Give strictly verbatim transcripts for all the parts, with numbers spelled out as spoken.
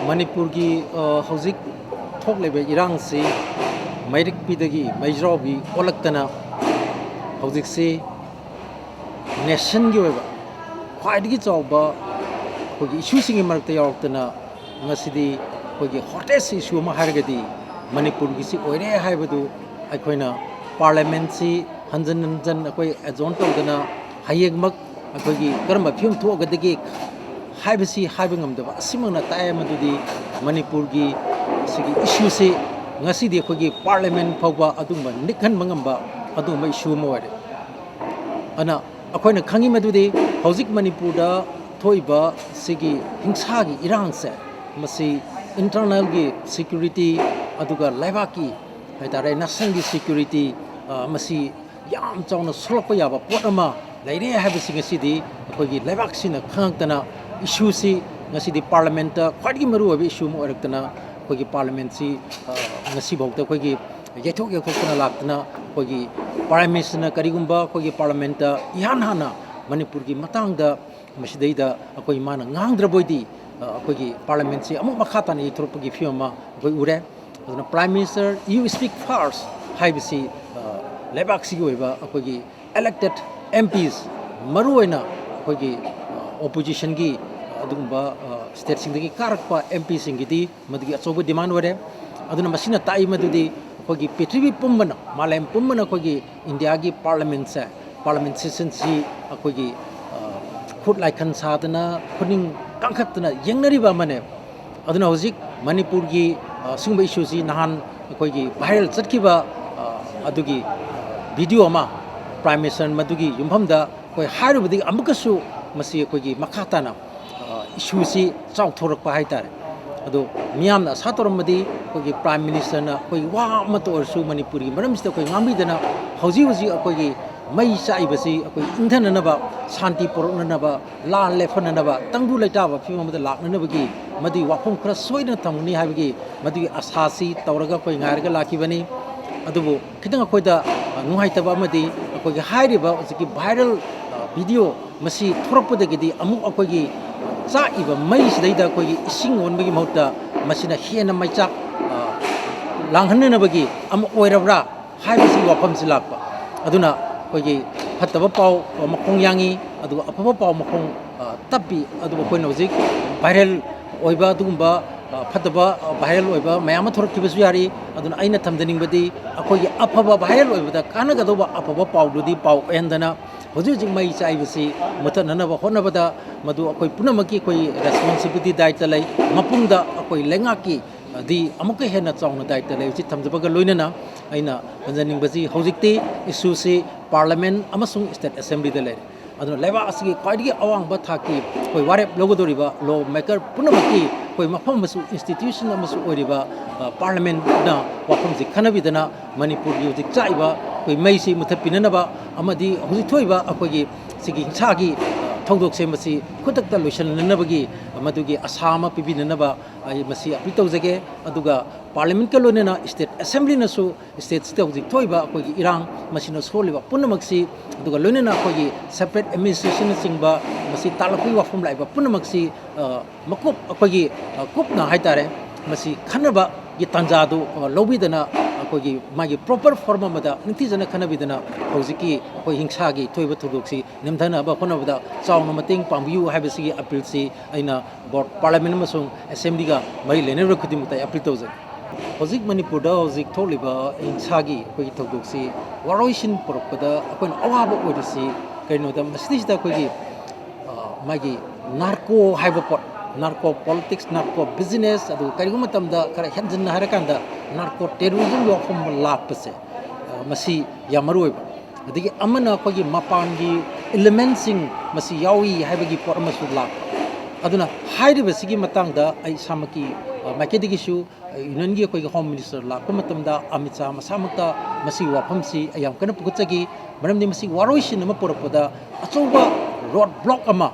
ꯃꯅꯤꯄꯨꯔꯒꯤ, ꯑ, ꯍꯧꯖꯤꯛ ꯊꯣꯛꯂꯤꯕ ꯏꯔꯥꯡꯁꯤ ꯃꯩꯔꯤꯛꯄꯤꯗꯒꯤ ꯃꯩꯖꯥꯎꯕꯤ ꯑꯣꯜꯂꯛꯇꯅ ꯍꯧꯖꯤꯛꯁꯤ ꯅꯦꯁꯟꯒꯤ ꯑꯣꯏꯕ ꯈ꯭ꯋꯥꯏꯗꯒꯤ ꯆꯥꯎꯕ ꯑꯩꯈꯣꯏꯒꯤ ꯏꯁꯨꯁꯤꯡꯒꯤ ꯃꯔꯛꯇ ꯌꯥꯎꯔꯛꯇꯅ ꯉꯁꯤꯗꯤ ꯑꯩꯈꯣꯏꯒꯤ ꯍꯣꯇꯦꯁ ꯏꯁꯨ ꯑꯃ ꯍꯥꯏꯔꯒꯗꯤ ꯃꯅꯤꯄꯨꯔꯒꯤꯁꯤ ꯑꯣꯏꯔꯦ ꯍꯥꯏꯕꯗꯨ ꯑꯩꯈꯣꯏꯅ ꯄꯥꯔꯂꯤꯌꯥꯃꯦꯟꯁꯤ ꯍꯟꯖꯟ ꯍꯟꯖꯟ ꯑꯩꯈꯣꯏ ꯑꯦꯖꯣꯔꯟ ꯇꯧꯗꯅ ꯍꯌꯦꯡꯃꯛ ꯑꯩꯈꯣꯏꯒꯤ ꯀꯔꯝꯕ ꯐꯤꯕꯝ ꯊꯣꯛꯑꯒꯗꯒꯦ ꯍꯥꯏꯕꯁꯤ ꯍꯥꯏꯕ ꯉꯝꯗꯕ ꯑꯁꯤꯃꯛꯅ ꯇꯥꯛꯑꯦ꯫ ꯃꯗꯨꯗꯤ ꯃꯅꯤꯄꯨꯔꯒꯤ ꯁꯤꯒꯤ ꯏꯁꯨꯁꯤ ꯉꯁꯤꯗꯤ ꯑꯩꯈꯣꯏꯒꯤ ꯄꯥꯔꯂꯤꯌꯥꯃꯦꯟ ꯐꯥꯎꯕ ꯑꯗꯨꯒꯨꯝꯕ ꯅꯤꯛꯍꯟꯕ ꯉꯝꯕ ꯑꯗꯨꯒꯨꯝꯕ ꯏꯁꯨ ꯑꯃ ꯑꯣꯏꯔꯦ꯫ ꯑꯗꯨꯅ ꯑꯩꯈꯣꯏꯅ ꯈꯪꯉꯤ ꯃꯗꯨꯗꯤ ꯍꯧꯖꯤꯛ ꯃꯅꯤꯄꯨꯔꯗ ꯊꯣꯛꯏꯕ ꯁꯤꯒꯤ ꯍꯤꯡꯁꯥꯒꯤ ꯏꯔꯥꯡꯁꯦ, ꯃꯁꯤ ꯏꯟꯇꯔꯅꯦꯜꯒꯤ ꯁꯦꯀ꯭ꯌꯨꯔꯤꯇꯤ, ꯑꯗꯨꯒ ꯂꯩꯕꯥꯛꯀꯤ ꯍꯥꯏꯇꯥꯔꯦ, ꯅꯦꯁꯟꯒꯤ ꯁꯦꯀ꯭ꯌꯨꯔꯤꯇꯤ, ꯑ, ꯃꯁꯤ ꯌꯥꯝ ꯆꯥꯎꯅ ꯁꯣꯛꯂꯛꯄ ꯌꯥꯕ ꯄꯣꯠ ꯑꯃ ꯂꯩꯔꯦ ꯍꯥꯏꯕꯁꯤ ꯉꯁꯤꯗꯤ ꯑꯩꯈꯣꯏꯒꯤ ꯂꯩꯕꯥꯛꯁꯤꯅ ꯈꯪꯉꯛꯇꯅ ꯏꯁꯨꯁꯤ ꯉꯁꯤꯗꯤ ꯄꯥꯔꯂꯤꯌꯥꯃꯦꯟꯇ ꯈ꯭ꯋꯥꯏꯗꯒꯤ ꯃꯔꯨꯑꯣꯏꯕ ꯏꯁꯨ ꯑꯃ ꯑꯣꯏꯔꯛꯇꯅ ꯑꯩꯈꯣꯏꯒꯤ ꯄꯥꯔꯂꯤꯌꯥꯃꯦꯟꯁꯤ, ꯑ, ꯉꯁꯤꯐꯥꯎꯗ ꯑꯩꯈꯣꯏꯒꯤ ꯌꯩꯊꯣꯛ ꯌꯩꯊꯣꯛꯇꯅ ꯂꯥꯛꯇꯅ ꯑꯩꯈꯣꯏꯒꯤ ꯄ꯭ꯔꯥꯏꯝ ꯃꯤꯅꯤꯁꯇꯔꯅ ꯀꯔꯤꯒꯨꯝꯕ ꯑꯩꯈꯣꯏꯒꯤ ꯄꯥꯔꯂꯤꯌꯥꯃꯦꯟꯇ ꯏꯍꯥꯟ ꯍꯥꯟꯅ ꯃꯅꯤꯄꯨꯔꯒꯤ ꯃꯇꯥꯡꯗ ꯃꯁꯤꯗꯩꯗ ꯑꯩꯈꯣꯏ ꯃꯥꯅ ꯉꯥꯡꯗ꯭ꯔꯕꯣꯏꯗꯤ, ꯑ, ꯑꯩꯈꯣꯏꯒꯤ ꯄꯥꯔꯂꯤꯌꯥꯃꯦꯟꯁꯤ ꯑꯃꯨꯛ ꯃꯈꯥ ꯇꯥꯅ ꯌꯩꯊꯣꯔꯛꯄꯒꯤ ꯐꯤꯕꯝ ꯑꯃ ꯑꯩꯈꯣꯏ ꯎꯔꯦ꯫ ꯑꯗꯨꯅ Prime Minister, you speak first ꯍꯥꯏꯕꯁꯤ, ꯑ, ꯂꯩꯕꯥꯛꯁꯤꯒꯤ ꯑꯣꯏꯕ ꯑꯩꯈꯣꯏꯒꯤ elected M Ps, ꯃꯔꯨꯑꯣꯏꯅ ꯑꯩꯈꯣꯏꯒꯤ, ꯑ, ꯑꯣꯄꯣꯖꯤꯁꯟꯒꯤ ꯑꯗꯨꯒꯨꯝꯕ, ꯑ, ꯁ꯭ꯇꯦꯠꯁꯤꯡꯗꯒꯤ ꯀꯥꯔꯛꯄ M Pꯁꯤꯡꯒꯤꯗꯤ ꯃꯗꯨꯒꯤ ꯑꯆꯧꯕ ꯗꯤꯃꯥꯟ ꯑꯣꯏꯔꯦ꯫ ꯑꯗꯨꯅ ꯃꯁꯤꯅ ꯇꯥꯛꯏ ꯃꯗꯨꯗꯤ ꯑꯩꯈꯣꯏꯒꯤ ꯄ꯭ꯔꯤꯊꯤꯕꯤ ꯄꯨꯝꯕꯅ, ꯃꯥꯂꯦꯝ ꯄꯨꯝꯕꯅ ꯑꯩꯈꯣꯏꯒꯤ ꯏꯟꯗꯤꯌꯥꯒꯤ ꯄꯥꯔꯂꯤꯌꯥꯃꯦꯟꯁꯦ, ꯄꯥꯔꯂꯤꯌꯥꯃꯦꯟ ꯁꯦꯁꯟꯁꯤ ꯑꯩꯈꯣꯏꯒꯤ, ꯑ, ꯈꯨꯠ ꯂꯥꯏꯈꯟ ꯁꯥꯗꯅ, ꯈꯨꯅꯤꯡ ꯀꯥꯡꯈꯠꯇꯅ ꯌꯦꯡꯅꯔꯤꯕ ꯑꯃꯅꯦ꯫ ꯑꯗꯨꯅ ꯍꯧꯖꯤꯛ ꯃꯅꯤꯄꯨꯔꯒꯤ, ꯑ, ꯁꯤꯒꯨꯝꯕ ꯏꯁꯨꯁꯤ ꯅꯍꯥꯟ ꯑꯩꯈꯣꯏꯒꯤ ꯚꯥꯏꯔꯦꯜ ꯆꯠꯈꯤꯕ, ꯑ, ꯑꯗꯨꯒꯤ ꯚꯤꯗꯤꯑꯣ ꯑꯃ ꯄ꯭ꯔꯥꯏꯝ ꯃꯤꯅꯤꯁꯇꯔ ꯃꯗꯨꯒꯤ ꯌꯨꯝꯐꯝꯗ ꯑꯩꯈꯣꯏ ꯍꯥꯏꯔꯨꯕꯗꯒꯤ ꯑꯃꯨꯛꯀꯁꯨ ꯃꯁꯤ ꯑꯩꯈꯣꯏꯒꯤ ꯃꯈꯥ ꯇꯥꯅ, ꯑ, ꯏꯁꯨꯁꯤ ꯆꯥꯎꯊꯣꯔꯛꯄ ꯍꯥꯏꯇꯥꯔꯦ꯫ ꯑꯗꯣ ꯃꯤꯌꯥꯝꯅ ꯑꯁꯥ ꯇꯧꯔꯝꯕꯗꯤ ꯑꯩꯈꯣꯏꯒꯤ Prime Ministerꯅ ꯑꯩꯈꯣꯏꯒꯤ ꯋꯥ ꯑꯃꯠꯇ ꯑꯣꯏꯔꯁꯨ ꯃꯅꯤꯄꯨꯔꯒꯤ ꯃꯔꯝꯁꯤꯗ ꯑꯩꯈꯣꯏ ꯉꯥꯡꯕꯤꯗꯅ, ꯍꯧꯖꯤꯛ ꯍꯧꯖꯤꯛ ꯑꯩꯈꯣꯏꯒꯤ ꯃꯩ ꯆꯥꯛꯏꯕꯁꯤ ꯑꯩꯈꯣꯏ ꯏꯪꯊꯅꯅꯕ, ꯁꯥꯟꯇꯤ ꯄꯨꯔꯛꯅꯅꯕ, ꯂꯥꯟ ꯂꯦꯞꯍꯟꯅꯅꯕ, ꯇꯪꯗꯨ ꯂꯩꯇꯥꯕ ꯐꯤꯕꯝ ꯑꯃꯗ ꯂꯥꯛꯅꯅꯕꯒꯤ ꯃꯗꯨꯒꯤ ꯋꯥꯐꯝ ꯈꯔ ꯁꯣꯏꯗꯅ ꯊꯝꯒꯅꯤ ꯍꯥꯏꯕꯒꯤ ꯃꯗꯨꯒꯤ ꯑꯁꯥꯁꯤ ꯇꯧꯔꯒ ꯑꯩꯈꯣꯏ ꯉꯥꯏꯔꯒ ꯂꯥꯛꯈꯤꯕꯅꯤ꯫ ꯑꯗꯨꯕꯨ ꯈꯤꯇꯪ ꯑꯩꯈꯣꯏꯗ, ꯑ, ꯅꯨꯡꯉꯥꯏꯇꯕ ꯑꯃꯗꯤ ꯑꯩꯈꯣꯏꯒꯤ ꯍꯥꯏꯔꯤꯕ ꯍꯧꯖꯤꯛꯀꯤ viral, ꯑ, video ꯃꯁꯤ ꯊꯣꯔꯛꯄꯗꯒꯤꯗꯤ ꯑꯃꯨꯛ ꯑꯩꯈꯣꯏꯒꯤ ꯆꯥꯛꯏꯕ ꯃꯩꯁꯤꯗꯩꯗ ꯑꯩꯈꯣꯏꯒꯤ ꯏꯁꯤꯡ ꯑꯣꯟꯕꯒꯤ ꯃꯍꯨꯠꯇ ꯃꯁꯤꯅ ꯍꯦꯟꯅ ꯃꯩꯆꯥꯛ, ꯑ, ꯂꯥꯡꯍꯟꯅꯅꯕꯒꯤ ꯑꯃ ꯑꯣꯏꯔꯕ꯭ꯔꯥ ꯍꯥꯏꯕꯁꯤ ꯋꯥꯐꯝꯁꯤ ꯂꯥꯛꯄ꯫ ꯑꯗꯨꯅ ꯑꯩꯈꯣꯏꯒꯤ ꯐꯠꯇꯕ ꯄꯥꯎ ꯃꯈꯣꯡ ꯌꯥꯡꯉꯤ, ꯑꯗꯨꯒ ꯑꯐꯕ ꯄꯥꯎ ꯃꯈꯣꯡ, ꯑ, ꯇꯞꯄꯤ꯫ ꯑꯗꯨꯕꯨ ꯑꯩꯈꯣꯏꯅ ꯍꯧꯖꯤꯛ viral ꯑꯣꯏꯕ ꯑꯗꯨꯒꯨꯝꯕ, ꯑ, ꯐꯠꯇꯕ, ꯑ, viral ꯑꯣꯏꯕ ꯃꯌꯥꯝ ꯑꯃ ꯊꯣꯔꯛꯈꯤꯕꯁꯨ ꯌꯥꯔꯤ꯫ ꯑꯗꯨꯅ ꯑꯩꯅ ꯊꯝꯖꯅꯤꯡꯕꯗꯤ ꯑꯩꯈꯣꯏꯒꯤ ꯑꯐꯕ viral ꯑꯣꯏꯕꯗ ꯀꯥꯟꯅꯒꯗꯧꯕ ꯑꯐꯕ ꯄꯥꯎꯗꯨꯗꯤ ꯄꯥꯎ ꯑꯣꯏꯍꯟꯗꯅ ꯍꯧꯖꯤꯛ ꯍꯧꯖꯤꯛ ꯃꯩ ꯆꯥꯛꯏꯕꯁꯤ ꯃꯨꯊꯠꯅꯅꯕ ꯍꯣꯠꯅꯕꯗ ꯃꯗꯨ ꯑꯩꯈꯣꯏ ꯄꯨꯝꯅꯃꯛꯀꯤ ꯑꯩꯈꯣꯏ responsibility, ꯗꯥꯏꯇ ꯂꯩ꯫ ꯃꯄꯨꯡꯗ ꯑꯩꯈꯣꯏ ꯂꯩꯉꯥꯛꯀꯤ ꯗꯤ ꯑꯃꯨꯛꯀ ꯍꯦꯟꯅ ꯆꯥꯎꯅ ꯗꯥꯏꯇ ꯂꯩꯕꯁꯤ ꯊꯝꯖꯕꯒ ꯂꯣꯏꯅꯅ ꯑꯩꯅ ꯍꯟꯖꯅꯤꯡꯕꯁꯤ ꯍꯧꯖꯤꯛꯇꯤ ꯏꯁꯨꯁꯤ Parliament ꯑꯃꯁꯨꯡ State Assemblyꯗ ꯂꯩꯔꯦ꯫ ꯑꯗꯨꯅ ꯂꯩꯕꯥꯛ ꯑꯁꯤꯒꯤ ꯈ꯭ꯋꯥꯏꯗꯒꯤ ꯑꯋꯥꯡꯕ ꯊꯥꯛꯀꯤ ꯑꯩꯈꯣꯏ ꯋꯥꯔꯦꯞ ꯂꯧꯒꯗꯧꯔꯤꯕ law maker ꯄꯨꯝꯅꯃꯛꯀꯤ ꯑꯩꯈꯣꯏ ꯃꯐꯝ ꯑꯃꯁꯨ institution ꯑꯃꯁꯨ ꯑꯣꯏꯔꯤꯕ, ꯑ, Parliamentꯅ ꯋꯥꯐꯝꯁꯤ ꯈꯟꯅꯕꯤꯗꯅ ꯃꯅꯤꯄꯨꯔꯒꯤ ꯍꯧꯖꯤꯛ ꯆꯥꯛꯏꯕ ꯑꯩꯈꯣꯏ ꯃꯩꯁꯤ ꯃꯨꯊꯠꯄꯤꯅꯅꯕ ꯑꯃꯗꯤ ꯍꯧꯖꯤꯛ ꯊꯣꯛꯏꯕ ꯑꯩꯈꯣꯏꯒꯤ ꯁꯤꯒꯤ ꯍꯤꯡꯁꯥꯒꯤ, ꯑ, ꯊꯧꯗꯣꯛꯁꯦ ꯃꯁꯤ ꯈꯨꯗꯛꯇ ꯂꯣꯏꯁꯤꯟꯅꯅꯕꯒꯤ ꯃꯗꯨꯒꯤ ꯑꯁꯥ ꯑꯃ ꯄꯤꯕꯤꯅꯅꯕ ꯑꯩ ꯃꯁꯤ appeal ꯇꯧꯖꯒꯦ꯫ ꯑꯗꯨꯒ Parliamentꯀ ꯂꯣꯏꯅꯅ State Assemblyꯅꯁꯨ stateꯁꯤꯗ ꯍꯧꯖꯤꯛ ꯊꯣꯛꯏꯕ ꯑꯩꯈꯣꯏꯒꯤ ꯏꯔꯥꯡ ꯃꯁꯤꯅ ꯁꯣꯛꯍꯜꯂꯤꯕ ꯄꯨꯝꯅꯃꯛꯁꯤ, ꯑꯗꯨꯒ ꯂꯣꯏꯅꯅ ꯑꯩꯈꯣꯏꯒꯤ separate administrationꯅꯆꯤꯡꯕ ꯃꯁꯤ ꯇꯥꯛꯂꯛꯄꯒꯤ ꯋꯥꯐꯝ ꯂꯥꯛꯏꯕ ꯄꯨꯝꯅꯃꯛꯁꯤ, ꯑ, ꯃꯀꯨꯞ ꯑꯩꯈꯣꯏꯒꯤ, ꯑ, ꯀꯨꯞꯅ ꯍꯥꯏꯇꯥꯔꯦ, ꯃꯁꯤ ꯈꯟꯅꯕꯒꯤ ꯇꯥꯟꯖꯥꯗꯨ, ꯑ, ꯂꯧꯕꯤꯗꯅ ꯑꯩꯈꯣꯏꯒꯤ ꯃꯥꯒꯤ proper form ꯑꯃꯗ ꯅꯤꯡꯊꯤꯖꯅ ꯈꯟꯅꯕꯤꯗꯅ ꯍꯧꯖꯤꯛꯀꯤ ꯑꯩꯈꯣꯏ ꯍꯤꯡꯁꯥꯒꯤ ꯊꯣꯛꯏꯕ ꯊꯧꯗꯣꯛꯁꯤ ꯅꯦꯝꯊꯅꯕ ꯍꯣꯠꯅꯕꯗ ꯆꯥꯎꯅ ꯃꯇꯦꯡ ꯄꯥꯡꯕꯤꯌꯨ ꯍꯥꯏꯕꯁꯤꯒꯤ appealꯁꯤ ꯑꯩꯅ both Parliament ꯑꯃꯁꯨꯡ Assemblyꯒ ꯃꯔꯤ ꯂꯩꯅꯔꯤꯕ ꯈꯨꯗꯤꯡꯃꯛꯇ ꯑꯩ appeal ꯇꯧꯖꯒꯦ꯫ ꯍꯧꯖꯤꯛ ꯃꯅꯤꯄꯨꯔꯗ ꯍꯧꯖꯤꯛ ꯊꯣꯛꯂꯤꯕ ꯍꯤꯡꯁꯥꯒꯤ ꯑꯩꯈꯣꯏꯒꯤ ꯊꯧꯗꯣꯛꯁꯤ ꯋꯥꯔꯣꯏꯁꯤꯟ ꯄꯨꯔꯛꯄꯗ ꯑꯩꯈꯣꯏꯅ ꯑꯋꯥꯕ ꯑꯣꯏꯔꯤꯁꯤ ꯀꯔꯤꯅꯣꯗ ꯃꯁꯤꯗꯩꯁꯤꯗ ꯑꯩꯈꯣꯏꯒꯤ, ꯑ, ꯃꯥꯒꯤ narco ꯍꯥꯏꯕ ꯄꯣꯠ, narco politics, narco business, ꯑꯗꯨꯒ ꯀꯔꯤꯒꯨꯝꯕ ꯃꯇꯝꯗ ꯈꯔ ꯍꯦꯟꯖꯤꯟꯅ ꯍꯥꯏꯔꯀꯥꯟꯗ narco terrorismꯒꯤ ꯋꯥꯐꯝ ꯑꯃ ꯂꯥꯛꯄꯁꯦ, ꯑ, ꯃꯁꯤ ꯌꯥꯝ ꯃꯔꯨ ꯑꯣꯏꯕ꯫ ꯑꯗꯒꯤ ꯑꯃꯅ ꯑꯩꯈꯣꯏꯒꯤ ꯃꯄꯥꯟꯒꯤ elementꯁꯤꯡ ꯃꯁꯤ ꯌꯥꯎꯏ ꯍꯥꯏꯕꯒꯤ ꯄꯣꯠ ꯑꯃꯁꯨ ꯂꯥꯛꯄ꯫ ꯑꯗꯨꯅ ꯍꯥꯏꯔꯤꯕꯁꯤꯒꯤ ꯃꯇꯥꯡꯗ ꯑꯩ ꯏꯁꯥꯃꯛꯀꯤ, ꯑ, ꯃꯥꯏꯀꯩꯗꯒꯤꯁꯨ, ꯑ, ꯌꯨꯅꯤꯌꯟꯒꯤ ꯑꯩꯈꯣꯏꯒꯤ ꯍꯣꯝ ꯃꯤꯅꯤꯁꯇꯔ ꯂꯥꯛꯄ ꯃꯇꯝꯗ ꯑꯃꯤꯠ ꯁꯥꯍ ꯃꯁꯥꯃꯛꯇ ꯃꯁꯤꯒꯤ ꯋꯥꯐꯝꯁꯤ ꯑꯩ ꯌꯥꯝ ꯀꯟꯅ ꯄꯨꯈꯠꯆꯈꯤ꯫ ꯃꯔꯝꯗꯤ ꯃꯁꯤ ꯋꯥꯔꯣꯏꯁꯤꯟ ꯑꯃ ꯄꯨꯔꯛꯄꯗ ꯑꯆꯧꯕ ꯔꯣꯗ ꯕ꯭ꯂꯣꯛ ꯑꯃ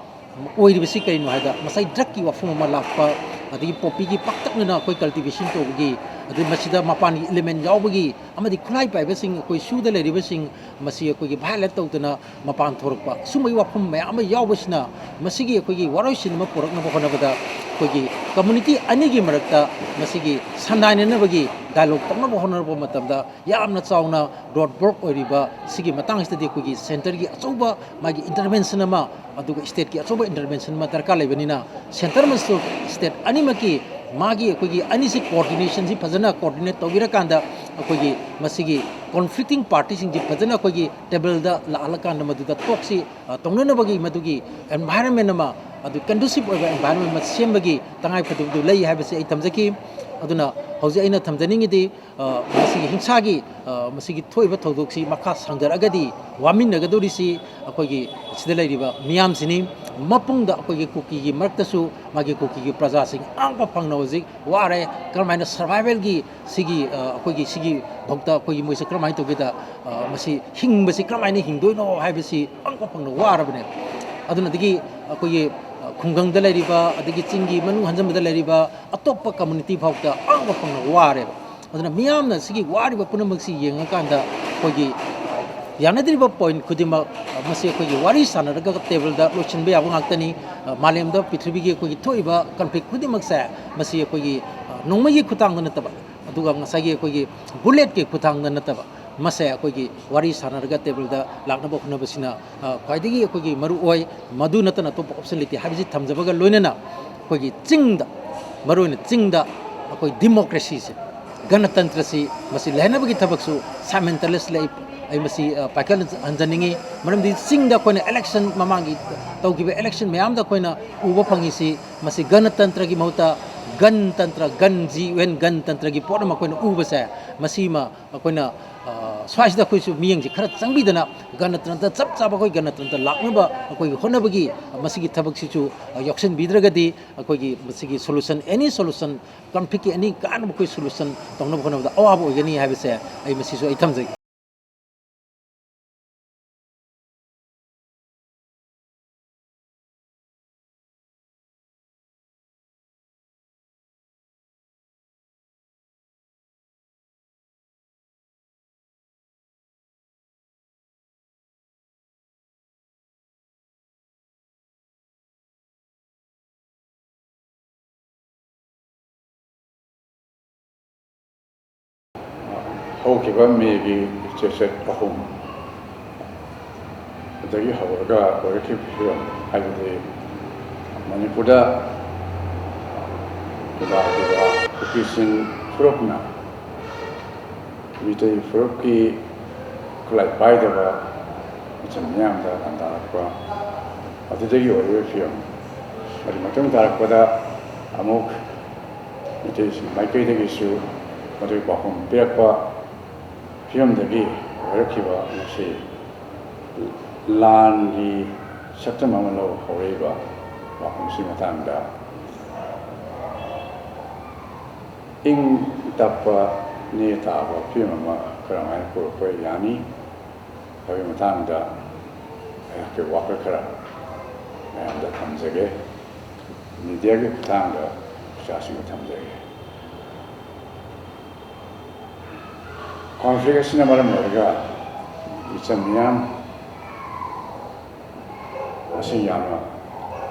ꯑꯣꯏꯔꯤꯕꯁꯤ ꯀꯔꯤꯅꯣ ꯍꯥꯏꯗ, ꯉꯁꯥꯏ ꯗ꯭ꯔꯒꯀꯤ ꯋꯥꯐꯝ ꯑꯃ ꯂꯥꯛꯄ, ꯑꯗꯒꯤ ꯄꯣꯄꯤꯒꯤ ꯄꯥꯛꯇꯛꯅꯅ ꯑꯩꯈꯣꯏ ꯀꯜꯇꯤꯚꯦꯁꯟ ꯇꯧꯕꯒꯤ, ꯑꯗꯨ ꯃꯁꯤꯗ ꯃꯄꯥꯟꯒꯤ ꯏꯂꯤꯃꯦꯟ ꯌꯥꯎꯕꯒꯤ ꯑꯃꯗꯤ ꯈꯨꯠꯂꯥꯏ ꯄꯥꯏꯕꯁꯤꯡ, ꯑꯩꯈꯣꯏ ꯁꯨꯗ ꯂꯩꯔꯤꯕꯁꯤꯡ, ꯃꯁꯤ ꯑꯩꯈꯣꯏꯒꯤ ꯚꯥꯏꯑꯣꯂꯦꯠ ꯇꯧꯗꯅ ꯃꯄꯥꯟ ꯊꯣꯔꯛꯄ, ꯁꯨꯝꯕꯒꯤ ꯋꯥꯐꯝ ꯃꯌꯥꯝ ꯑꯃ ꯌꯥꯎꯕꯁꯤꯅ ꯃꯁꯤꯒꯤ ꯑꯩꯈꯣꯏꯒꯤ ꯋꯥꯔꯣꯏꯁꯤꯟ ꯑꯃ ꯄꯨꯔꯛꯅꯕ ꯍꯣꯠꯅꯕꯗ, ꯑꯩꯈꯣꯏꯒꯤ ꯀꯝꯃꯨꯅꯤꯇꯤ ꯑꯅꯤꯒꯤ ꯃꯔꯛꯇ ꯃꯁꯤꯒꯤ ꯁꯟꯗꯥꯏꯅꯅꯕꯒꯤ ꯗꯥꯏꯂꯣꯒ ꯇꯧꯅꯕ ꯍꯣꯠꯅꯔꯛꯄ ꯃꯇꯝꯗ, ꯌꯥꯝꯅ ꯆꯥꯎꯅ ꯔꯣꯗ ꯕ꯭ꯂꯣꯛ ꯑꯣꯏꯔꯤꯕ ꯁꯤꯒꯤ ꯃꯇꯥꯡꯁꯤꯗꯗꯤ ꯑꯩꯈꯣꯏꯒꯤ ꯁꯦꯟꯇꯔꯒꯤ ꯑꯆꯧꯕ ꯃꯥꯒꯤ ꯏꯟꯇꯔꯚꯦꯟꯁꯟ ꯑꯃ, ꯑꯗꯨꯒ ꯁ꯭ꯇꯦꯠꯀꯤ ꯑꯆꯧꯕ ꯏꯟꯇꯔꯚꯦꯟꯁꯟ ꯑꯃ ꯗꯔꯀꯥꯔ ꯂꯩꯕꯅꯤꯅ, ꯁꯦꯟꯇꯔ ꯑꯃꯁꯨꯡ ꯁ꯭ꯇꯦꯠ ꯑꯅꯤꯃꯛꯀꯤ ꯃꯥꯒꯤ ꯑꯩꯈꯣꯏꯒꯤ ꯑꯅꯤꯁꯤ ꯀꯣꯑꯣꯔꯗꯤꯅꯦꯁꯟꯁꯤ ꯐꯖꯅ ꯀꯣꯑꯣꯔꯗꯤꯅꯦꯠ ꯇꯧꯕꯤꯔꯀꯥꯟꯗ, ꯑꯩꯈꯣꯏꯒꯤ ꯃꯁꯤꯒꯤ ꯀꯣꯟꯐ꯭ꯂꯤꯛꯇꯤꯡ ꯄꯥꯔꯇꯤꯁꯤꯡꯁꯤ ꯐꯖꯅ ꯑꯩꯈꯣꯏꯒꯤ ꯇꯦꯕꯜꯗ ꯂꯥꯛꯍꯜꯂꯀꯥꯟꯗ ꯃꯗꯨꯗ ꯇꯣꯛꯁꯤ, ꯑ, ꯇꯧꯅꯅꯕꯒꯤ ꯃꯗꯨꯒꯤ ꯑꯦꯟꯚꯥꯏꯔꯟꯃꯦꯟ ꯑꯃ, ꯑꯗꯨ ꯀꯟꯗꯨꯁꯤꯞ ꯑꯣꯏꯕ ꯑꯦꯟꯚꯥꯏꯔꯟꯃꯦꯟ ꯑꯃ ꯁꯦꯝꯕꯒꯤ ꯇꯉꯥꯏ ꯐꯗꯕꯗꯨ ꯂꯩ ꯍꯥꯏꯕꯁꯤ ꯑꯩ ꯊꯝꯖꯈꯤ꯫ ꯑꯗꯨꯅ ꯍꯧꯖꯤꯛ ꯑꯩꯅ ꯊꯝꯖꯅꯤꯡꯉꯤꯗꯤ, ꯑ, ꯃꯁꯤꯒꯤ ꯍꯤꯡꯁꯥꯒꯤ, ꯑ, ꯃꯁꯤꯒꯤ ꯊꯣꯛꯏꯕ ꯊꯧꯗꯣꯛꯁꯤ ꯃꯈꯥ ꯁꯥꯡꯊꯔꯛꯑꯒꯗꯤ ꯋꯥꯃꯤꯟꯅꯒꯗꯧꯔꯤꯁꯤ ꯑꯩꯈꯣꯏꯒꯤ ꯁꯤꯗ ꯂꯩꯔꯤꯕ ꯃꯤꯌꯥꯝꯁꯤꯅꯤ꯫ ꯃꯄꯨꯡꯗ ꯑꯩꯈꯣꯏꯒꯤ ꯀꯨꯀꯤꯒꯤ ꯃꯔꯛꯇꯁꯨ ꯃꯥꯒꯤ ꯀꯨꯀꯤꯒꯤ ꯄ꯭ꯔꯖꯥꯁꯤꯡ ꯑꯉꯛꯄ ꯐꯪꯅ ꯍꯧꯖꯤꯛ ꯋꯥꯔꯦ꯫ ꯀꯔꯝꯍꯥꯏꯅ ꯁꯔꯚꯥꯏꯚꯦꯜꯒꯤ ꯁꯤꯒꯤ, ꯑ, ꯑꯩꯈꯣꯏꯒꯤ ꯁꯤꯒꯤ ꯐꯥꯎꯗ ꯑꯩꯈꯣꯏꯒꯤ ꯃꯣꯏꯁꯦ ꯀꯔꯝꯍꯥꯏꯅ ꯇꯧꯒꯦꯗ, ꯑ, ꯃꯁꯤ ꯍꯤꯡꯕꯁꯤ ꯀꯔꯝꯍꯥꯏꯅ ꯍꯤꯡꯗꯣꯏꯅꯣ ꯍꯥꯏꯕꯁꯤ ꯑꯉꯛꯄ ꯐꯪꯅ ꯋꯥꯔꯕꯅꯦ꯫ ꯑꯗꯨꯅꯗꯒꯤ ꯑꯩꯈꯣꯏꯒꯤ, ꯑ, ꯈꯨꯡꯒꯪꯗ ꯂꯩꯔꯤꯕ, ꯑꯗꯒꯤ ꯆꯤꯡꯒꯤ ꯃꯅꯨꯡ ꯍꯟꯖꯟꯕꯗ ꯂꯩꯔꯤꯕ ꯑꯇꯣꯞꯄ ꯀꯝꯃꯨꯅꯤꯇꯤ ꯐꯥꯎꯗ ꯑꯉꯛꯄ ꯐꯪꯅ ꯋꯥꯔꯦꯕ꯫ ꯑꯗꯨꯅ ꯃꯤꯌꯥꯝꯅ ꯁꯤꯒꯤ ꯋꯥꯔꯤꯕ ꯄꯨꯝꯅꯃꯛꯁꯤ ꯌꯦꯡꯉꯀꯥꯟꯗ ꯑꯩꯈꯣꯏꯒꯤ ꯌꯥꯅꯗ꯭ꯔꯤꯕ ꯄꯣꯏꯟꯠ ꯈꯨꯗꯤꯡꯃꯛ, ꯑ, ꯃꯁꯤ ꯑꯩꯈꯣꯏꯒꯤ ꯋꯥꯔꯤ ꯁꯥꯟꯅꯔꯒ ꯇꯦꯕꯜꯗ ꯂꯣꯏꯁꯤꯟꯕ ꯌꯥꯕ ꯉꯥꯛꯇꯅꯤ꯫ ꯑ, ꯃꯥꯂꯦꯝꯗ, ꯄ꯭ꯔꯤꯊꯤꯕꯤꯒꯤ ꯑꯩꯈꯣꯏꯒꯤ ꯊꯣꯛꯏꯕ ꯀꯟꯐ꯭ꯂꯤꯛ ꯈꯨꯗꯤꯡꯃꯛꯁꯦ ꯃꯁꯤ ꯑꯩꯈꯣꯏꯒꯤ, ꯑ, ꯅꯣꯡꯃꯩꯒꯤ ꯈꯨꯠꯊꯥꯡꯗ ꯅꯠꯇꯕ, ꯑꯗꯨꯒ ꯉꯁꯥꯏꯒꯤ ꯑꯩꯈꯣꯏꯒꯤ ꯕꯨꯂꯦꯠꯀꯤ ꯈꯨꯠꯊꯥꯡꯗ ꯅꯠꯇꯕ, ꯃꯁꯦ ꯑꯩꯈꯣꯏꯒꯤ ꯋꯥꯔꯤ ꯁꯥꯟꯅꯔꯒ ꯇꯦꯕꯜꯗ ꯂꯥꯛꯅꯕ ꯍꯣꯠꯅꯕꯁꯤꯅ, ꯑ, ꯈ꯭ꯋꯥꯏꯗꯒꯤ ꯑꯩꯈꯣꯏꯒꯤ ꯃꯔꯨ ꯑꯣꯏ꯫ ꯃꯗꯨ ꯅꯠꯇꯅ ꯑꯇꯣꯞꯄ ꯑꯣꯞꯁꯟ ꯂꯩꯇꯦ ꯍꯥꯏꯕꯁꯤ ꯊꯝꯖꯕꯒ ꯂꯣꯏꯅꯅ, ꯑꯩꯈꯣꯏꯒꯤ ꯆꯤꯡꯗ, ꯃꯔꯨꯑꯣꯏꯅ ꯆꯤꯡꯗ ꯑꯩꯈꯣꯏ ꯗꯤꯃꯣꯀ꯭ꯔꯦꯁꯤꯁꯦ, ꯒꯅꯇꯟꯇ꯭ꯔꯁꯤ ꯃꯁꯤ ꯂꯩꯍꯟꯅꯕꯒꯤ ꯊꯕꯛꯁꯨ simultaneously ꯑꯩ, ꯑꯩ ꯃꯁꯤ, ꯑ, ꯄꯥꯏꯈꯠ ꯍꯟꯖꯅꯤꯡꯉꯤ꯫ ꯃꯔꯝꯗꯤ ꯆꯤꯡꯗ ꯑꯩꯈꯣꯏꯅ ꯏꯂꯦꯛꯁꯟ, ꯃꯃꯥꯡꯒꯤ ꯇꯧꯈꯤꯕ ꯏꯂꯦꯛꯁꯟ ꯃꯌꯥꯝꯗ ꯑꯩꯈꯣꯏꯅ ꯎꯕ ꯐꯪꯉꯤꯁꯤ, ꯃꯁꯤ ꯒꯅꯇꯟꯇ꯭ꯔꯒꯤ ꯃꯍꯨꯠꯇ ꯒꯟꯇꯟꯇ꯭ꯔ, ꯒꯟ, ꯖꯤ ꯌꯨ ꯑꯦꯟ, ꯒꯟꯇꯟꯇ꯭ꯔꯒꯤ ꯄꯣꯠ ꯑꯃ ꯑꯩꯈꯣꯏꯅ ꯎꯕꯁꯦ, ꯃꯁꯤꯃ ꯑꯩꯈꯣꯏꯅ, ꯑ, ꯁ꯭ꯋꯥꯏꯁꯤꯗ ꯑꯩꯈꯣꯏꯁꯨ ꯃꯤꯠꯌꯦꯡꯁꯤ ꯈꯔ ꯆꯪꯕꯤꯗꯅ ꯒꯅꯇꯟꯇ꯭ꯔ ꯆꯞ ꯆꯥꯕ ꯑꯩꯈꯣꯏ ꯒꯅꯇꯟꯇ꯭ꯔ ꯂꯥꯛꯅꯕ ꯑꯩꯈꯣꯏꯒꯤ ꯍꯣꯠꯅꯕꯒꯤ ꯃꯁꯤꯒꯤ ꯊꯕꯛꯁꯤꯁꯨ, ꯑ, ꯌꯥꯎꯁꯤꯟꯕꯤꯗ꯭ꯔꯒꯗꯤ ꯑꯩꯈꯣꯏꯒꯤ ꯃꯁꯤꯒꯤ solution, any solution, conflict ꯀꯤ any ꯀꯥꯟꯅꯕ ꯑꯩꯈꯣꯏ solution ꯇꯧꯅꯕ ꯍꯣꯠꯅꯕꯗ ꯑꯋꯥꯕ ꯑꯣꯏꯒꯅꯤ ꯍꯥꯏꯕꯁꯦ ꯑꯩ ꯃꯁꯤꯁꯨ ꯑꯩ ꯊꯝꯖꯒꯦ꯫ ꯍꯧꯈꯤꯕ ꯃꯦꯒꯤ ꯆꯩꯆꯠ ꯑꯍꯨꯝ ꯑꯗꯒꯤ ꯍꯧꯔꯒ ꯑꯣꯏꯔꯛꯈꯤꯕ ꯐꯤꯕꯝ, ꯍꯥꯏꯕꯗꯤ ꯃꯅꯤꯄꯨꯔꯗ ꯂꯥꯛꯂꯤꯕ ꯀꯨꯀꯤꯁꯤꯡ ꯐꯨꯔꯨꯞꯅ ꯃꯤꯇꯩ ꯐꯨꯔꯨꯞꯀꯤ ꯈꯨꯠꯂꯥꯏ ꯄꯥꯏꯗꯕ ꯃꯤꯆꯝ ꯃꯤꯌꯥꯝꯗ ꯂꯥꯟꯗꯥꯔꯛꯄ ꯑꯗꯨꯗꯒꯤ ꯑꯣꯏꯔꯤꯕ ꯐꯤꯕꯝ꯫ ꯃꯗꯨ ꯃꯇꯨꯡ ꯇꯥꯔꯛꯄꯗ ꯑꯃꯨꯛ ꯃꯤꯇꯩꯁꯤꯡ ꯃꯥꯏꯀꯩꯗꯒꯤꯁꯨ ꯃꯗꯨꯒꯤ ꯄꯥꯎꯈꯨꯝ ꯄꯤꯔꯛꯄ ꯐꯤꯕꯝꯗꯒꯤ ꯑꯣꯏꯔꯛꯈꯤꯕ ꯉꯁꯤ ꯂꯥꯟꯒꯤ ꯁꯛꯇꯝ ꯑꯃ ꯂꯧ ꯍꯧꯔꯛꯏꯕ ꯄꯥꯎꯈꯨꯝꯁꯤ ꯃꯇꯥꯡꯗ ꯏꯪ ꯇꯞꯄ ꯅꯦ ꯇꯥꯕ ꯐꯤꯕꯝ ꯑꯃ ꯀꯔꯝꯍꯥꯏꯅ ꯄꯨꯔꯛꯄ ꯌꯥꯅꯤ ꯍꯥꯏꯕꯒꯤ ꯃꯇꯥꯡꯗ ꯑꯩꯍꯥꯛꯀꯤ ꯋꯥꯈꯜ ꯈꯔ ꯃꯌꯥꯝꯗ ꯊꯝꯖꯒꯦ꯫ ꯃꯤꯗꯤꯌꯥꯒꯤ ꯈꯨꯠꯊꯥꯡꯗ ꯏꯆꯥꯁꯤꯡꯗ ꯊꯝꯖꯒꯦ꯫ ꯀꯣꯟꯐ꯭ꯂꯤꯛ ꯑꯁꯤꯅ ꯃꯔꯝ ꯑꯣꯏꯔꯒ ꯃꯤꯆꯝ ꯃꯤꯌꯥꯝ ꯃꯁꯤꯡ ꯌꯥꯝꯅ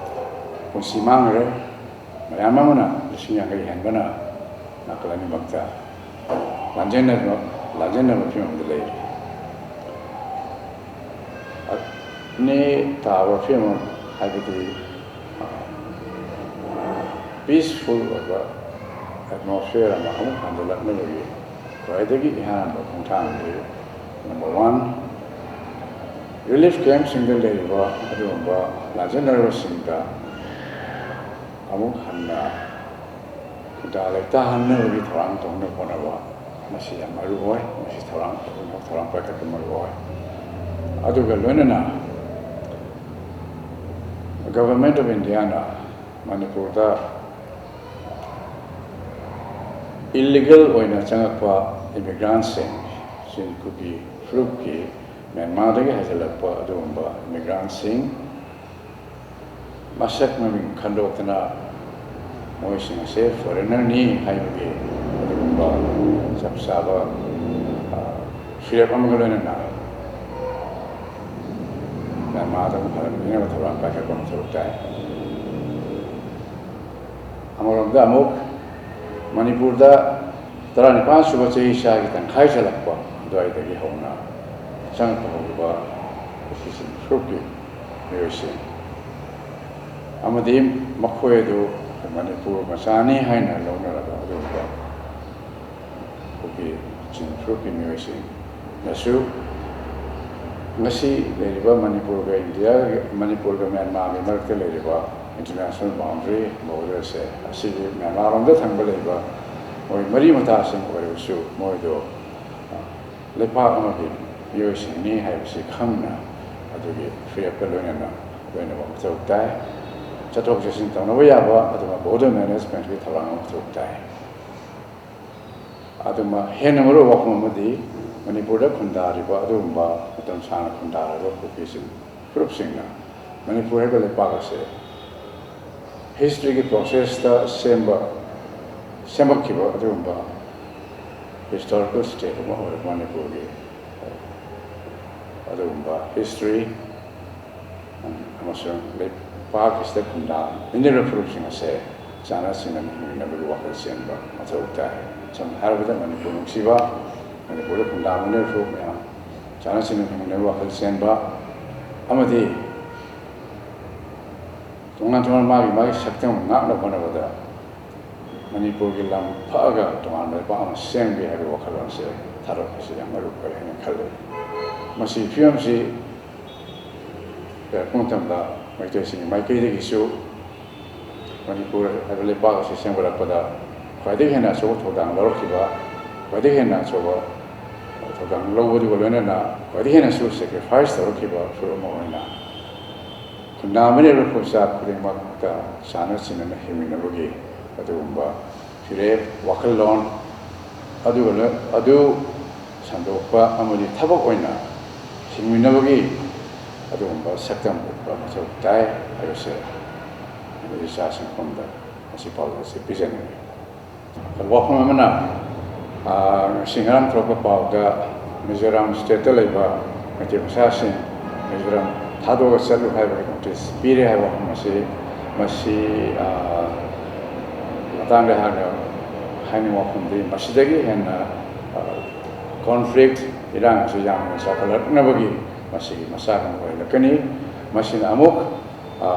ꯄꯨꯟꯁꯤ ꯃꯥꯡꯈ꯭ꯔꯦ꯫ ꯃꯌꯥꯝ ꯑꯃꯅ ꯂꯤꯁꯤꯡ ꯌꯥꯡꯈꯩ ꯍꯦꯟꯕꯅ ꯅꯥꯀꯜ ꯑꯅꯤꯃꯛꯇ ꯂꯥꯟꯖꯦꯟꯅꯕ, ꯂꯥꯟꯖꯦꯟꯅꯕ ꯐꯤꯕꯝꯗ ꯂꯩꯔꯤ꯫ ꯅꯦ ꯇꯥꯕ ꯐꯤꯕꯝ ꯍꯥꯏꯕꯗꯤ, ꯄꯤꯁꯐꯨꯜ ꯑꯣꯏꯕ ꯑꯦꯠꯃꯣꯁꯐꯤꯌꯔ ꯑꯃ ꯑꯃꯨꯛ ꯍꯟꯖꯤꯜꯂꯛꯅꯕꯒꯤ ꯈ꯭ꯋꯥꯏꯗꯒꯤ ꯏꯍꯥꯟ ꯍꯥꯟꯕ ꯈꯣꯡꯊꯥꯡꯗꯤ, ꯅꯝꯕꯔ ꯋꯥꯟ, ꯔꯤꯂꯤꯐ ꯀꯦꯝꯞꯁꯤꯡꯗ ꯂꯩꯔꯤꯕ ꯑꯗꯨꯒꯨꯝꯕ ꯂꯥꯟꯖꯦꯟꯅꯔꯕꯁꯤꯡꯗ ꯑꯃꯨꯛ ꯍꯟꯅ ꯈꯨꯟꯗꯥ ꯂꯩꯇꯥꯍꯟꯅꯕꯒꯤ ꯊꯧꯔꯥꯡ ꯇꯧꯅꯕ ꯍꯣꯠꯅꯕ꯫ ꯃꯁꯤ ꯌꯥꯝ ꯃꯔꯨ ꯑꯣꯏ꯫ ꯃꯁꯤ ꯊꯧꯔꯥꯡ ꯄꯨꯝꯅꯃꯛ ꯊꯧꯔꯥꯡ ꯄꯥꯏꯈꯠꯄ ꯃꯔꯨ ꯑꯣꯏ꯫ ꯑꯗꯨꯒ ꯂꯣꯏꯅꯅ Government of Indiaꯅ ꯃꯅꯤꯄꯨꯔꯗ ꯏꯜꯂꯤꯒꯦꯜ ꯑꯣꯏꯅ ꯆꯪꯉꯛꯄ ꯏꯃꯤꯒ꯭ꯔꯥꯟꯁꯤꯡ, ꯆꯤꯟ ꯀꯨꯀꯤ ꯐꯨꯔꯨꯞꯀꯤ ꯃ꯭ꯌꯥꯟꯃꯥꯔꯗꯒꯤ ꯍꯥꯏꯖꯤꯜꯂꯛꯄ ꯑꯗꯨꯒꯨꯝꯕ ꯏꯃꯤꯒ꯭ꯔꯥꯟꯁꯤꯡ ꯃꯁꯛ ꯃꯃꯤꯡ ꯈꯟꯗꯣꯛꯇꯅ ꯃꯣꯏꯁꯤꯡ ꯑꯁꯦ ꯐꯣꯔꯦꯅꯔꯅꯤ ꯍꯥꯏꯕꯒꯤ ꯑꯗꯨꯒꯨꯝꯕ ꯆꯞ ꯆꯥꯕ, ꯑ, ꯐꯤꯔꯦꯞ ꯑꯃꯒ ꯂꯣꯏꯅꯅ ꯃ꯭ꯌꯥꯟꯃꯥꯔꯗ ꯑꯃꯨꯛ ꯍꯜꯍꯟꯕꯤꯅꯕ ꯊꯧꯔꯥꯡ ꯄꯥꯏꯈꯠꯄ ꯃꯊꯧ ꯇꯥꯏ꯫ ꯑꯃꯔꯣꯝꯗ ꯑꯃꯨꯛ ꯃꯅꯤꯄꯨꯔꯗ ꯇꯔꯥꯅꯤꯄꯥꯟ ꯁꯨꯕ ꯆꯍꯤ ꯆꯥꯒꯤ ꯇꯪꯈꯥꯏ ꯆꯜꯂꯛꯄ ꯑꯗꯨꯋꯥꯏꯗꯒꯤ ꯍꯧꯅ ꯆꯪꯉꯛꯄ ꯍꯧꯔꯤꯕ ꯀꯨꯀꯤ ꯆꯤꯟ ꯐꯨꯔꯨꯞꯀꯤ ꯃꯤꯑꯣꯏꯁꯤꯡ ꯑꯃꯗꯤ ꯃꯈꯣꯏ ꯑꯗꯨ ꯃꯅꯤꯄꯨꯔ ꯃꯆꯥꯅꯤ ꯍꯥꯏꯅ ꯂꯧꯅꯔꯕ ꯑꯗꯨꯒꯨꯝꯕ ꯀꯨꯀꯤ ꯆꯤꯟ ꯐꯨꯔꯨꯞꯀꯤ ꯃꯤꯑꯣꯏꯁꯤꯡꯅꯁꯨ ꯉꯁꯤ ꯂꯩꯔꯤꯕ ꯃꯅꯤꯄꯨꯔꯒ ꯏꯟꯗꯤꯌꯥꯒꯤ, ꯃꯅꯤꯄꯨꯔꯒ ꯃ꯭ꯌꯥꯟꯃꯥꯔꯒꯤ ꯃꯔꯛꯇ ꯂꯩꯔꯤꯕ international boundary, border ꯑꯁꯦ, ꯑꯁꯤꯒꯤ ꯃ꯭ꯌꯥꯟꯃꯥꯔ ꯂꯣꯝꯗ ꯊꯪꯕ ꯂꯩꯕ ꯃꯣꯏ ꯃꯔꯤ ꯃꯇꯥꯁꯤꯡ ꯑꯣꯏꯔꯕꯁꯨ ꯃꯣꯏꯗꯣ, ꯑ, ꯂꯩꯄꯥꯛ ꯑꯃꯒꯤ ꯃꯤꯑꯣꯏꯁꯤꯡꯅꯤ ꯍꯥꯏꯕꯁꯤ ꯈꯪꯅ ꯑꯗꯨꯒꯤ ꯐꯤꯔꯦꯞꯀ ꯂꯣꯏꯅꯅ ꯂꯣꯏꯅꯕ ꯃꯊꯧ ꯇꯥꯏ꯫ ꯆꯠꯊꯣꯛ ꯆꯠꯁꯤꯟ ꯇꯧꯅꯕ ꯌꯥꯕ ꯑꯗꯨꯒ border managementꯀꯤ ꯊꯧꯔꯥꯡ ꯑꯃ ꯃꯊꯧ ꯇꯥꯏ꯫ ꯑꯗꯨꯃ ꯍꯦꯟꯅ ꯃꯔꯨ ꯋꯥꯐꯝ ꯑꯃꯗꯤ ꯃꯅꯤꯄꯨꯔꯗ ꯈꯨꯟꯗꯥꯔꯤꯕ ꯑꯗꯨꯒꯨꯝꯕ ꯃꯇꯝ ꯁꯥꯡꯅ ꯈꯨꯟꯗꯥꯔꯕ ꯀꯨꯀꯤꯁꯤꯡ ꯐꯨꯔꯨꯞꯁꯤꯡꯅ ꯃꯅꯤꯄꯨꯔ ꯍꯥꯏꯕ ꯂꯩꯄꯥꯛ ꯑꯁꯦ historyꯒꯤ processꯇ ꯁꯦꯝꯕ, ꯁꯦꯝꯃꯛꯈꯤꯕ ꯑꯗꯨꯒꯨꯝꯕ historical state ꯑꯃ ꯑꯣꯏꯔꯕ ꯃꯅꯤꯄꯨꯔꯒꯤ ꯑꯗꯨꯒꯨꯝꯕ history ꯑꯃꯁꯨꯡ ꯂꯩꯄꯥꯛ ꯑꯁꯤꯗ ꯈꯨꯟꯗꯥꯃꯤꯟꯅꯔꯤꯕ ꯐꯨꯔꯨꯞꯁꯤꯡ ꯑꯁꯦ ꯆꯥꯟꯅ ꯁꯤꯟꯅ ꯍꯤꯡꯃꯤꯟꯅꯕꯒꯤ ꯋꯥꯈꯜ ꯆꯦꯟꯕ ꯃꯊꯧ ꯇꯥꯏ꯫ ꯁꯝꯅ ꯍꯥꯏꯔꯕꯗ ꯃꯅꯤꯄꯨꯔ ꯅꯨꯡꯁꯤꯕ, ꯃꯅꯤꯄꯨꯔꯗ ꯈꯨꯟꯗꯥꯃꯤꯟꯅꯔꯤꯕ ꯐꯨꯔꯨꯞ ꯃꯌꯥꯝ ꯆꯥꯟꯅ ꯁꯤꯟꯅ ꯍꯤꯡꯃꯤꯟꯅꯕꯒꯤ ꯋꯥꯈꯜ ꯆꯦꯟꯕ ꯑꯃꯗꯤ ꯇꯣꯉꯥꯟ ꯇꯣꯉꯥꯟꯕ ꯃꯥꯒꯤ ꯃꯥꯒꯤ ꯁꯛꯇꯝ ꯉꯥꯛꯅꯕ ꯍꯣꯠꯅꯕꯗ ꯃꯅꯤꯄꯨꯔꯒꯤ ꯂꯝ ꯐꯛꯑꯒ ꯇꯣꯉꯥꯟꯕ ꯂꯩꯄꯥꯛ ꯑꯃ ꯁꯦꯝꯒꯦ ꯍꯥꯏꯕꯒꯤ ꯋꯥꯈꯜꯂꯣꯟꯁꯦ ꯊꯥꯗꯣꯛꯄꯁꯤ ꯌꯥꯝ ꯃꯔꯨ ꯑꯣꯏ ꯍꯥꯏꯅ ꯈꯜꯂꯤ꯫ ꯃꯁꯤ ꯐꯤꯕꯝꯁꯤ ꯀꯔꯤꯒꯨꯝꯕ ꯃꯇꯝꯗ ꯃꯩꯇꯩꯁꯤꯡꯒꯤ ꯃꯥꯏꯀꯩꯗꯒꯤꯁꯨ ꯃꯅꯤꯄꯨꯔ ꯍꯥꯏꯕ ꯂꯩꯄꯥꯛ ꯑꯁꯤ ꯁꯦꯝꯒꯠꯂꯛꯄꯗ ꯈ꯭ꯋꯥꯏꯗꯒꯤ ꯍꯦꯟꯅ ꯑꯆꯧꯕ ꯊꯧꯗꯥꯡ ꯂꯧꯔꯛꯈꯤꯕ ꯈ꯭ꯋꯥꯏꯗꯒꯤ ꯍꯦꯟꯅ ꯑꯆꯧꯕ ꯊꯧꯗꯥꯡ ꯂꯧꯕꯗꯨꯒ ꯂꯣꯏꯅꯅ ꯈ꯭ꯋꯥꯏꯗꯒꯤ ꯍꯦꯟꯅꯁꯨ sacrifice ꯇꯧꯔꯛꯈꯤꯕ ꯐꯨꯔꯨꯞ ꯑꯃ ꯑꯣꯏꯅ ꯈꯨꯟꯅꯥ ꯑꯃꯗꯤ ꯂꯨꯞꯈꯣꯡꯆꯥ ꯈꯨꯗꯤꯡꯃꯛꯇ ꯆꯥꯟꯅ ꯆꯤꯟꯅꯅ ꯍꯤꯡꯃꯤꯟꯅꯕꯒꯤ ꯑꯗꯨꯒꯨꯝꯕ ꯐꯤꯔꯦꯞ, ꯋꯥꯈꯜꯂꯣꯟ ꯑꯗꯨꯒ ꯂꯣꯏ-, ꯑꯗꯨ ꯁꯟꯗꯣꯛꯄ ꯑꯃꯗꯤ ꯊꯕꯛ ꯑꯣꯏꯅ ꯍꯤꯡꯃꯤꯟꯅꯕꯒꯤ ꯑꯗꯨꯒꯨꯝꯕ ꯁꯛꯇꯝ ꯎꯠꯄ ꯃꯊꯧ ꯇꯥꯏ ꯍꯥꯏꯕꯁꯦ ꯏꯆꯥꯁꯤꯡ ꯄꯨꯝꯕꯗ ꯉꯁꯤ ꯄꯥꯎꯖꯦꯜ ꯑꯁꯤ ꯄꯤꯖꯅꯤꯡꯏ꯫ ꯋꯥꯐꯝ ꯑꯃꯅ, ꯑ, ꯉꯁꯤ ꯉꯔꯥꯡ ꯊꯣꯛꯄ ꯄꯥꯎꯗ ꯃꯤꯖꯣꯔꯥꯝ stateꯇ ꯂꯩꯕ ꯃꯩꯇꯩ ꯃꯆꯥꯁꯤꯡ ꯃꯤꯖꯣꯔꯥꯝ ꯊꯥꯗꯣꯛꯑꯒ ꯆꯠꯂꯨ ꯍꯥꯏꯕꯒꯤ notice ꯄꯤꯔꯦ ꯍꯥꯏꯕ ꯋꯥꯐꯝ ꯑꯁꯤ, ꯃꯁꯤ, ꯑ, ꯃꯇꯥꯡꯗ ꯑꯩꯍꯥꯛꯅ ꯍꯥꯏꯅꯤꯡꯕ ꯋꯥꯐꯝꯗꯤ ꯃꯁꯤꯗꯒꯤ ꯍꯦꯟꯅ, ꯑ, conflict, ꯏꯔꯥꯡ ꯑꯁꯤ ꯌꯥꯝꯅ ꯆꯥꯎꯈꯠꯂꯛꯅꯕꯒꯤ ꯃꯁꯤꯒꯤ ꯃꯆꯥꯛ ꯑꯃ ꯑꯣꯏꯔꯛꯀꯅꯤ꯫ ꯃꯁꯤꯅ ꯑꯃꯨꯛ, ꯑ,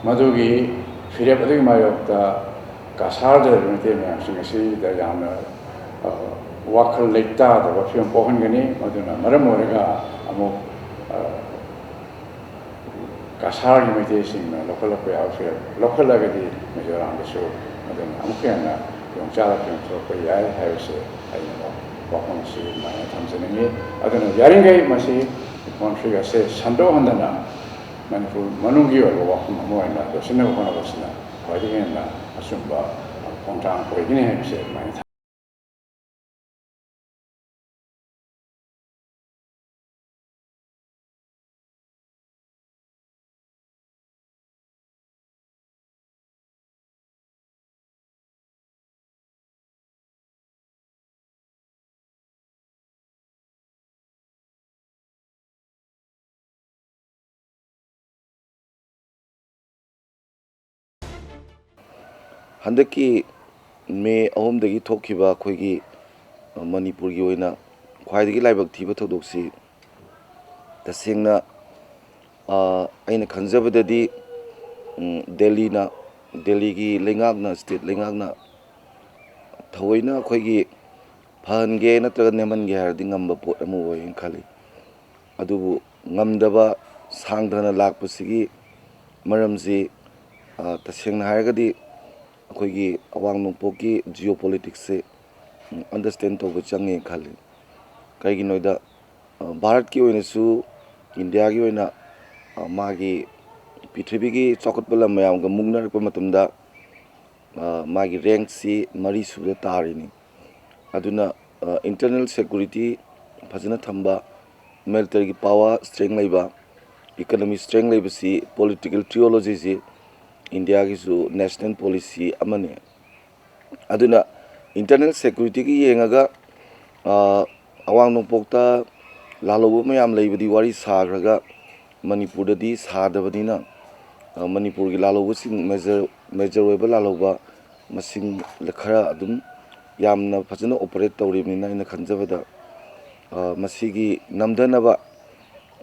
ꯃꯗꯨꯒꯤ ꯐꯤꯔꯦꯞ ꯑꯗꯨꯒꯤ ꯃꯥꯌꯣꯛꯇ ꯀꯁꯥꯔꯗ ꯂꯩꯔꯤꯕ ꯃꯩꯇꯩ ꯃꯌꯥꯝꯁꯤꯡ ꯑꯁꯤꯗ ꯌꯥꯝꯅ, ꯑ, ꯋꯥꯈꯜ ꯂꯩꯇꯥꯗꯕ ꯐꯤꯕꯝ ꯄꯣꯛꯍꯟꯒꯅꯤ꯫ ꯃꯗꯨꯅ ꯃꯔꯝ ꯑꯣꯏꯔꯒ ꯑꯃꯨꯛ, ꯑ, ꯀꯁꯥꯔꯒꯤ ꯃꯩꯇꯩꯁꯤꯡꯅ ꯂꯧꯈꯠꯂꯛꯄ ꯌꯥꯕ ꯐꯤꯔꯦꯞ ꯂꯧꯈꯠꯂꯒꯗꯤ ꯃꯤꯖꯣꯔꯥꯝꯗꯁꯨ ꯃꯗꯨꯅ ꯑꯃꯨꯛꯀ ꯍꯦꯟꯅ ꯈꯨꯗꯣꯡꯆꯥꯗꯕ ꯐꯤꯕꯝ ꯊꯣꯛꯂꯛꯄ ꯌꯥꯏ ꯍꯥꯏꯕꯁꯤ ꯑꯩꯅ ꯋꯥꯐꯝ ꯑꯁꯤ ꯑꯗꯨꯃꯥꯏꯅ ꯊꯝꯖꯅꯤꯡꯏ꯫ ꯑꯗꯨꯅ ꯌꯥꯔꯤꯈꯩ ꯃꯁꯤ conflict ꯑꯁꯦ ꯁꯟꯗꯣꯛꯍꯟꯗꯅ ꯃꯅꯤꯄꯨꯔ ꯃꯅꯨꯡꯒꯤ ꯑꯣꯏꯕ ꯋꯥꯐꯝ ꯑꯃ ꯑꯣꯏꯅ ꯂꯣꯏꯁꯤꯟꯅꯕ ꯍꯣꯠꯅꯕꯁꯤꯅ ꯈ꯭ꯋꯥꯏꯗꯒꯤ ꯍꯦꯟꯅ ꯑꯆꯨꯝꯕ ꯈꯣꯡꯊꯥꯡ ꯑꯣꯏꯒꯅꯤ ꯍꯥꯏꯕꯁꯦ ꯑꯗꯨꯃꯥꯏꯅ ꯊꯝ-, ꯍꯟꯗꯛꯀꯤ ꯃꯦ ꯑꯍꯨꯝꯗꯒꯤ ꯊꯣꯛꯈꯤꯕ ꯑꯩꯈꯣꯏꯒꯤ ꯃꯅꯤꯄꯨꯔꯒꯤ ꯑꯣꯏꯅ ꯈ꯭ꯋꯥꯏꯗꯒꯤ ꯂꯥꯏꯕꯛ ꯊꯤꯕ ꯊꯧꯗꯣꯛꯁꯤ ꯇꯁꯦꯡꯅ, ꯑ, ꯑꯩꯅ ꯈꯟꯖꯕꯗꯗꯤ, ꯎꯝ, ꯗꯦꯜꯂꯤꯅ, ꯗꯦꯜꯂꯤꯒꯤ ꯂꯩꯉꯥꯛꯅ, state ꯂꯩꯉꯥꯛꯅ ꯊꯑꯣꯏꯅ ꯑꯩꯈꯣꯏꯒꯤ ꯐꯍꯟꯒꯦ ꯅꯠꯇ꯭ꯔꯒ ꯅꯦꯝꯍꯟꯒꯦ ꯍꯥꯏꯔꯗꯤ ꯉꯝꯕ ꯄꯣꯠ ꯑꯃ ꯑꯣꯏ ꯍꯥꯏꯅ ꯈꯜꯂꯤ꯫ ꯑꯗꯨꯕꯨ ꯉꯝꯗꯕ ꯁꯥꯡꯊꯅ ꯂꯥꯛꯄꯁꯤꯒꯤ ꯃꯔꯝꯁꯤ, ꯑ, ꯇꯁꯦꯡꯅ ꯍꯥꯏꯔꯒꯗꯤ ꯑꯩꯈꯣꯏꯒꯤ ꯑꯋꯥꯡ ꯅꯣꯡꯄꯣꯛꯀꯤ geopoliticsꯁꯦ ꯑꯟꯗꯔꯁ꯭ꯇꯦꯟ ꯇꯧꯕ ꯆꯪꯉꯦ ꯈꯜꯂꯤ꯫ ꯀꯩꯒꯤꯅꯣꯗ, ꯑ, ꯚꯥꯔꯠꯀꯤ ꯑꯣꯏꯅꯁꯨ, ꯏꯟꯗꯤꯌꯥꯒꯤ ꯑꯣꯏꯅ, ꯑ, ꯃꯥꯒꯤ ꯄ꯭ꯔꯤꯊꯤꯕꯤꯒꯤ ꯆꯥꯎꯈꯠꯄ ꯂꯝ ꯃꯌꯥꯝꯒ ꯃꯨꯛꯅꯔꯛꯄ ꯃꯇꯝꯗ, ꯑ, ꯃꯥꯒꯤ ꯔꯦꯡꯛꯁꯤ ꯃꯔꯤꯁꯨꯕꯗ ꯇꯥꯔꯤꯅꯤ꯫ ꯑꯗꯨꯅ, ꯑ, ꯏꯟꯇꯔꯅꯦꯜ ꯁꯦꯀꯨꯔꯤꯇꯤ ꯐꯖꯅ ꯊꯝꯕ, ꯃꯤꯂꯤꯇꯔꯤꯒꯤ ꯄꯥꯋꯔ ꯁ꯭ꯇ꯭ꯔꯦꯡ ꯂꯩꯕ, ꯏꯀꯅꯃꯤ ꯁ꯭ꯇ꯭ꯔꯦꯡ ꯂꯩꯕꯁꯤ ꯄꯣꯂꯤꯇꯤꯀꯦꯜ ꯊꯤꯑꯣꯂꯣꯖꯤꯁꯤ ꯏꯟꯗꯤꯌꯥꯒꯤꯁꯨ ꯅꯦꯁꯅꯦꯜ ꯄꯣꯂꯤꯁꯤ ꯑꯃꯅꯤ꯫ ꯑꯗꯨꯅ ꯏꯟꯇꯔꯅꯦꯜ ꯁꯦꯀꯨꯔꯤꯇꯤꯒꯤ ꯌꯦꯡꯉꯒ, ꯑ, ꯑꯋꯥꯡ ꯅꯣꯡꯄꯣꯛꯇ ꯂꯥꯜꯍꯧꯕ ꯃꯌꯥꯝ ꯂꯩꯕꯗꯤ ꯋꯥꯔꯤ ꯁꯥꯈ꯭ꯔꯒ, ꯃꯅꯤꯄꯨꯔꯗꯗꯤ ꯁꯥꯗꯕꯅꯤꯅ, ꯑ, ꯃꯅꯤꯄꯨꯔꯒꯤ ꯂꯥꯜꯍꯧꯕꯁꯤꯡ, ꯃꯦꯖꯔ, ꯃꯦꯖꯔ ꯑꯣꯏꯕ ꯂꯥꯜꯍꯧꯕ ꯃꯁꯤꯡ ꯈꯔ ꯑꯗꯨꯝ ꯌꯥꯝꯅ ꯐꯖꯅ ꯑꯣꯄꯔꯦꯠ ꯇꯧꯔꯤꯕꯅꯤꯅ, ꯑꯩꯅ ꯈꯟꯖꯕꯗ, ꯑ, ꯃꯁꯤꯒꯤ ꯅꯝꯊꯅꯕ,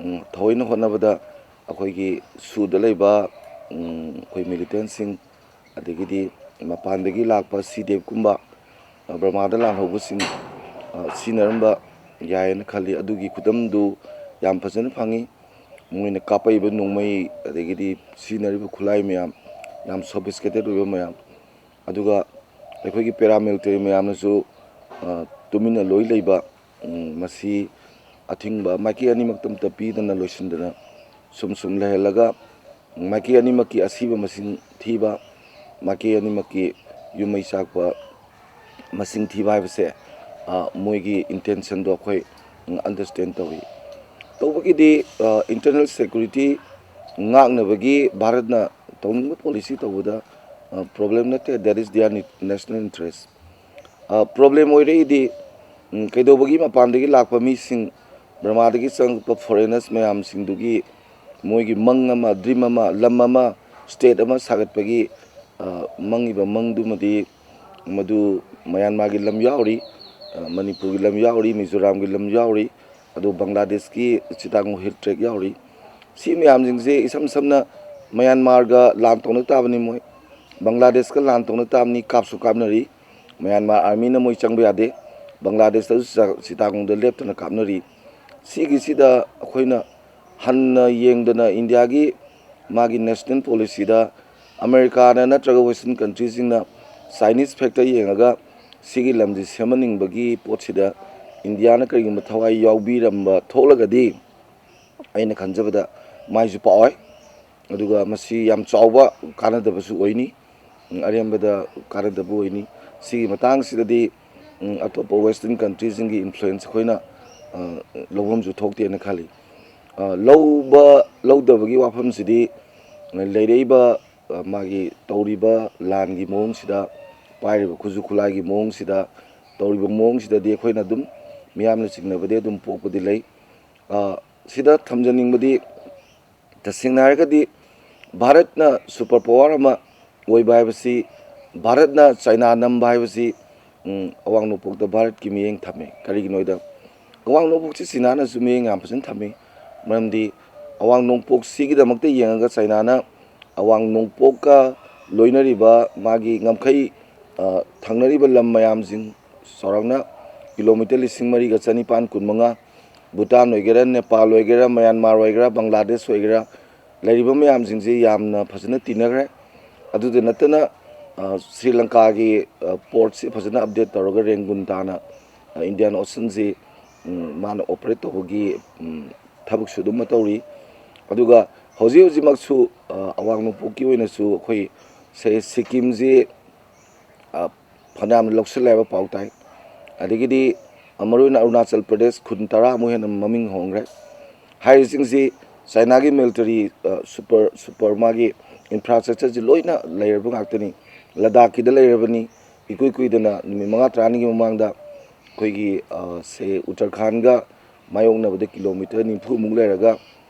ꯎꯝ, ꯊꯑꯣꯏꯅ ꯍꯣꯠꯅꯕꯗ ꯑꯩꯈꯣꯏꯒꯤ ꯁꯨꯗ ꯂꯩꯕ, ꯎꯝ, ꯑꯩꯈꯣꯏ ꯃꯤꯂꯤꯇꯦꯟꯁꯤꯡ, ꯑꯗꯒꯤꯗꯤ ꯃꯄꯥꯟꯗꯒꯤ ꯂꯥꯛꯄ ꯁꯤ ꯗꯦꯞꯀꯨꯝꯕ, ꯑ, ꯕꯔꯃꯥꯗ ꯂꯥꯜꯍꯧꯕꯁꯤꯡ, ꯑ, ꯁꯤꯖꯤꯟꯅꯔꯝꯕ ꯌꯥꯏꯌꯦꯅ ꯈꯜꯂꯤ꯫ ꯑꯗꯨꯒꯤ ꯈꯨꯗꯝꯗꯨ ꯌꯥꯝ ꯐꯖꯅ ꯐꯪꯉꯤ꯫ ꯃꯣꯏꯅ ꯀꯥꯞꯄꯛꯏꯕ ꯅꯣꯡꯃꯩ, ꯑꯗꯒꯤꯗꯤ ꯁꯤꯖꯤꯟꯅꯔꯤꯕ ꯈꯨꯠꯂꯥꯏ ꯃꯌꯥꯝ ꯌꯥꯝ ꯁꯣꯐꯤꯁꯀꯦꯇꯦꯠ ꯑꯣꯏꯕ ꯃꯌꯥꯝ, ꯑꯗꯨꯒ ꯑꯩꯈꯣꯏꯒꯤ ꯄꯦꯔꯥꯃꯤꯂꯤꯇꯔꯤ ꯃꯌꯥꯝꯅꯁꯨ, ꯑ, ꯇꯨꯃꯤꯟꯅ ꯂꯣꯏ ꯂꯩꯕ, ꯎꯝ, ꯃꯁꯤ ꯑꯊꯤꯡꯕ ꯃꯥꯏꯀꯩ ꯑꯅꯤꯃꯛꯇ ꯑꯝꯇ ꯄꯤꯗꯅ ꯂꯣꯏꯁꯤꯟꯗꯅ ꯁꯨꯝ ꯁꯨꯝ ꯂꯩꯍꯜꯂꯒ, ꯃꯥꯏꯀꯩ ꯑꯅꯤꯃꯛꯀꯤ ꯑꯁꯤꯕ ꯃꯁꯤꯡ ꯊꯤꯕ, ꯃꯥꯏꯀꯩ ꯑꯅꯤꯃꯛꯀꯤ ꯌꯨꯝ ꯃꯩ ꯆꯥꯛꯄ ꯃꯁꯤꯡ ꯊꯤꯕ ꯍꯥꯏꯕꯁꯦ, ꯑ, ꯃꯣꯏꯒꯤ ꯏꯟꯇꯦꯟꯁꯟꯗꯣ ꯑꯩꯈꯣꯏ, ꯎꯝ, ꯑꯟꯗꯔꯁ꯭ꯇꯦꯟ ꯇꯧꯏ꯫ ꯇꯧꯕꯒꯤꯗꯤ, ꯑ, ꯏꯟꯇꯔꯅꯦꯜ ꯁꯦꯀꯨꯔꯤꯇꯤ ꯉꯥꯛꯅꯕꯒꯤ ꯚꯥꯔꯠꯅ ꯇꯧꯅꯤꯡꯕ ꯄꯣꯂꯤꯁꯤ ꯇꯧꯕꯗ, ꯑ, ꯄ꯭ꯔꯣꯕ꯭ꯂꯦꯝ ꯅꯠꯇꯦ, that is their national interest꯫ ꯑ, ꯄ꯭ꯔꯣꯕ꯭ꯂꯦꯝ ꯑꯣꯏꯔꯛꯏꯗꯤ, ꯎꯝ, ꯀꯩꯗꯧꯕꯒꯤ ꯃꯄꯥꯟꯗꯒꯤ ꯂꯥꯛꯄ ꯃꯤꯁꯤꯡ, ꯕꯔꯃꯥꯗꯒꯤ ꯆꯪꯉꯛꯄ ꯐꯣꯔꯦꯅꯔꯁ ꯃꯌꯥꯝꯁꯤꯡꯗꯨꯒꯤ ꯃꯣꯏꯒꯤ ꯃꯪ ꯑꯃ, ꯗ꯭ꯔꯤꯝ ꯑꯃ, ꯂꯝ ꯑꯃ, ꯁ꯭ꯇꯦꯠ ꯑꯃ ꯁꯥꯒꯠꯄꯒꯤ, ꯑ, ꯃꯪꯉꯤꯕ ꯃꯪꯗꯨꯃꯗꯤ ꯃꯗꯨ ꯃ꯭ꯌꯥꯟꯃꯥꯔꯒꯤ ꯂꯝ ꯌꯥꯎꯔꯤ, ꯑ, ꯃꯅꯤꯄꯨꯔꯒꯤ ꯂꯝ ꯌꯥꯎꯔꯤ, ꯃꯤꯖꯣꯔꯥꯝꯒꯤ ꯂꯝ ꯌꯥꯎꯔꯤ, ꯑꯗꯨ ꯕꯪꯒ꯭ꯂꯥꯗꯦꯁꯀꯤ ꯆꯤꯇꯥꯒꯣꯡ ꯍꯤꯜ ꯇ꯭ꯔꯦꯛ ꯌꯥꯎꯔꯤ꯫ ꯁꯤ ꯃꯌꯥꯝꯁꯤꯡꯁꯦ ꯏꯁꯝ ꯁꯝꯅ ꯃ꯭ꯌꯥꯟꯃꯥꯔꯒ ꯂꯥꯟ ꯇꯧꯅ ꯇꯥꯕꯅꯤ ꯃꯣꯏ, ꯕꯪꯒ꯭ꯂꯥꯗꯦꯁꯀ ꯂꯥꯟ ꯇꯧꯅ ꯇꯥꯕꯅꯤ, ꯀꯥꯞꯁꯨ ꯀꯥꯞꯅꯔꯤ꯫ ꯃ꯭ꯌꯥꯟꯃꯥꯔ ꯑꯥꯔꯃꯤꯅ ꯃꯣꯏ ꯆꯪꯕ ꯌꯥꯗꯦ꯫ ꯕꯪꯒ꯭ꯂꯥꯗꯦꯁꯇꯁꯨ ꯆ-, ꯆꯤꯇꯥꯒꯣꯡꯗ ꯂꯦꯞꯇꯅ ꯀꯥꯞꯅꯔꯤ꯫ ꯁꯤꯒꯤꯁꯤꯗ ꯑꯩꯈꯣꯏꯅ ꯍꯟꯅ ꯌꯦꯡꯗꯅ ꯏꯟꯗꯤꯌꯥꯒꯤ ꯃꯥꯒꯤ ꯅꯦꯁꯅꯦꯜ ꯄꯣꯂꯤꯁꯤꯗ ꯑꯃꯦꯔꯤꯀꯥꯅ ꯅꯠꯇ꯭ꯔꯒ ꯋꯦꯁꯇꯔꯟ ꯀꯟꯇ꯭ꯔꯤꯁꯤꯡꯅ ꯆꯥꯏꯅꯤꯁ ꯐꯦꯛꯇꯔ ꯌꯦꯡꯉꯒ ꯁꯤꯒꯤ ꯂꯝꯁꯤ ꯁꯦꯝꯍꯟꯅꯤꯡꯕꯒꯤ ꯄꯣꯠꯁꯤꯗ ꯏꯟꯗꯤꯌꯥꯅ ꯀꯔꯤꯒꯨꯝꯕ ꯊꯋꯥꯏ ꯌꯥꯎꯕꯤꯔꯝꯕ ꯊꯣꯛꯂꯒꯗꯤ, ꯑꯩꯅ ꯈꯟꯖꯕꯗ ꯃꯥꯏꯁꯨ ꯄꯥꯛꯑꯣꯏ꯫ ꯑꯗꯨꯒ ꯃꯁꯤ ꯌꯥꯝ ꯆꯥꯎꯕ ꯀꯥꯟꯅꯗꯕꯁꯨ ꯑꯣꯏꯅꯤ, ꯎꯝ, ꯑꯔꯦꯝꯕꯗ ꯀꯥꯟꯅꯗꯕ ꯑꯣꯏꯅꯤ꯫ ꯁꯤꯒꯤ ꯃꯇꯥꯡꯁꯤꯗꯗꯤ, ꯎꯝ, ꯑꯇꯣꯞꯄ Western countryꯁꯤꯡꯒꯤ influence ꯑꯩꯈꯣꯏꯅ, ꯑ, ꯂꯧꯐꯝꯁꯨ ꯊꯣꯛꯇꯦꯅ ꯈꯜꯂꯤ꯫ ꯑ, ꯂꯧꯕ ꯂꯧꯗꯕꯒꯤ ꯋꯥꯐꯝꯁꯤꯗꯤ ꯂꯩꯔꯛꯏꯕ, ꯑ, ꯃꯥꯒꯤ ꯇꯧꯔꯤꯕ ꯂꯥꯟꯒꯤ ꯃꯑꯣꯡꯁꯤꯗ, ꯄꯥꯏꯔꯤꯕ ꯈꯨꯠꯁꯨ ꯈꯨꯠꯂꯥꯏꯒꯤ ꯃꯑꯣꯡꯁꯤꯗ, ꯇꯧꯔꯤꯕ ꯃꯑꯣꯡꯁꯤꯗꯗꯤ ꯑꯩꯈꯣꯏꯅ ꯑꯗꯨꯝ ꯃꯤꯌꯥꯝꯅ ꯆꯤꯡꯅꯕꯗꯤ ꯑꯗꯨꯝ ꯄꯣꯛꯄꯗꯤ ꯂꯩ꯫ ꯑ, ꯁꯤꯗ ꯊꯝꯖꯅꯤꯡꯕꯗꯤ, ꯇꯁꯦꯡꯅ ꯍꯥꯏꯔꯒꯗꯤ ꯚꯥꯔꯠꯅ super power ꯑꯃ ꯑꯣꯏꯕ ꯍꯥꯏꯕꯁꯤ, ꯚꯥꯔꯠꯅ ꯆꯥꯏꯅꯥ ꯅꯝꯕ ꯍꯥꯏꯕꯁꯤ, ꯎꯝ, ꯑꯋꯥꯡ ꯅꯣꯡꯄꯣꯛꯇ ꯚꯥꯔꯠꯀꯤ ꯃꯤꯠꯌꯦꯡ ꯊꯝꯃꯤ꯫ ꯀꯔꯤꯒꯤꯅꯣꯗ, ꯑꯋꯥꯡ ꯅꯣꯡꯄꯣꯛꯁꯤ ꯆꯤꯅꯥꯅꯁꯨ ꯃꯤꯠꯌꯦꯡ ꯌꯥꯝ ꯐꯖꯅ ꯊꯝꯃꯤ꯫ ꯃꯔꯝꯗꯤ ꯑꯋꯥꯡ ꯅꯣꯡꯄꯣꯛꯁꯤꯒꯤꯗꯃꯛꯇ ꯌꯦꯡꯉꯒ ꯆꯥꯏꯅꯥꯅ ꯑꯋꯥꯡ ꯅꯣꯡꯄꯣꯛꯀ ꯂꯣꯏꯅꯔꯤꯕ ꯃꯥꯒꯤ ꯉꯝꯈꯩ, ꯑ, ꯊꯪꯅꯔꯤꯕ ꯂꯝ ꯃꯌꯥꯝꯁꯤꯡ, ꯆꯥꯎꯔꯥꯛꯅ ꯀꯤꯂꯣꯃꯤꯇꯔ ꯂꯤꯁꯤꯡ ꯃꯔꯤꯒ ꯆꯅꯤꯄꯥꯟ ꯀꯨꯟꯃꯉꯥ, ꯚꯨꯇꯥꯟ ꯑꯣꯏꯒꯦꯔꯥ, ꯅꯦꯄꯥꯜ ꯑꯣꯏꯒꯦꯔꯥ, ꯃꯌꯥꯟꯃꯥꯔ ꯑꯣꯏꯒꯦꯔꯥ, ꯕꯪꯒ꯭ꯂꯥꯗꯦꯁ ꯑꯣꯏꯒꯦꯔꯥ, ꯂꯩꯔꯤꯕ ꯃꯌꯥꯝꯁꯤꯡꯁꯤ ꯌꯥꯝꯅ ꯐꯖꯅ ꯇꯤꯟꯅꯈ꯭ꯔꯦ꯫ ꯑꯗꯨꯗ ꯅꯠꯇꯅ, ꯑ, ꯁ꯭ꯔꯤ ꯂꯪꯀꯥꯒꯤ, ꯑ, ꯄꯣꯔꯠꯁꯤ ꯐꯖꯅ update ꯇꯧꯔꯒ ꯔꯦꯡꯒꯨꯟ ꯇꯥꯅ, ꯑ, Indian Oceanꯁꯤ, ꯎꯝ, ꯃꯥꯅ operate ꯇꯧꯕꯒꯤ, ꯎꯝ, ꯊꯕꯛꯁꯨ ꯑꯗꯨꯝ ꯇꯧꯔꯤ꯫ ꯑꯗꯨꯒ ꯍꯧꯖꯤꯛ ꯍꯧꯖꯤꯛꯃꯛꯁꯨ, ꯑ, ꯑꯋꯥꯡ ꯅꯣꯡꯄꯣꯛꯀꯤ ꯑꯣꯏꯅꯁꯨ ꯑꯩꯈꯣꯏ ꯁꯦ-, ꯁꯤꯛꯀꯤꯝꯁꯤ, ꯑ, ꯐꯅꯌꯥꯝꯅ ꯂꯧꯁꯤꯜꯂꯦ ꯍꯥꯏꯕ ꯄꯥꯎ ꯇꯥꯏ꯫ ꯑꯗꯒꯤꯗꯤ, ꯑ, ꯃꯔꯨꯑꯣꯏꯅ ꯑꯔꯨꯅꯥꯆꯜ ꯄ꯭ꯔꯗꯦꯁ ꯈꯨꯟ ꯇꯔꯥꯃꯨꯛ ꯍꯦꯟꯅ ꯃꯃꯤꯡ ꯍꯣꯡꯈ꯭ꯔꯦ꯫ ꯍꯥꯏꯔꯤꯁꯤꯡꯁꯤ ꯆꯥꯏꯅꯥꯒꯤ military, ꯑ, super, super ꯃꯥꯒꯤ infrastructureꯁꯤ ꯂꯣꯏꯅ ꯂꯩꯔꯕ ꯉꯥꯛꯇꯅꯤ꯫ ꯂꯗꯥꯛꯀꯤꯗ ꯂꯩꯔꯕꯅꯤ꯫ ꯏꯀꯨꯏ ꯀꯨꯏꯗꯅ ꯅꯨꯃꯤꯠ ꯃꯉꯥ ꯇꯔꯥꯅꯤꯒꯤ ꯃꯃꯥꯡꯗ ꯑꯩꯈꯣꯏꯒꯤ, ꯑ, ꯁꯦ ꯎꯇꯔꯈꯥꯟꯒ ꯃꯥꯌꯣꯛꯅꯕꯗ ꯀꯤꯂꯣꯃꯤꯇꯔ ꯅꯤꯐꯨꯃꯨꯛ ꯂꯩꯔꯒ,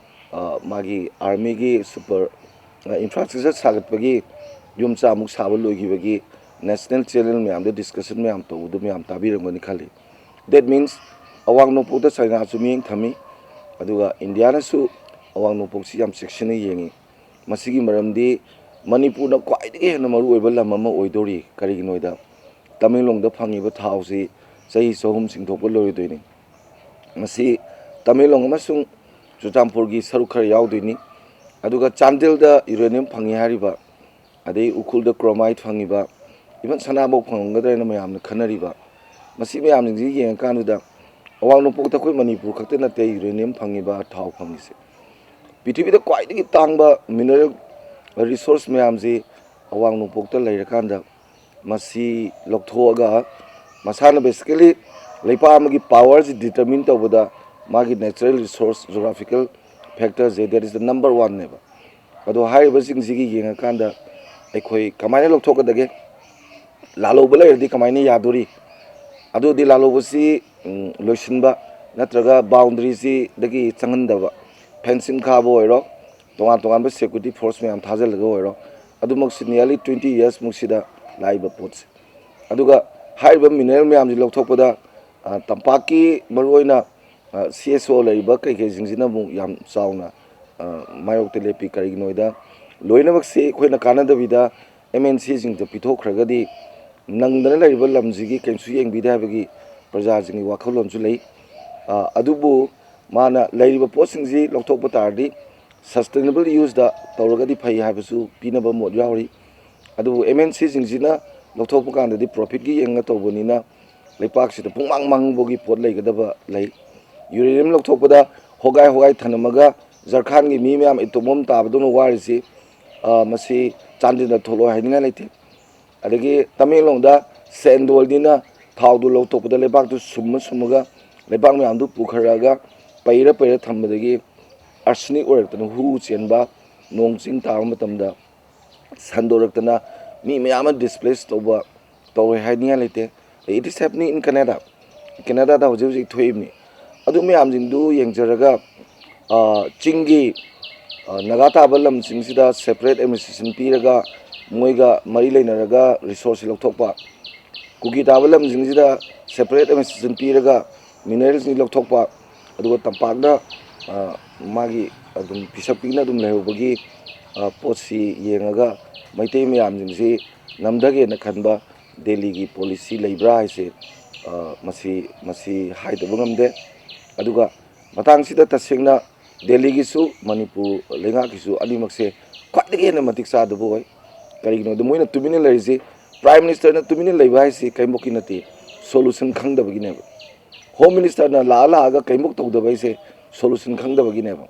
ꯑ, ꯃꯥꯒꯤ armyꯒꯤ super, ꯑ, infrastructure ꯁꯥꯒꯠꯄꯒꯤ ꯌꯨꯝ ꯆꯥꯃꯨꯛ ꯁꯥꯕ ꯂꯣꯏꯈꯤꯕꯒꯤ national channel ꯃꯌꯥꯝꯗ discussion ꯃꯌꯥꯝ ꯇꯧꯕꯗꯨ ꯃꯌꯥꯝ ꯇꯥꯕꯤꯔꯝꯒꯅꯤ ꯈꯜꯂꯤ꯫ That means ꯑꯋꯥꯡ ꯅꯣꯡꯄꯣꯛꯇ ꯆꯥꯏꯅꯥꯁꯨ ꯃꯤꯠꯌꯦꯡ ꯊꯝꯃꯤ, ꯑꯗꯨꯒ ꯏꯟꯗꯤꯌꯥꯅꯁꯨ ꯑꯋꯥꯡ ꯅꯣꯡꯄꯣꯛꯁꯤ ꯌꯥꯝ ꯆꯦꯛꯁꯤꯟꯅ ꯌꯦꯡꯉꯤ꯫ ꯃꯁꯤꯒꯤ ꯃꯔꯝꯗꯤ ꯃꯅꯤꯄꯨꯔꯅ ꯈ꯭ꯋꯥꯏꯗꯒꯤ ꯍꯦꯟꯅ ꯃꯔꯨꯑꯣꯏꯕ ꯂꯝ ꯑꯃ ꯑꯣꯏꯗꯣꯔꯤ꯫ ꯀꯔꯤꯒꯤꯅꯣꯗ, ꯇꯃꯦꯡꯂꯣꯡꯗ ꯐꯪꯉꯤꯕ ꯊꯥꯎꯁꯤ ꯆꯍꯤ ꯆꯍꯨꯝ ꯆꯤꯡꯊꯣꯛꯄ ꯂꯣꯏꯔꯣꯏꯗꯣꯏꯅꯤ꯫ ꯃꯁꯤ ꯇꯃꯦꯡꯂꯣꯡ ꯑꯃꯁꯨꯡ ꯆꯨꯔꯆꯥꯟꯄꯨꯔꯒꯤ ꯁꯔꯨꯛ ꯈꯔ ꯌꯥꯎꯗꯣꯏꯅꯤ꯫ ꯑꯗꯨꯒ ꯆꯥꯟꯗꯦꯜꯗ uranium ꯐꯪꯉꯤ ꯍꯥꯏꯔꯤꯕ, ꯑꯗꯩ ꯎꯈ꯭ꯔꯨꯜꯗ chromite ꯐꯪꯉꯤꯕ, ꯏꯚꯟ ꯁꯅꯥꯐꯧ ꯐꯪꯉꯝꯒꯗ꯭ꯔꯥ ꯍꯥꯏꯅ ꯃꯌꯥꯝꯅ ꯈꯟꯅꯔꯤꯕ, ꯃꯁꯤ ꯃꯌꯥꯝꯁꯤꯡꯁꯤ ꯌꯦꯡꯉꯀꯥꯟꯗꯨꯗ ꯑꯋꯥꯡ ꯅꯣꯡꯄꯣꯛꯇ ꯑꯩꯈꯣꯏ ꯃꯅꯤꯄꯨꯔ ꯈꯛꯇ ꯅꯠꯇꯦ ꯌꯨꯔꯦꯅꯤꯌꯝ ꯐꯪꯉꯤꯕ, ꯊꯥꯎ ꯐꯪꯉꯤꯁꯦ꯫ ꯄ꯭ꯔꯤꯊꯤꯕꯤꯗ ꯈ꯭ꯋꯥꯏꯗꯒꯤ ꯇꯥꯡꯕ ꯃꯤꯅꯔꯦꯜ ꯔꯤꯁꯣꯔꯁ ꯃꯌꯥꯝꯁꯤ ꯑꯋꯥꯡ ꯅꯣꯡꯄꯣꯛꯇ ꯂꯩꯔꯀꯥꯟꯗ, ꯃꯁꯤ ꯂꯧꯊꯣꯛꯑꯒ, ꯃꯁꯥꯅ basically ꯂꯩꯄꯥꯛ ꯑꯃꯒꯤ ꯄꯥꯋꯔꯁꯤ ꯗꯤꯇꯔꯃꯤꯟ ꯇꯧꯕꯗ ꯃꯥꯒꯤ natural resource geographical factorꯁꯦ, that is the number one ꯅꯦꯕ꯫ ꯑꯗꯣ ꯍꯥꯏꯔꯤꯕꯁꯤꯡꯁꯤꯒꯤ ꯌꯦꯡꯉꯀꯥꯟꯗ ꯑꯩꯈꯣꯏ ꯀꯃꯥꯏꯅ ꯂꯧꯊꯣꯛꯀꯗꯒꯦ? ꯂꯥꯜꯍꯧꯕ ꯂꯩꯔꯗꯤ ꯀꯃꯥꯏꯅ ꯌꯥꯗꯣꯔꯤ? ꯑꯗꯨꯗꯤ ꯂꯥꯜꯍꯧꯕꯁꯤ, ꯎꯝ, ꯂꯣꯏꯁꯤꯟꯕ ꯅꯠꯇ꯭ꯔꯒ ꯕꯥꯎꯟꯗꯔꯤꯁꯤꯗꯒꯤ ꯆꯪꯍꯟꯗꯕ, ꯐꯦꯟꯁꯤꯡ ꯈꯥꯕ ꯑꯣꯏꯔꯣ, ꯇꯣꯉꯥꯟ ꯇꯣꯉꯥꯟꯕ ꯁꯦꯀ꯭ꯌꯨꯔꯤꯇꯤ ꯐꯣꯔꯁ ꯃꯌꯥꯝ ꯊꯥꯖꯤꯜꯂꯒ ꯑꯣꯏꯔꯣ, ꯑꯗꯨꯃꯛꯁꯤ nearly twenty years ꯃꯨꯛꯁꯤꯗ ꯂꯥꯛꯏꯕ ꯄꯣꯠꯁꯦ꯫ ꯑꯗꯨꯒ ꯍꯥꯏꯔꯤꯕ ꯃꯤꯅꯔꯦꯜ ꯃꯌꯥꯝꯁꯤ ꯂꯧꯊꯣꯛꯄꯗ, ꯑ, ꯇꯝꯄꯥꯛꯀꯤ ꯃꯔꯨꯑꯣꯏꯅ, ꯑ, C S O ꯂꯩꯔꯤꯕ ꯀꯩꯀꯩꯁꯤꯡꯁꯤꯅ ꯑꯃꯨꯛ ꯌꯥꯝ ꯆꯥꯎꯅ, ꯑ, ꯃꯥꯌꯣꯛꯇ ꯂꯦꯞꯄꯤ꯫ ꯀꯔꯤꯒꯤꯅꯣ ꯍꯥꯏꯗ, ꯂꯣꯏꯅꯃꯛꯁꯤ ꯑꯩꯈꯣꯏꯅ ꯀꯥꯟꯅꯗꯕꯤꯗ M N Cꯁꯤꯡꯗ ꯄꯤꯊꯣꯛꯈ꯭ꯔꯒꯗꯤ ꯅꯪꯗꯅ ꯂꯩꯔꯤꯕ ꯂꯝꯁꯤꯒꯤ ꯀꯔꯤꯝꯁꯨ ꯌꯦꯡꯕꯤꯗꯦ ꯍꯥꯏꯕꯒꯤ ꯄ꯭ꯔꯖꯥꯁꯤꯡꯒꯤ ꯋꯥꯈꯜꯂꯣꯟꯁꯨ ꯂꯩ꯫ ꯑ, ꯑꯗꯨꯕꯨ ꯃꯥꯅ ꯂꯩꯔꯤꯕ ꯄꯣꯠꯁꯤꯡꯁꯤ ꯂꯧꯊꯣꯛꯄ ꯇꯥꯔꯗꯤ sustainable useꯇ ꯇꯧꯔꯒꯗꯤ ꯐꯩ ꯍꯥꯏꯕꯁꯨ ꯄꯤꯅꯕ ꯃꯣꯠ ꯌꯥꯎꯔꯤ꯫ ꯑꯗꯨꯕꯨ M N Cꯁꯤꯡꯁꯤꯅ ꯂꯧꯊꯣꯛꯄ ꯀꯥꯟꯗꯗꯤ profitꯀꯤ ꯌꯦꯡꯉ ꯇꯧꯕꯅꯤꯅ ꯂꯩꯄꯥꯛꯁꯤꯗ ꯄꯨꯡꯃꯥꯡ ꯃꯥꯡꯕꯒꯤ ꯄꯣꯠ ꯂꯩꯒꯗꯕ ꯂꯩ꯫ ꯌꯨꯔꯦꯅꯤꯌꯝ ꯂꯧꯊꯣꯛꯄꯗ ꯍꯣꯒꯥꯏ ꯍꯣꯒꯥꯏ ꯊꯅꯝꯃꯒ ꯖꯔꯈꯥꯟꯒꯤ ꯃꯤ ꯃꯌꯥꯝ ꯏꯇꯣꯝ ꯑꯃ ꯇꯥꯕꯗꯧꯅ ꯋꯥꯔꯤꯁꯤ, ꯑ, ꯃꯁꯤ ꯆꯥꯟꯗꯦꯜꯗ ꯊꯣꯛꯂꯛꯑꯣ ꯍꯥꯏꯅꯤꯡꯉꯥꯏ ꯂꯩꯇꯦ꯫ ꯑꯗꯒꯤ ꯇꯃꯦꯡꯂꯣꯡꯗ ꯁꯦꯟꯗꯣꯜꯅꯤꯅ ꯊꯥꯎꯗꯨ ꯂꯧꯊꯣꯛꯄꯗ ꯂꯩꯕꯥꯛꯇꯨ ꯁꯨꯝꯃ ꯁꯨꯝꯃꯒ ꯂꯩꯕꯥꯛ ꯃꯌꯥꯝꯗꯨ ꯄꯨꯈꯠꯂꯛꯑꯒ ꯄꯩꯔ ꯄꯩꯔ ꯊꯝꯕꯗꯒꯤ arsenic ꯑꯣꯏꯔꯛꯇꯅ ꯍꯨ ꯆꯦꯟꯕ, ꯅꯣꯡ ꯆꯤꯡ ꯇꯥꯕ ꯃꯇꯝꯗ ꯁꯟꯗꯣꯔꯛꯇꯅ ꯃꯤ ꯃꯌꯥꯝ ꯑꯃ displace ꯇꯧꯕ, ꯇꯧꯔꯦ ꯍꯥꯏꯅꯤꯡꯉꯥꯏ ꯂꯩꯇꯦ꯫ It is happening in Canada꯫ ꯀꯦꯅꯥꯗꯥꯗ ꯍꯧꯖꯤꯛ ꯍꯧꯖꯤꯛ ꯊꯣꯛꯏꯕꯅꯤ꯫ ꯑꯗꯨ ꯃꯌꯥꯝꯁꯤꯡꯗꯨ ꯌꯦꯡꯖꯔꯒ, ꯑ, ꯆꯤꯡꯒꯤ, ꯑ, ꯅꯥꯒꯥ ꯇꯥꯕ ꯂꯝꯁꯤꯡꯁꯤꯗ separate administration ꯄꯤꯔꯒ, ꯃꯣꯏꯒ ꯃꯔꯤ ꯂꯩꯅꯔꯒ resourceꯁꯤ ꯂꯧꯊꯣꯛꯄ, ꯀꯨꯀꯤ ꯇꯥꯕ ꯂꯝꯁꯤꯡꯁꯤꯗ separate administration ꯄꯤꯔꯒ mineralꯁꯤꯡ ꯂꯧꯊꯣꯛꯄ, ꯑꯗꯨꯒ ꯇꯝꯄꯥꯛꯅ, ꯑ, ꯃꯥꯒꯤ ꯑꯗꯨꯝ ꯄꯤꯁꯛ ꯄꯤꯛꯅ ꯑꯗꯨꯝ ꯂꯩꯍꯧꯕꯒꯤ, ꯑ, ꯄꯣꯠꯁꯤ ꯌꯦꯡꯉꯒ ꯃꯩꯇꯩ ꯃꯌꯥꯝꯁꯤꯡꯁꯤ ꯅꯝꯊꯒꯦꯅ ꯈꯟꯕ ꯗꯦꯜꯂꯤꯒꯤ policy ꯂꯩꯕ꯭ꯔꯥ ꯍꯥꯏꯁꯦ, ꯑ, ꯃꯁꯤ, ꯃꯁꯤ ꯍꯥꯏꯗꯕ ꯉꯝꯗꯦ꯫ ꯑꯗꯨꯒ ꯃꯇꯥꯡꯁꯤꯗ ꯇꯁꯦꯡꯅ ꯗꯦꯜꯂꯤꯒꯤꯁꯨ ꯃꯅꯤꯄꯨꯔ ꯂꯩꯉꯥꯛꯀꯤꯁꯨ ꯑꯅꯤꯃꯛꯁꯦ ꯈ꯭ꯋꯥꯏꯗꯒꯤ ꯍꯦꯟꯅ ꯃꯇꯤꯛ ꯆꯥꯗꯕ ꯑꯣꯏ꯫ ꯀꯔꯤꯒꯤꯅꯣꯗ ꯃꯣꯏꯅ ꯇꯨꯃꯤꯟꯅ ꯂꯩꯔꯤꯁꯤ Prime Ministerꯅ ꯇꯨꯃꯤꯟꯅ ꯂꯩꯕ ꯍꯥꯏꯁꯤ ꯀꯩꯝꯕꯨꯛꯀꯤ ꯅꯠꯇꯦ, solution ꯈꯪꯗꯕꯒꯤꯅꯦꯕ꯫ Home Ministerꯅ ꯂꯥꯛꯑ ꯂꯥꯛꯑꯒ ꯀꯩꯝꯕꯨꯛ ꯇꯧꯗꯕ ꯍꯥꯏꯁꯦ solution ꯈꯪꯗꯕꯒꯤꯅꯦꯕ꯫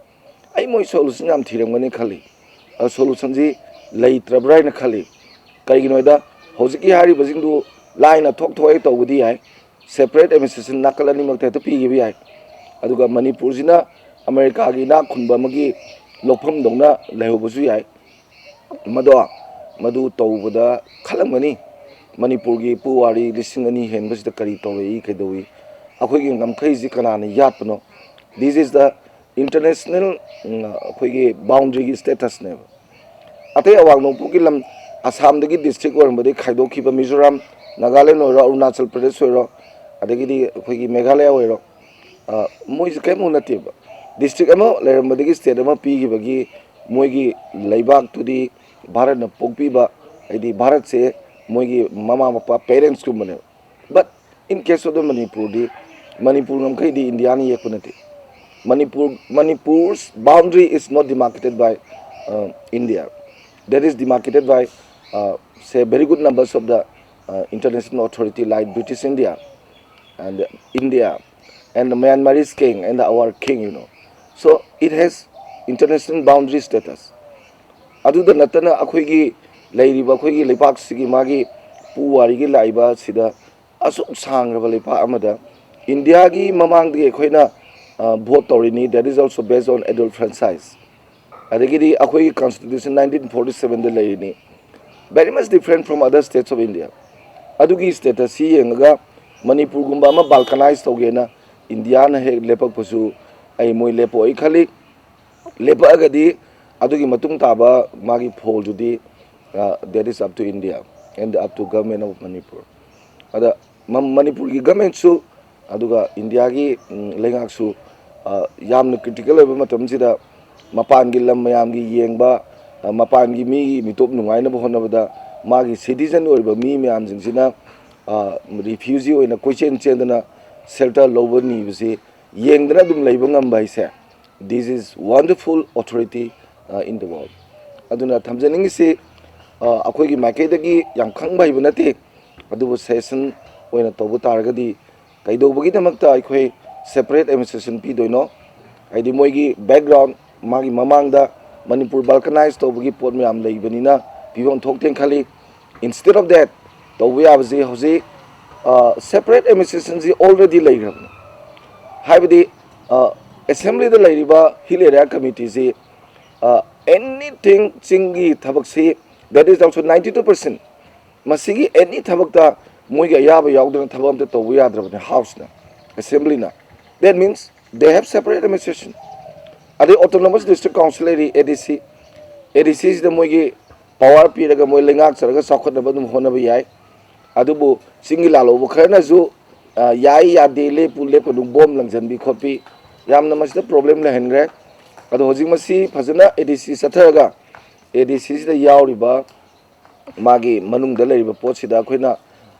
ꯑꯩ ꯃꯣꯏ solution ꯌꯥꯝ ꯊꯤꯔꯝꯒꯅꯤ ꯈꯜꯂꯤ꯫ ꯑ, solutionꯁꯤ ꯂꯩꯇ꯭ꯔꯕ꯭ꯔꯥ ꯍꯥꯏꯅ ꯈꯜꯂꯤ꯫ ꯀꯩꯒꯤꯅꯣ ꯍꯥꯏꯗ, ꯍꯧꯖꯤꯛꯀꯤ ꯍꯥꯏꯔꯤꯕꯁꯤꯡꯗꯨ ꯂꯥꯏꯅ ꯊꯣꯛ ꯊꯣꯛꯑꯦ ꯇꯧꯕꯗꯤ ꯌꯥꯏ, separate administration ꯅꯥꯀꯜ ꯑꯅꯤꯃꯛꯇ ꯍꯦꯛꯇ ꯄꯤꯈꯤꯕ ꯌꯥꯏ꯫ ꯑꯗꯨꯒ ꯃꯅꯤꯄꯨꯔꯁꯤꯅ ꯑꯃꯦꯔꯤꯀꯥꯒꯤ ꯏꯅꯥꯛ ꯈꯨꯟꯕ ꯑꯃꯒꯤ ꯂꯧꯐꯝꯗꯧꯅ ꯂꯩꯍꯧꯕꯁꯨ ꯌꯥꯏ꯫ ꯃꯗꯣ, ꯃꯗꯨ ꯇꯧꯕꯗ ꯈꯜꯂꯝꯒꯅꯤ, ꯃꯅꯤꯄꯨꯔꯒꯤ ꯄꯨꯋꯥꯔꯤ ꯂꯤꯁꯤꯡ ꯑꯅꯤ ꯍꯦꯟꯕꯁꯤꯗ ꯀꯔꯤ ꯇꯧꯔꯛꯏ, ꯀꯩꯗꯧꯏ, ꯑꯩꯈꯣꯏꯒꯤ ꯉꯝꯈꯩꯁꯤ ꯀꯅꯥꯅ ꯌꯥꯠꯄꯅꯣ? This is the international, ꯎꯝ, ꯑꯩꯈꯣꯏꯒꯤ boundaryꯒꯤ statusꯅꯦꯕ꯫ ꯑꯇꯩ ꯑꯋꯥꯡ ꯅꯣꯡꯄꯣꯛꯀꯤ ꯂꯝ, ꯑꯁꯥꯝꯗꯒꯤ district ꯑꯣꯏꯔꯝꯕꯗꯒꯤ ꯈꯥꯏꯗꯣꯛꯈꯤꯕ ꯃꯤꯖꯣꯔꯥꯝ, ꯅꯥꯒꯥꯂꯦꯟ ꯑꯣꯏꯔꯣ, ꯑꯔꯨꯅꯥꯆꯜ ꯄ꯭ꯔꯗꯦꯁ ꯑꯣꯏꯔꯣ, ꯑꯗꯒꯤꯗꯤ ꯑꯩꯈꯣꯏꯒꯤ ꯃꯦꯘꯥꯂꯌꯥ ꯑꯣꯏꯔꯣ, ꯑ, ꯃꯣꯏꯁꯨ ꯀꯔꯤꯝꯐꯥꯎ ꯅꯠꯇꯦꯕ꯫ District ꯑꯃ ꯂꯩꯔꯝꯕꯗꯒꯤ state ꯑꯃ ꯄꯤꯈꯤꯕꯒꯤ ꯃꯣꯏꯒꯤ ꯂꯩꯕꯥꯛꯇꯨꯗꯤ ꯚꯥꯔꯠꯅ ꯄꯣꯛꯄꯤꯕ, ꯍꯥꯏꯗꯤ ꯚꯥꯔꯠꯁꯦ ꯃꯣꯏꯒꯤ ꯃꯃꯥ ꯃꯄꯥ, parentsꯀꯨꯝꯕꯅꯦꯕ꯫ But in case of the ꯃꯅꯤꯄꯨꯔꯗꯤ, Manipur ꯉꯝꯈꯩꯗꯤ ꯏꯟꯗꯤꯌꯥꯅ ꯌꯦꯛꯄ ꯅꯠꯇꯦ꯫ Manipur, Manipur's boundary is not demarcated by, uh, India. That is demarcated by, uh, say, very good numbers of the, uh, international authority like British India and India and the Myanmarese king and our king, you know. So it has international boundary status. ꯑꯗꯨꯗ ꯅꯠꯇꯅ ꯑꯩꯈꯣꯏꯒꯤ ꯂꯩꯔꯤꯕ ꯑꯩꯈꯣꯏꯒꯤ ꯂꯩꯕꯥꯛꯁꯤꯒꯤ ꯃꯥꯒꯤ ꯄꯨꯋꯥꯔꯤꯒꯤ ꯂꯥꯛꯏꯕ ꯁꯤꯗ ꯑꯁꯨꯛ ꯁꯥꯡꯈ꯭ꯔꯕ ꯂꯩꯄꯥꯛ ꯑꯃꯗ ꯏꯟꯗꯤꯌꯥꯒꯤ ꯃꯃꯥꯡꯗꯒꯤ ꯑꯩꯈꯣꯏꯅ, ꯑ, vote ꯇꯧꯔꯤꯅꯤ, that is also based on adult franchise꯫ ꯑꯗꯒꯤꯗꯤ ꯑꯩꯈꯣꯏꯒꯤ constitution nineteen forty sevenꯗ ꯂꯩꯔꯤꯅꯤ, very much different from other states of India꯫ ꯑꯗꯨꯒꯤ statusꯁꯤ ꯌꯦꯡꯉꯒ ꯃꯅꯤꯄꯨꯔꯒꯨꯝꯕ ꯑꯃ balkanize ꯇꯧꯒꯦꯅ ꯏꯟꯗꯤꯌꯥꯅ ꯍꯦꯛ ꯂꯦꯞꯄꯛꯄꯁꯨ ꯑꯩ ꯃꯣꯏ ꯂꯦꯞꯄꯛꯑꯣꯏ ꯈꯜꯂꯤ꯫ ꯂꯦꯞꯄꯛꯑꯒꯗꯤ ꯑꯗꯨꯒꯤ ꯃꯇꯨꯡ ꯇꯥꯕ ꯃꯥꯒꯤ ꯐꯣꯜꯗꯨꯗꯤ, ꯑ, that is up to India and up to government of Manipur꯫ ꯑꯗ ꯃ-, ꯃꯅꯤꯄꯨꯔꯒꯤ governmentꯁꯨ ꯑꯗꯨꯒ ꯏꯟꯗꯤꯌꯥꯒꯤ, ꯎꯝ, ꯂꯩꯉꯥꯛꯁꯨ, ꯑ, ꯌꯥꯝꯅ critical ꯑꯣꯏꯕ ꯃꯇꯝꯁꯤꯗ ꯃꯄꯥꯟꯒꯤ ꯂꯝ ꯃꯌꯥꯝꯒꯤ ꯌꯦꯡꯕ, ꯑ, ꯃꯄꯥꯟꯒꯤ ꯃꯤꯒꯤ ꯃꯤꯇꯣꯞ ꯅꯨꯡꯉꯥꯏꯅꯕ ꯍꯣꯠꯅꯕꯗ ꯃꯥꯒꯤ citizen ꯑꯣꯏꯕ ꯃꯤ ꯃꯌꯥꯝꯁꯤꯡꯁꯤꯅ, ꯑ, refugee ꯑꯣꯏꯅ ꯀꯣꯏꯆꯦꯟ ꯆꯦꯟꯗꯅ shelter ꯂꯧꯕ ꯅꯤꯕꯁꯤ ꯌꯦꯡꯗꯅ ꯑꯗꯨꯝ ꯂꯩꯕ ꯉꯝꯕ ꯍꯥꯏꯁꯦ, this is wonderful authority, uh, in the world꯫ ꯑꯗꯨꯅ ꯊꯝꯖꯅꯤꯡꯉꯤꯁꯤ, ꯑ, ꯑꯩꯈꯣꯏꯒꯤ ꯃꯥꯏꯀꯩꯗꯒꯤ ꯌꯥꯝ ꯈꯪꯕ ꯍꯩꯕ ꯅꯠꯇꯦ, ꯑꯗꯨꯕꯨ ꯁꯖꯦꯁꯟ ꯑꯣꯏꯅ ꯇꯧꯕ ꯇꯥꯔꯒꯗꯤ ꯀꯩꯗꯧꯕꯒꯤꯗꯃꯛꯇ ꯑꯩꯈꯣꯏ ꯁꯦꯄꯔꯦꯠ ꯑꯦꯗꯃꯤꯅꯤꯁꯇ꯭ꯔꯦꯁꯟ ꯄꯤꯗꯣꯏꯅꯣ? ꯍꯥꯏꯗꯤ ꯃꯣꯏꯒꯤ ꯕꯦꯛꯒ꯭ꯔꯥꯎꯟ, ꯃꯥꯒꯤ ꯃꯃꯥꯡꯗ ꯃꯅꯤꯄꯨꯔ ꯕꯜꯀꯅꯥꯏꯁ ꯇꯧꯕꯒꯤ ꯄꯣꯠ ꯃꯌꯥꯝ ꯂꯩꯕꯅꯤꯅ ꯄꯤꯐꯝ ꯊꯣꯛꯇꯦꯅ ꯈꯜꯂꯤ꯫ Instead of that, ꯇꯧꯕ ꯌꯥꯕꯁꯤ ꯍꯧꯖꯤꯛ ꯁꯦꯄꯔꯦꯠ ꯑꯦꯗꯃꯤꯅꯤꯁꯇ꯭ꯔꯦꯁꯟꯁꯤ ꯑꯣꯜꯔꯦꯗꯤ ꯂꯩꯈ꯭ꯔꯕꯅꯤ꯫ ꯍꯥꯏꯕꯗꯤ ꯑꯦꯁꯦꯝꯕ꯭ꯂꯤꯗ ꯂꯩꯔꯤꯕ ꯍꯤꯜ ꯑꯦꯔꯤꯌꯥ ꯀꯃꯤꯇꯤꯁꯤ, ꯑꯦꯅꯤꯊꯤꯡ, ꯆꯤꯡꯒꯤ ꯊꯕꯛꯁꯤ, that is also ninety two percent, ꯃꯁꯤꯒꯤ ꯑꯦꯅꯤ ꯊꯕꯛꯇ ꯃꯣꯏꯒꯤ ꯑꯌꯥꯕ ꯌꯥꯎꯗꯅ ꯊꯕꯛ ꯑꯝꯇ ꯇꯧꯕ ꯌꯥꯗ꯭ꯔꯕꯅꯤ ꯍꯥꯎꯁꯅ, ꯑꯦꯁꯦꯝꯕ꯭ꯂꯤꯅ꯫ That means they have separate administration. ꯑꯗꯩ ꯑꯣꯇꯣꯅꯣꯃꯁ ꯗꯤꯁꯇ꯭ꯔꯤꯛ ꯀꯥꯎꯟꯁꯤꯜ ꯂꯩꯔꯤ, ꯑꯦ ꯗꯤ ꯁꯤ꯫ ꯑꯦ ꯗꯤ ꯁꯤꯁꯤꯗ ꯃꯣꯏꯒꯤ ꯄꯋꯥꯔ ꯄꯤꯔꯒ ꯃꯣꯏ ꯂꯩꯉꯥꯛꯆꯔꯒ ꯆꯥꯎꯈꯠꯅꯕ ꯑꯗꯨꯝ ꯍꯣꯠꯅꯕ ꯌꯥꯏ꯫ ꯑꯗꯨꯕꯨ ꯆꯤꯡꯒꯤ ꯂꯥꯜꯍꯧꯕ ꯈꯔꯅꯁꯨ, ꯑ, ꯌꯥꯏ ꯌꯥꯗꯦ, ꯂꯦꯞꯄꯨ ꯂꯦꯞꯀꯅꯨ, ꯕꯣꯝ ꯂꯪꯁꯤꯟꯕꯤ ꯈꯣꯠꯄꯤ, ꯌꯥꯝꯅ ꯃꯁꯤꯗ ꯄ꯭ꯔꯣꯕ꯭ꯂꯦꯝ ꯂꯩꯍꯟꯈ꯭ꯔꯦ꯫ ꯑꯗꯣ ꯍꯧꯖꯤꯛ ꯃꯁꯤ ꯐꯖꯅ ꯑꯦ ꯗꯤ ꯁꯤ ꯆꯠꯊꯔꯒ, ꯑꯦ ꯗꯤ ꯁꯤꯁꯤꯗ ꯌꯥꯎꯔꯤꯕ ꯃꯥꯒꯤ ꯃꯅꯨꯡꯗ ꯂꯩꯔꯤꯕ ꯄꯣꯠꯁꯤꯗ ꯑꯩꯈꯣꯏꯅ,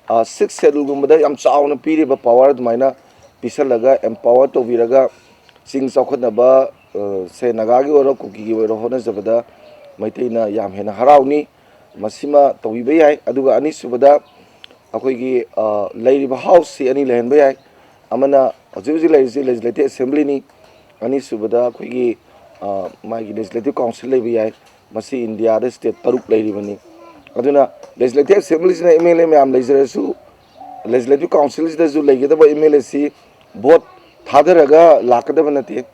ꯑ, ꯁꯤꯛꯁ ꯁꯦꯗꯨꯜꯒꯨꯝꯕꯗ ꯌꯥꯝ ꯆꯥꯎꯅ ꯄꯤꯔꯤꯕ ꯄꯋꯥꯔ ꯑꯗꯨꯃꯥꯏꯅ ꯄꯤꯁꯜꯂꯒ, ꯑꯦꯝꯄꯥꯋꯔ ꯇꯧꯕꯤꯔꯒ, ꯆꯤꯡ ꯆꯥꯎꯈꯠꯅꯕ, ꯑ, ꯁꯦ ꯅꯥꯒꯥꯒꯤ ꯑꯣꯏꯔꯣ, ꯀꯨꯀꯤꯒꯤ ꯑꯣꯏꯔꯣ, ꯍꯣꯠꯅꯖꯕꯗ ꯃꯩꯇꯩꯅ ꯌꯥꯝ ꯍꯦꯟꯅ ꯍꯔꯥꯎꯅꯤ꯫ ꯃꯁꯤꯃ ꯇꯧꯕꯤꯕ ꯌꯥꯏ꯫ ꯑꯗꯨꯒ ꯑꯅꯤꯁꯨꯕꯗ, ꯑꯩꯈꯣꯏꯒꯤ, ꯑ, ꯂꯩꯔꯤꯕ ꯍꯥꯎꯁꯁꯤ ꯑꯅꯤ ꯂꯩꯍꯟꯕ ꯌꯥꯏ꯫ ꯑꯃꯅ ꯍꯧꯖꯤꯛ ꯍꯧꯖꯤꯛ ꯂꯩꯔꯤꯁꯤ ꯂꯦꯖꯤꯁꯂꯦꯇꯤꯚ ꯑꯦꯁꯦꯝꯕ꯭ꯂꯤꯅꯤ꯫ ꯑꯅꯤꯁꯨꯕꯗ ꯑꯩꯈꯣꯏꯒꯤ, ꯑ, ꯃꯥꯒꯤ ꯂꯦꯖꯤꯁꯂꯦꯇꯤꯚ ꯀꯥꯎꯟꯁꯤꯜ ꯂꯩꯕ ꯌꯥꯏ꯫ ꯃꯁꯤ ꯏꯟꯗꯤꯌꯥꯗ ꯁ꯭ꯇꯦꯠ ꯇꯔꯨꯛ ꯂꯩꯔꯤꯕꯅꯤ꯫ ꯑꯗꯨꯅ ꯂꯦꯖꯤꯁꯂꯦꯇꯤꯚ ꯑꯦꯁꯦꯝꯕ꯭ꯂꯤꯁꯤꯅ ꯑꯦꯝ ꯑꯦꯜ ꯑꯦ ꯃꯌꯥꯝ ꯂꯩꯖꯔꯁꯨ, ꯂꯦꯖꯤꯁꯂꯦꯇꯤꯚ ꯀꯥꯎꯟꯁꯤꯜꯁꯤꯗꯁꯨ ꯂꯩꯒꯗꯕ ꯑꯦꯝ ꯑꯦꯜ ꯑꯦꯁꯤ ꯚꯣꯠ ꯊꯥꯗꯔꯒ ꯂꯥꯛꯀꯗꯕ ꯅꯠꯇꯦ,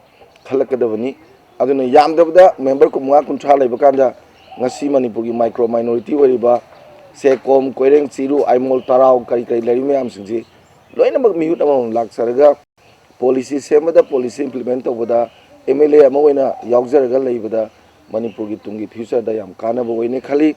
ꯈꯜꯂꯛꯀꯗꯕꯅꯤ꯫ ꯑꯗꯨꯅ ꯌꯥꯝꯗ꯭ꯔꯕꯗ ꯃꯦꯝꯕꯔ ꯀꯨꯟꯃꯉꯥ ꯀꯨꯟꯊ꯭ꯔꯥ ꯂꯩꯕ ꯀꯥꯟꯗ ꯉꯁꯤ ꯃꯅꯤꯄꯨꯔꯒꯤ ꯃꯥꯏꯀ꯭ꯔꯣ ꯃꯥꯏꯅꯣꯔꯤꯇꯤ ꯑꯣꯏꯔꯤꯕ ꯁꯦꯀꯣꯝ, ꯀꯣꯏꯔꯦꯡ, ꯆꯤꯔꯨ, ꯑꯥꯏꯃꯣꯜ, ꯇꯔꯥꯎ, ꯀꯔꯤ ꯀꯔꯤ ꯂꯩꯔꯤꯕ ꯃꯌꯥꯝꯁꯤꯡꯁꯤ ꯂꯣꯏꯅꯃꯛ ꯃꯤꯍꯨꯠ ꯑꯃꯃꯝ ꯂꯥꯛꯆꯔꯒ ꯄꯣꯂꯤꯁꯤ ꯁꯦꯝꯕꯗ, ꯄꯣꯂꯤꯁꯤ ꯏꯝꯄ꯭ꯂꯤꯃꯦꯟ ꯇꯧꯕꯗ ꯑꯦꯝ ꯑꯦꯜ ꯑꯦ ꯑꯃ ꯑꯣꯏꯅ ꯌꯥꯎꯖꯔꯒ ꯂꯩꯕꯗ ꯃꯅꯤꯄꯨꯔꯒꯤ ꯇꯨꯡꯒꯤ ꯐ꯭ꯌꯨꯆꯔꯗ ꯌꯥꯝ ꯀꯥꯟꯅꯕ ꯑꯣꯏꯅꯤ ꯈꯜꯂꯤ꯫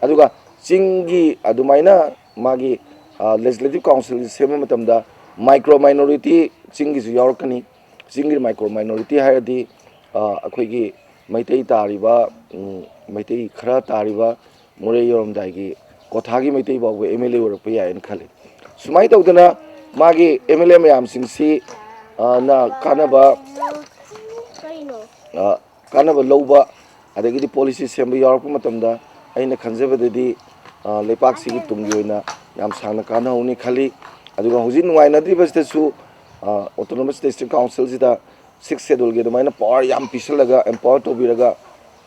ꯑꯗꯨꯒ ꯆꯤꯡꯒꯤ ꯑꯗꯨꯃꯥꯏꯅ ꯃꯥꯒꯤ, ꯑ, ꯂꯦꯖꯤꯁꯂꯦꯇꯤꯚ ꯀꯥꯎꯟꯁꯤꯜ ꯁꯦꯝꯕ ꯃꯇꯝꯗ ꯃꯥꯏꯀ꯭ꯔꯣ ꯃꯥꯏꯅꯣꯔꯤꯇꯤ ꯆꯤꯡꯒꯤꯁꯨ ꯌꯥꯎꯔꯛꯀꯅꯤ꯫ ꯆꯤꯡꯒꯤ ꯃꯥꯏꯀ꯭ꯔꯣ ꯃꯥꯏꯅꯣꯔꯤꯇꯤ ꯍꯥꯏꯔꯗꯤ, ꯑ, ꯑꯩꯈꯣꯏꯒꯤ ꯃꯩꯇꯩ ꯇꯥꯔꯤꯕ, ꯎꯝ, ꯃꯩꯇꯩ ꯈꯔ ꯇꯥꯔꯤꯕ ꯃꯣꯔꯦ ꯌꯧꯔꯝꯗꯥꯏꯒꯤ ꯀꯣꯊꯥꯒꯤ ꯃꯩꯇꯩ ꯐꯥꯎꯕ ꯑꯦꯝ ꯑꯦꯜ ꯑꯦ ꯑꯣꯏꯔꯛꯄ ꯌꯥꯏꯅ ꯈꯜꯂꯤ꯫ ꯁꯨꯃꯥꯏꯅ ꯇꯧꯗꯅ ꯃꯥꯒꯤ ꯑꯦꯝ ꯑꯦꯜ ꯑꯦ ꯃꯌꯥꯝꯁꯤꯡꯁꯤ, ꯑ, ꯅ ꯀꯥꯟꯅꯕ, ꯑ, ꯀꯥꯟꯅꯕ ꯂꯧꯕ, ꯑꯗꯒꯤꯗꯤ ꯄꯣꯂꯤꯁꯤ ꯁꯦꯝꯕ ꯌꯥꯎꯔꯛꯄ ꯃꯇꯝꯗ ꯑꯩꯅ ꯈꯟꯖꯕꯗꯗꯤ, ꯑ, ꯂꯩꯄꯥꯛꯁꯤꯒꯤ ꯇꯨꯡꯒꯤ ꯑꯣꯏꯅ ꯌꯥꯝ ꯁꯥꯡꯅ ꯀꯥꯟꯅꯍꯧꯅꯤ ꯈꯜꯂꯤ꯫ ꯑꯗꯨꯒ ꯍꯧꯖꯤꯛ ꯅꯨꯡꯉꯥꯏꯅꯗ꯭ꯔꯤꯕꯁꯤꯗꯁꯨ, ꯑ, Autonomous District Councilꯁꯤꯗ Sixth Scheduleꯒꯤ ꯑꯗꯨꯃꯥꯏꯅ power ꯌꯥꯝ ꯄꯤꯁꯜꯂꯒ, empower ꯇꯧꯕꯤꯔꯒ,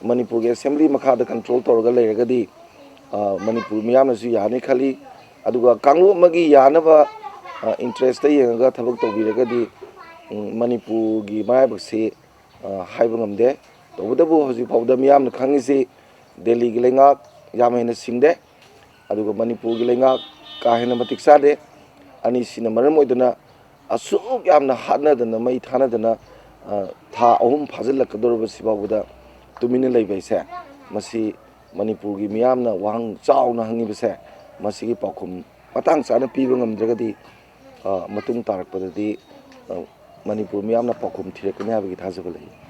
ꯃꯅꯤꯄꯨꯔꯒꯤ Assembly ꯃꯈꯥꯗ control ꯇꯧꯔꯒ ꯂꯩꯔꯒꯗꯤ, ꯑ, ꯃꯅꯤꯄꯨꯔ ꯃꯤꯌꯥꯝꯅꯁꯨ ꯌꯥꯅꯤ ꯈꯜꯂꯤ꯫ ꯑꯗꯨꯒ ꯀꯥꯡꯂꯨꯞ ꯑꯃꯒꯤ ꯌꯥꯅꯕ, ꯑ, interestꯇ ꯌꯦꯡꯉꯒ ꯊꯕꯛ ꯇꯧꯕꯤꯔꯒꯗꯤ, ꯎꯝ, ꯃꯅꯤꯄꯨꯔꯒꯤ ꯃꯔꯥꯏꯕꯛꯁꯤ, ꯑ, ꯍꯥꯏꯕ ꯉꯝꯗꯦ꯫ ꯇꯧꯕꯇꯕꯨ ꯍꯧꯖꯤꯛ ꯐꯥꯎꯕꯗ ꯃꯤꯌꯥꯝꯅ ꯈꯪꯉꯤꯁꯤ ꯗꯦꯜꯂꯤꯒꯤ ꯂꯩꯉꯥꯛ ꯌꯥꯝ ꯍꯦꯟꯅ ꯁꯤꯡꯗꯦ, ꯑꯗꯨꯒ ꯃꯅꯤꯄꯨꯔꯒꯤ ꯂꯩꯉꯥꯛ ꯀꯥ ꯍꯦꯟꯅ ꯃꯇꯤꯛ ꯆꯥꯗꯦ꯫ ꯑꯅꯤꯁꯤꯅ ꯃꯔꯝ ꯑꯣꯏꯗꯨꯅ ꯑꯁꯨꯛ ꯌꯥꯝꯅ ꯍꯥꯠꯅꯗꯅ, ꯃꯩ ꯊꯥꯅꯗꯅ, ꯑ, ꯊꯥ ꯑꯍꯨꯝ ꯐꯥꯖꯤꯜꯂꯛꯀꯗꯧꯔꯕꯁꯤ ꯐꯥꯎꯕꯗ ꯇꯨꯃꯤꯟꯅ ꯂꯩꯕ ꯍꯥꯏꯁꯦ, ꯃꯁꯤ ꯃꯅꯤꯄꯨꯔꯒꯤ ꯃꯤꯌꯥꯝꯅ ꯋꯥꯍꯪ ꯆꯥꯎꯅ ꯍꯪꯉꯤꯕꯁꯦ, ꯃꯁꯤꯒꯤ ꯄꯥꯎꯈꯨꯝ ꯃꯇꯥꯡ ꯆꯥꯅ ꯄꯤꯕ ꯉꯝꯗ꯭ꯔꯒꯗꯤ, ꯑ, ꯃꯇꯨꯡ ꯇꯥꯔꯛꯄꯗꯗꯤ, ꯑ, ꯃꯅꯤꯄꯨꯔ ꯃꯤꯌꯥꯝꯅ ꯄꯥꯎꯈꯨꯝ ꯊꯤꯔꯛꯀꯅꯤ ꯍꯥꯏꯕꯒꯤ ꯊꯥꯖꯕ ꯂꯩ꯫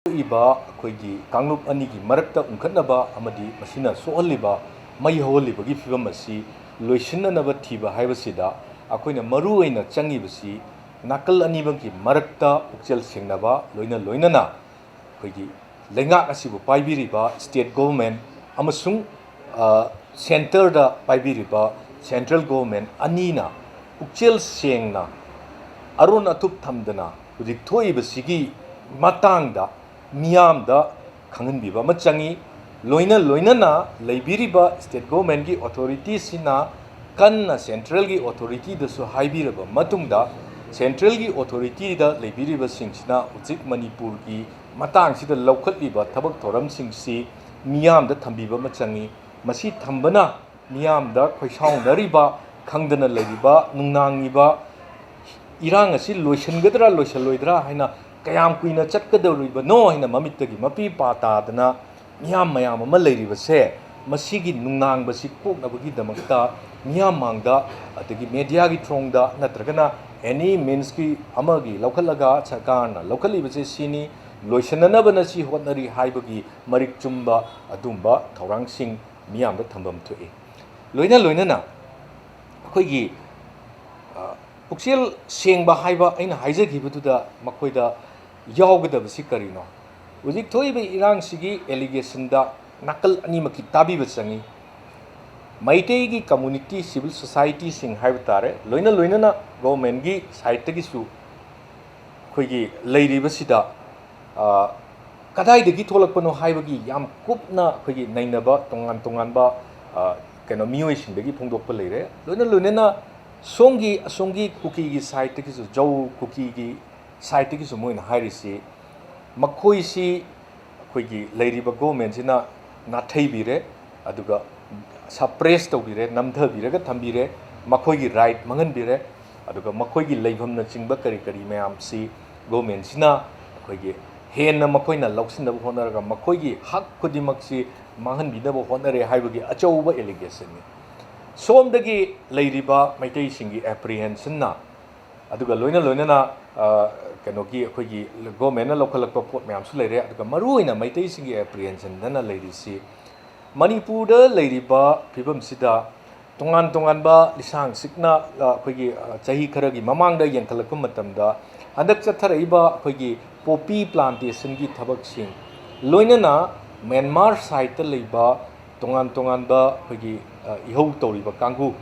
ꯊꯣꯛꯏꯕ ꯑꯩꯈꯣꯏꯒꯤ ꯀꯥꯡꯂꯨꯞ ꯑꯅꯤꯒꯤ ꯃꯔꯛꯇ ꯎꯪꯈꯠꯅꯕ ꯑꯃꯗꯤ ꯃꯁꯤꯅ ꯁꯣꯛꯍꯜꯂꯤꯕ, ꯃꯩ ꯍꯧꯍꯜꯂꯤꯕꯒꯤ ꯐꯤꯕꯝ ꯑꯁꯤ ꯂꯣꯏꯁꯤꯟꯅꯅꯕ ꯊꯤꯕ ꯍꯥꯏꯕꯁꯤꯗ ꯑꯩꯈꯣꯏꯅ ꯃꯔꯨ ꯑꯣꯏꯅ ꯆꯪꯉꯤꯕꯁꯤ ꯅꯥꯀꯜ ꯑꯅꯤꯃꯛꯀꯤ ꯃꯔꯛꯇ ꯄꯨꯛꯆꯦꯜ ꯁꯦꯡꯅꯕ, ꯂꯣꯏꯅ ꯂꯣꯏꯅꯅ ꯑꯩꯈꯣꯏꯒꯤ ꯂꯩꯉꯥꯛ ꯑꯁꯤꯕꯨ ꯄꯥꯏꯕꯤꯔꯤꯕ state government ꯑꯃꯁꯨꯡ, ꯑ, centreꯗ ꯄꯥꯏꯕꯤꯔꯤꯕ central government ꯑꯅꯤꯅ ꯄꯨꯛꯆꯦꯜ ꯁꯦꯡꯅ ꯑꯔꯣꯟ ꯑꯊꯨꯞ ꯊꯝꯗꯅ ꯍꯧꯖꯤꯛ ꯊꯣꯛꯏꯕꯁꯤꯒꯤ ꯃꯇꯥꯡꯗ ꯃꯤꯌꯥꯝꯗ ꯈꯪꯍꯟꯕꯤꯕ ꯑꯃ ꯆꯪꯉꯤ꯫ ꯂꯣꯏꯅ ꯂꯣꯏꯅꯅ ꯂꯩꯕꯤꯔꯤꯕ state governmentꯀꯤ authorityꯁꯤꯅ ꯀꯟꯅ centralꯒꯤ authorityꯗꯁꯨ ꯍꯥꯏꯕꯤꯔꯕ ꯃꯇꯨꯡꯗ, centralꯒꯤ authorityꯗ ꯂꯩꯕꯤꯔꯤꯕꯁꯤꯡꯁꯤꯅ ꯍꯧꯖꯤꯛ ꯃꯅꯤꯄꯨꯔꯒꯤ ꯃꯇꯥꯡꯁꯤꯗ ꯂꯧꯈꯠꯂꯤꯕ ꯊꯕꯛ ꯊꯧꯔꯝꯁꯤꯡꯁꯤ ꯃꯤꯌꯥꯝꯗ ꯊꯝꯕꯤꯕ ꯑꯃ ꯆꯪꯉꯤ꯫ ꯃꯁꯤ ꯊꯝꯕꯅ ꯃꯤꯌꯥꯝꯗ ꯈꯣꯏꯁꯥꯎꯅꯔꯤꯕ, ꯈꯪꯗꯅ ꯂꯩꯔꯤꯕ, ꯅꯨꯡꯅꯥꯡꯉꯤꯕ ꯏꯔꯥꯡ ꯑꯁꯤ ꯂꯣꯏꯁꯤꯟꯒꯗ꯭ꯔꯥ ꯂꯣꯏꯁꯤꯜꯂꯣꯏꯗ꯭ꯔꯥ ꯍꯥꯏꯅ, ꯀꯌꯥꯝ ꯀꯨꯏꯅ ꯆꯠꯀꯗꯧꯔꯤꯕꯅꯣ ꯍꯥꯏꯅ ꯃꯃꯤꯠꯇꯒꯤ ꯃꯄꯤ ꯄꯥ ꯇꯥꯗꯅ ꯃꯤꯌꯥꯝ ꯃꯌꯥꯝ ꯑꯃ ꯂꯩꯔꯤꯕꯁꯦ, ꯃꯁꯤꯒꯤ ꯅꯨꯡꯅꯥꯡꯕꯁꯤ ꯀꯣꯛꯅꯕꯒꯤꯗꯃꯛꯇ ꯃꯤꯌꯥꯝ ꯃꯥꯡꯗ, ꯑꯗꯒꯤ ꯃꯦꯗꯤꯌꯥꯒꯤ ꯊ꯭ꯔꯣꯡꯗ, ꯅꯠꯇ꯭ꯔꯒꯅ ꯑꯦꯅꯤ ꯃꯤꯟꯁꯀꯤ ꯑꯃꯒꯤ ꯂꯧꯈꯠꯂꯒ ꯁꯔꯀꯥꯔꯅ ꯂꯧꯈꯠꯂꯤꯕꯁꯦ ꯁꯤꯅꯤ, ꯂꯣꯏꯁꯤꯟꯅꯅꯕꯅ ꯁꯤ ꯍꯣꯠꯅꯔꯤ ꯍꯥꯏꯕꯒꯤ ꯃꯔꯤꯛ ꯆꯨꯝꯕ ꯑꯗꯨꯝꯕ ꯊꯧꯔꯥꯡꯁꯤꯡ ꯃꯤꯌꯥꯝꯗ ꯊꯝꯐꯝ ꯊꯣꯛꯏ꯫ ꯂꯣꯏꯅ ꯂꯣꯏꯅꯅ ꯑꯩꯈꯣꯏꯒꯤ ꯄꯨꯛꯆꯦꯜ ꯁꯦꯡꯕ ꯍꯥꯏꯕ ꯑꯩꯅ ꯍꯥꯏꯖꯈꯤꯕꯗꯨꯗ ꯃꯈꯣꯏꯗ ꯌꯥꯎꯒꯗꯕꯁꯤ ꯀꯔꯤꯅꯣ? ꯍꯧꯖꯤꯛ ꯊꯣꯛꯏꯕ ꯏꯔꯥꯡꯁꯤꯒꯤ ꯑꯦꯂꯤꯒꯦꯁꯟꯗ ꯅꯥꯀꯜ ꯑꯅꯤꯃꯛꯀꯤ ꯇꯥꯕꯤꯕ ꯆꯪꯏ꯫ ꯃꯩꯇꯩꯒꯤ ꯀꯝꯃꯨꯅꯤꯇꯤ, ꯁꯤꯚꯤꯜ ꯁꯣꯁꯥꯏꯇꯤꯁꯤꯡ ꯍꯥꯏꯕ ꯇꯥꯔꯦ, ꯂꯣꯏꯅ ꯂꯣꯏꯅꯅ ꯒꯣꯚꯔꯟꯃꯦꯟꯒꯤ ꯁꯥꯏꯠꯇꯒꯤꯁꯨ ꯑꯩꯈꯣꯏꯒꯤ ꯂꯩꯔꯤꯕꯁꯤꯗ ꯀꯗꯥꯏꯗꯒꯤ ꯊꯣꯛꯂꯛꯄꯅꯣ ꯍꯥꯏꯕꯒꯤ ꯌꯥꯝ ꯀꯨꯞꯅ ꯑꯩꯈꯣꯏꯒꯤ ꯅꯩꯅꯕ ꯇꯣꯉꯥꯟ ꯇꯣꯉꯥꯟꯕ ꯀꯩꯅꯣ ꯃꯤꯑꯣꯏꯁꯤꯡꯗꯒꯤ ꯐꯣꯡꯗꯣꯛꯄ ꯂꯩꯔꯦ꯫ ꯂꯣꯏꯅ ꯂꯣꯏꯅꯅ ꯁꯣꯝꯒꯤ ꯑꯁꯣꯝꯒꯤ ꯀꯨꯀꯤꯒꯤ ꯁꯥꯏꯠꯇꯒꯤꯁꯨ, ꯖꯧ ꯀꯨꯀꯤꯒꯤ ꯁꯥꯏꯠꯇꯒꯤꯁꯨ ꯃꯣꯏꯅ ꯍꯥꯏꯔꯤꯁꯤ, ꯃꯈꯣꯏꯁꯤ ꯑꯩꯈꯣꯏꯒꯤ ꯂꯩꯔꯤꯕ ꯒꯣꯚꯔꯟꯃꯦꯟꯁꯤꯅ ꯅꯥꯊꯩꯕꯤꯔꯦ, ꯑꯗꯨꯒ ꯁꯄ꯭ꯔꯦꯁ ꯇꯧꯕꯤꯔꯦ, ꯅꯝꯊꯕꯤꯔꯒ ꯊꯝꯕꯤꯔꯦ, ꯃꯈꯣꯏꯒꯤ ꯔꯥꯏꯠ ꯃꯥꯡꯍꯟꯕꯤꯔꯦ, ꯑꯗꯨꯒ ꯃꯈꯣꯏꯒꯤ ꯂꯩꯐꯝꯅꯆꯤꯡꯕ ꯀꯔꯤ ꯀꯔꯤ ꯃꯌꯥꯝꯁꯤ ꯒꯣꯚꯔꯟꯃꯦꯟꯁꯤꯅ ꯑꯩꯈꯣꯏꯒꯤ ꯍꯦꯟꯅ ꯃꯈꯣꯏꯅ ꯂꯧꯁꯤꯟꯅꯕ ꯍꯣꯠꯅꯔꯒ ꯃꯈꯣꯏꯒꯤ ꯍꯛ ꯈꯨꯗꯤꯡꯃꯛꯁꯤ ꯃꯥꯡꯍꯟꯕꯤꯅꯕ ꯍꯣꯠꯅꯔꯦ ꯍꯥꯏꯕꯒꯤ ꯑꯆꯧꯕ ꯑꯦꯂꯤꯒꯦꯁꯟꯅꯤ꯫ ꯁꯣꯝꯗꯒꯤ ꯂꯩꯔꯤꯕ ꯃꯩꯇꯩꯁꯤꯡꯒꯤ ꯑꯦꯄ꯭ꯔꯤꯍꯦꯟꯁꯟꯅ, ꯑꯗꯨꯒ ꯂꯣꯏꯅ ꯂꯣꯏꯅꯅ ꯀꯩꯅꯣꯒꯤ ꯑꯩꯈꯣꯏꯒꯤ ꯒꯣꯚꯔꯟꯃꯦꯟꯅ ꯂꯧꯈꯠꯂꯛꯄ ꯄꯣꯠ ꯃꯌꯥꯝꯁꯨ ꯂꯩꯔꯦ꯫ ꯑꯗꯨꯒ ꯃꯔꯨꯑꯣꯏꯅ ꯃꯩꯇꯩꯁꯤꯡꯒꯤ ꯑꯦꯄ꯭ꯔꯤꯍꯦꯟꯁꯟꯗꯅ ꯂꯩꯔꯤꯁꯤ ꯃꯅꯤꯄꯨꯔꯗ ꯂꯩꯔꯤꯕ ꯐꯤꯕꯝꯁꯤꯗ ꯇꯣꯉꯥꯟ ꯇꯣꯉꯥꯟꯕ ꯂꯤꯁꯥꯡ ꯁꯤꯠꯅ ꯑꯩꯈꯣꯏꯒꯤ ꯆꯍꯤ ꯈꯔꯒꯤ ꯃꯃꯥꯡꯗ ꯌꯦꯡꯈꯠꯂꯛꯄ ꯃꯇꯝꯗ ꯍꯟꯗꯛ ꯆꯠꯊꯔꯛꯏꯕ ꯑꯩꯈꯣꯏꯒꯤ ꯄꯣꯄꯤ ꯄ꯭ꯂꯥꯟꯇꯦꯁꯟꯒꯤ ꯊꯕꯛꯁꯤꯡ, ꯂꯣꯏꯅꯅ ꯃ꯭ꯌꯥꯟꯃꯥꯔ ꯁꯥꯏꯠꯇ ꯂꯩꯕ ꯇꯣꯉꯥꯟ ꯇꯣꯉꯥꯟꯕ ꯑꯩꯈꯣꯏꯒꯤ ꯏꯍꯧ ꯇꯧꯔꯤꯕ ꯀꯥꯡꯕꯨ,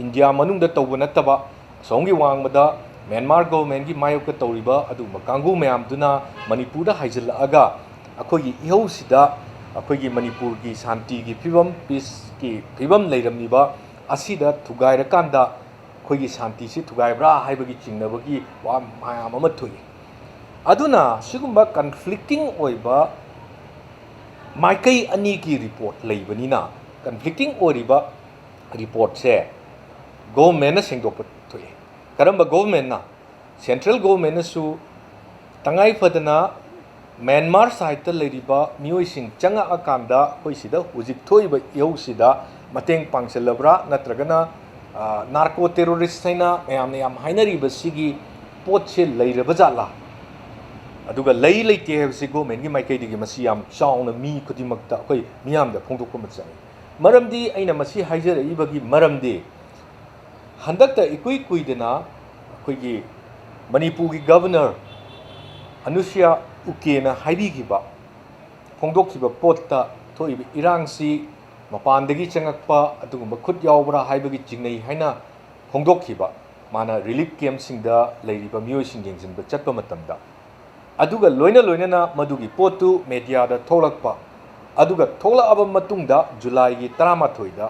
ꯏꯟꯗꯤꯌꯥ ꯃꯅꯨꯡꯗ ꯇꯧꯕ ꯅꯠꯇꯕ ꯑꯁꯣꯝꯒꯤ ꯋꯥꯡꯃꯗ ꯃ꯭ꯌꯥꯟꯃꯥꯔ ꯒꯣꯚꯔꯟꯃꯦꯟꯒꯤ ꯃꯥꯌꯣꯛꯇ ꯇꯧꯔꯤꯕ ꯑꯗꯨꯒꯨꯝꯕ ꯀꯥꯡꯕꯨ ꯃꯌꯥꯝꯗꯨꯅ ꯃꯅꯤꯄꯨꯔꯗ ꯍꯥꯏꯖꯤꯜꯂꯛꯑꯒ ꯑꯩꯈꯣꯏꯒꯤ ꯏꯍꯧꯁꯤꯗ ꯑꯩꯈꯣꯏꯒꯤ ꯃꯅꯤꯄꯨꯔꯒꯤ ꯁꯥꯟꯇꯤꯒꯤ ꯐꯤꯕꯝ, ꯄꯤꯁꯀꯤ ꯐꯤꯕꯝ ꯂꯩꯔꯝꯃꯤꯕ ꯑꯁꯤꯗ ꯊꯨꯒꯥꯏꯔꯀꯥꯟꯗ ꯑꯩꯈꯣꯏꯒꯤ ꯁꯥꯟꯇꯤꯁꯤ ꯊꯨꯒꯥꯏꯕ꯭ꯔꯥ ꯍꯥꯏꯕꯒꯤ ꯆꯤꯡꯅꯕꯒꯤ ꯋꯥ ꯃꯌꯥꯝ ꯑꯃ ꯊꯣꯛꯏ꯫ ꯑꯗꯨꯅ ꯁꯤꯒꯨꯝꯕ ꯀꯟꯐ꯭ꯂꯤꯛꯇꯤꯡ ꯑꯣꯏꯕ ꯃꯥꯏꯀꯩ ꯑꯅꯤꯒꯤ ꯔꯤꯄꯣꯔꯠ ꯂꯩꯕꯅꯤꯅ, ꯀꯟꯐ꯭ꯂꯤꯛꯇꯤꯡ ꯑꯣꯏꯔꯤꯕ ꯔꯤꯄꯣꯔꯠꯁꯦ ꯒꯣꯚꯔꯟꯃꯦꯟꯅ ꯁꯦꯡꯗꯣꯛꯄ ꯊꯣꯛꯏ꯫ ꯀꯔꯝꯕ ꯒꯣꯚꯔꯟꯃꯦꯟꯅ? ꯁꯦꯟꯇ꯭ꯔꯦꯜ ꯒꯣꯚꯔꯟꯃꯦꯟꯅꯁꯨ ꯇꯉꯥꯏ ꯐꯗꯅ ꯃ꯭ꯌꯥꯟꯃꯥꯔ ꯁꯥꯏꯠꯇ ꯂꯩꯔꯤꯕ ꯃꯤꯑꯣꯏꯁꯤꯡ ꯆꯪꯉꯛꯑꯀꯥꯟꯗ ꯑꯩꯈꯣꯏ ꯁꯤꯗ ꯍꯧꯖꯤꯛ ꯊꯣꯛꯏꯕ ꯏꯍꯧꯁꯤꯗ ꯃꯇꯦꯡ ꯄꯥꯡꯁꯤꯜꯂꯕ꯭ꯔꯥ, ꯅꯠꯇ꯭ꯔꯒꯅ ꯅꯥꯔꯀꯣ ꯇꯦꯔꯣꯔꯤꯁ ꯍꯥꯏꯅ ꯃꯌꯥꯝꯅ ꯌꯥꯝ ꯍꯥꯏꯅꯔꯤꯕꯁꯤꯒꯤ ꯄꯣꯠꯁꯦ ꯂꯩꯔꯕ ꯖꯥꯠꯂꯥ? ꯑꯗꯨꯒ ꯂꯩ ꯂꯩꯇꯦ ꯍꯥꯏꯕꯁꯤ ꯒꯣꯔꯃꯦꯟꯒꯤ ꯃꯥꯏꯀꯩꯗꯒꯤ ꯃꯁꯤ ꯌꯥꯝ ꯆꯥꯎꯅ ꯃꯤ ꯈꯨꯗꯤꯡꯃꯛꯇ ꯑꯩꯈꯣꯏ ꯃꯤꯌꯥꯝꯗ ꯐꯣꯡꯗꯣꯛꯄ ꯑꯃ ꯆꯪꯉꯤ꯫ ꯃꯔꯝꯗꯤ ꯑꯩꯅ ꯃꯁꯤ ꯍꯥꯏꯖꯔꯛꯏꯕꯒꯤ ꯃꯔꯝꯗꯤ, ꯍꯟꯗꯛꯇ ꯏꯀꯨꯏ ꯀꯨꯏꯗꯅ ꯑꯩꯈꯣꯏꯒꯤ ꯃꯅꯤꯄꯨꯔꯒꯤ ꯒꯕꯔꯅꯔ ꯑꯅꯨꯁꯨꯌꯥ ꯎꯀꯦꯅ ꯍꯥꯏꯕꯤꯈꯤꯕ, ꯐꯣꯡꯗꯣꯛꯈꯤꯕ ꯄꯣꯠꯇ ꯊꯣꯛꯏꯕ ꯏꯔꯥꯡꯁꯤ ꯃꯄꯥꯟꯗꯒꯤ ꯆꯪꯉꯛꯄ ꯑꯗꯨꯒꯨꯝꯕ ꯈꯨꯠ ꯌꯥꯎꯕ꯭ꯔꯥ ꯍꯥꯏꯕꯒꯤ ꯆꯤꯡꯅꯩ ꯍꯥꯏꯅ ꯐꯣꯡꯗꯣꯛꯈꯤꯕ, ꯃꯥꯅ ꯔꯤꯂꯤꯐ ꯀꯦꯝꯞꯁꯤꯡꯗ ꯂꯩꯔꯤꯕ ꯃꯤꯑꯣꯏꯁꯤꯡ ꯌꯦꯡꯁꯤꯟꯕ ꯆꯠꯄ ꯃꯇꯝꯗ꯫ ꯑꯗꯨꯒ ꯂꯣꯏꯅ ꯂꯣꯏꯅꯅ ꯃꯗꯨꯒꯤ ꯄꯣꯠꯇꯨ ꯃꯦꯗꯤꯌꯥꯗ ꯊꯣꯛꯂꯛꯄ, ꯑꯗꯨꯒ ꯊꯣꯛꯂꯛꯑꯕ ꯃꯇꯨꯡꯗ ꯖꯨꯂꯥꯏꯒꯤ ꯇꯔꯥꯃꯥꯊꯣꯏꯗ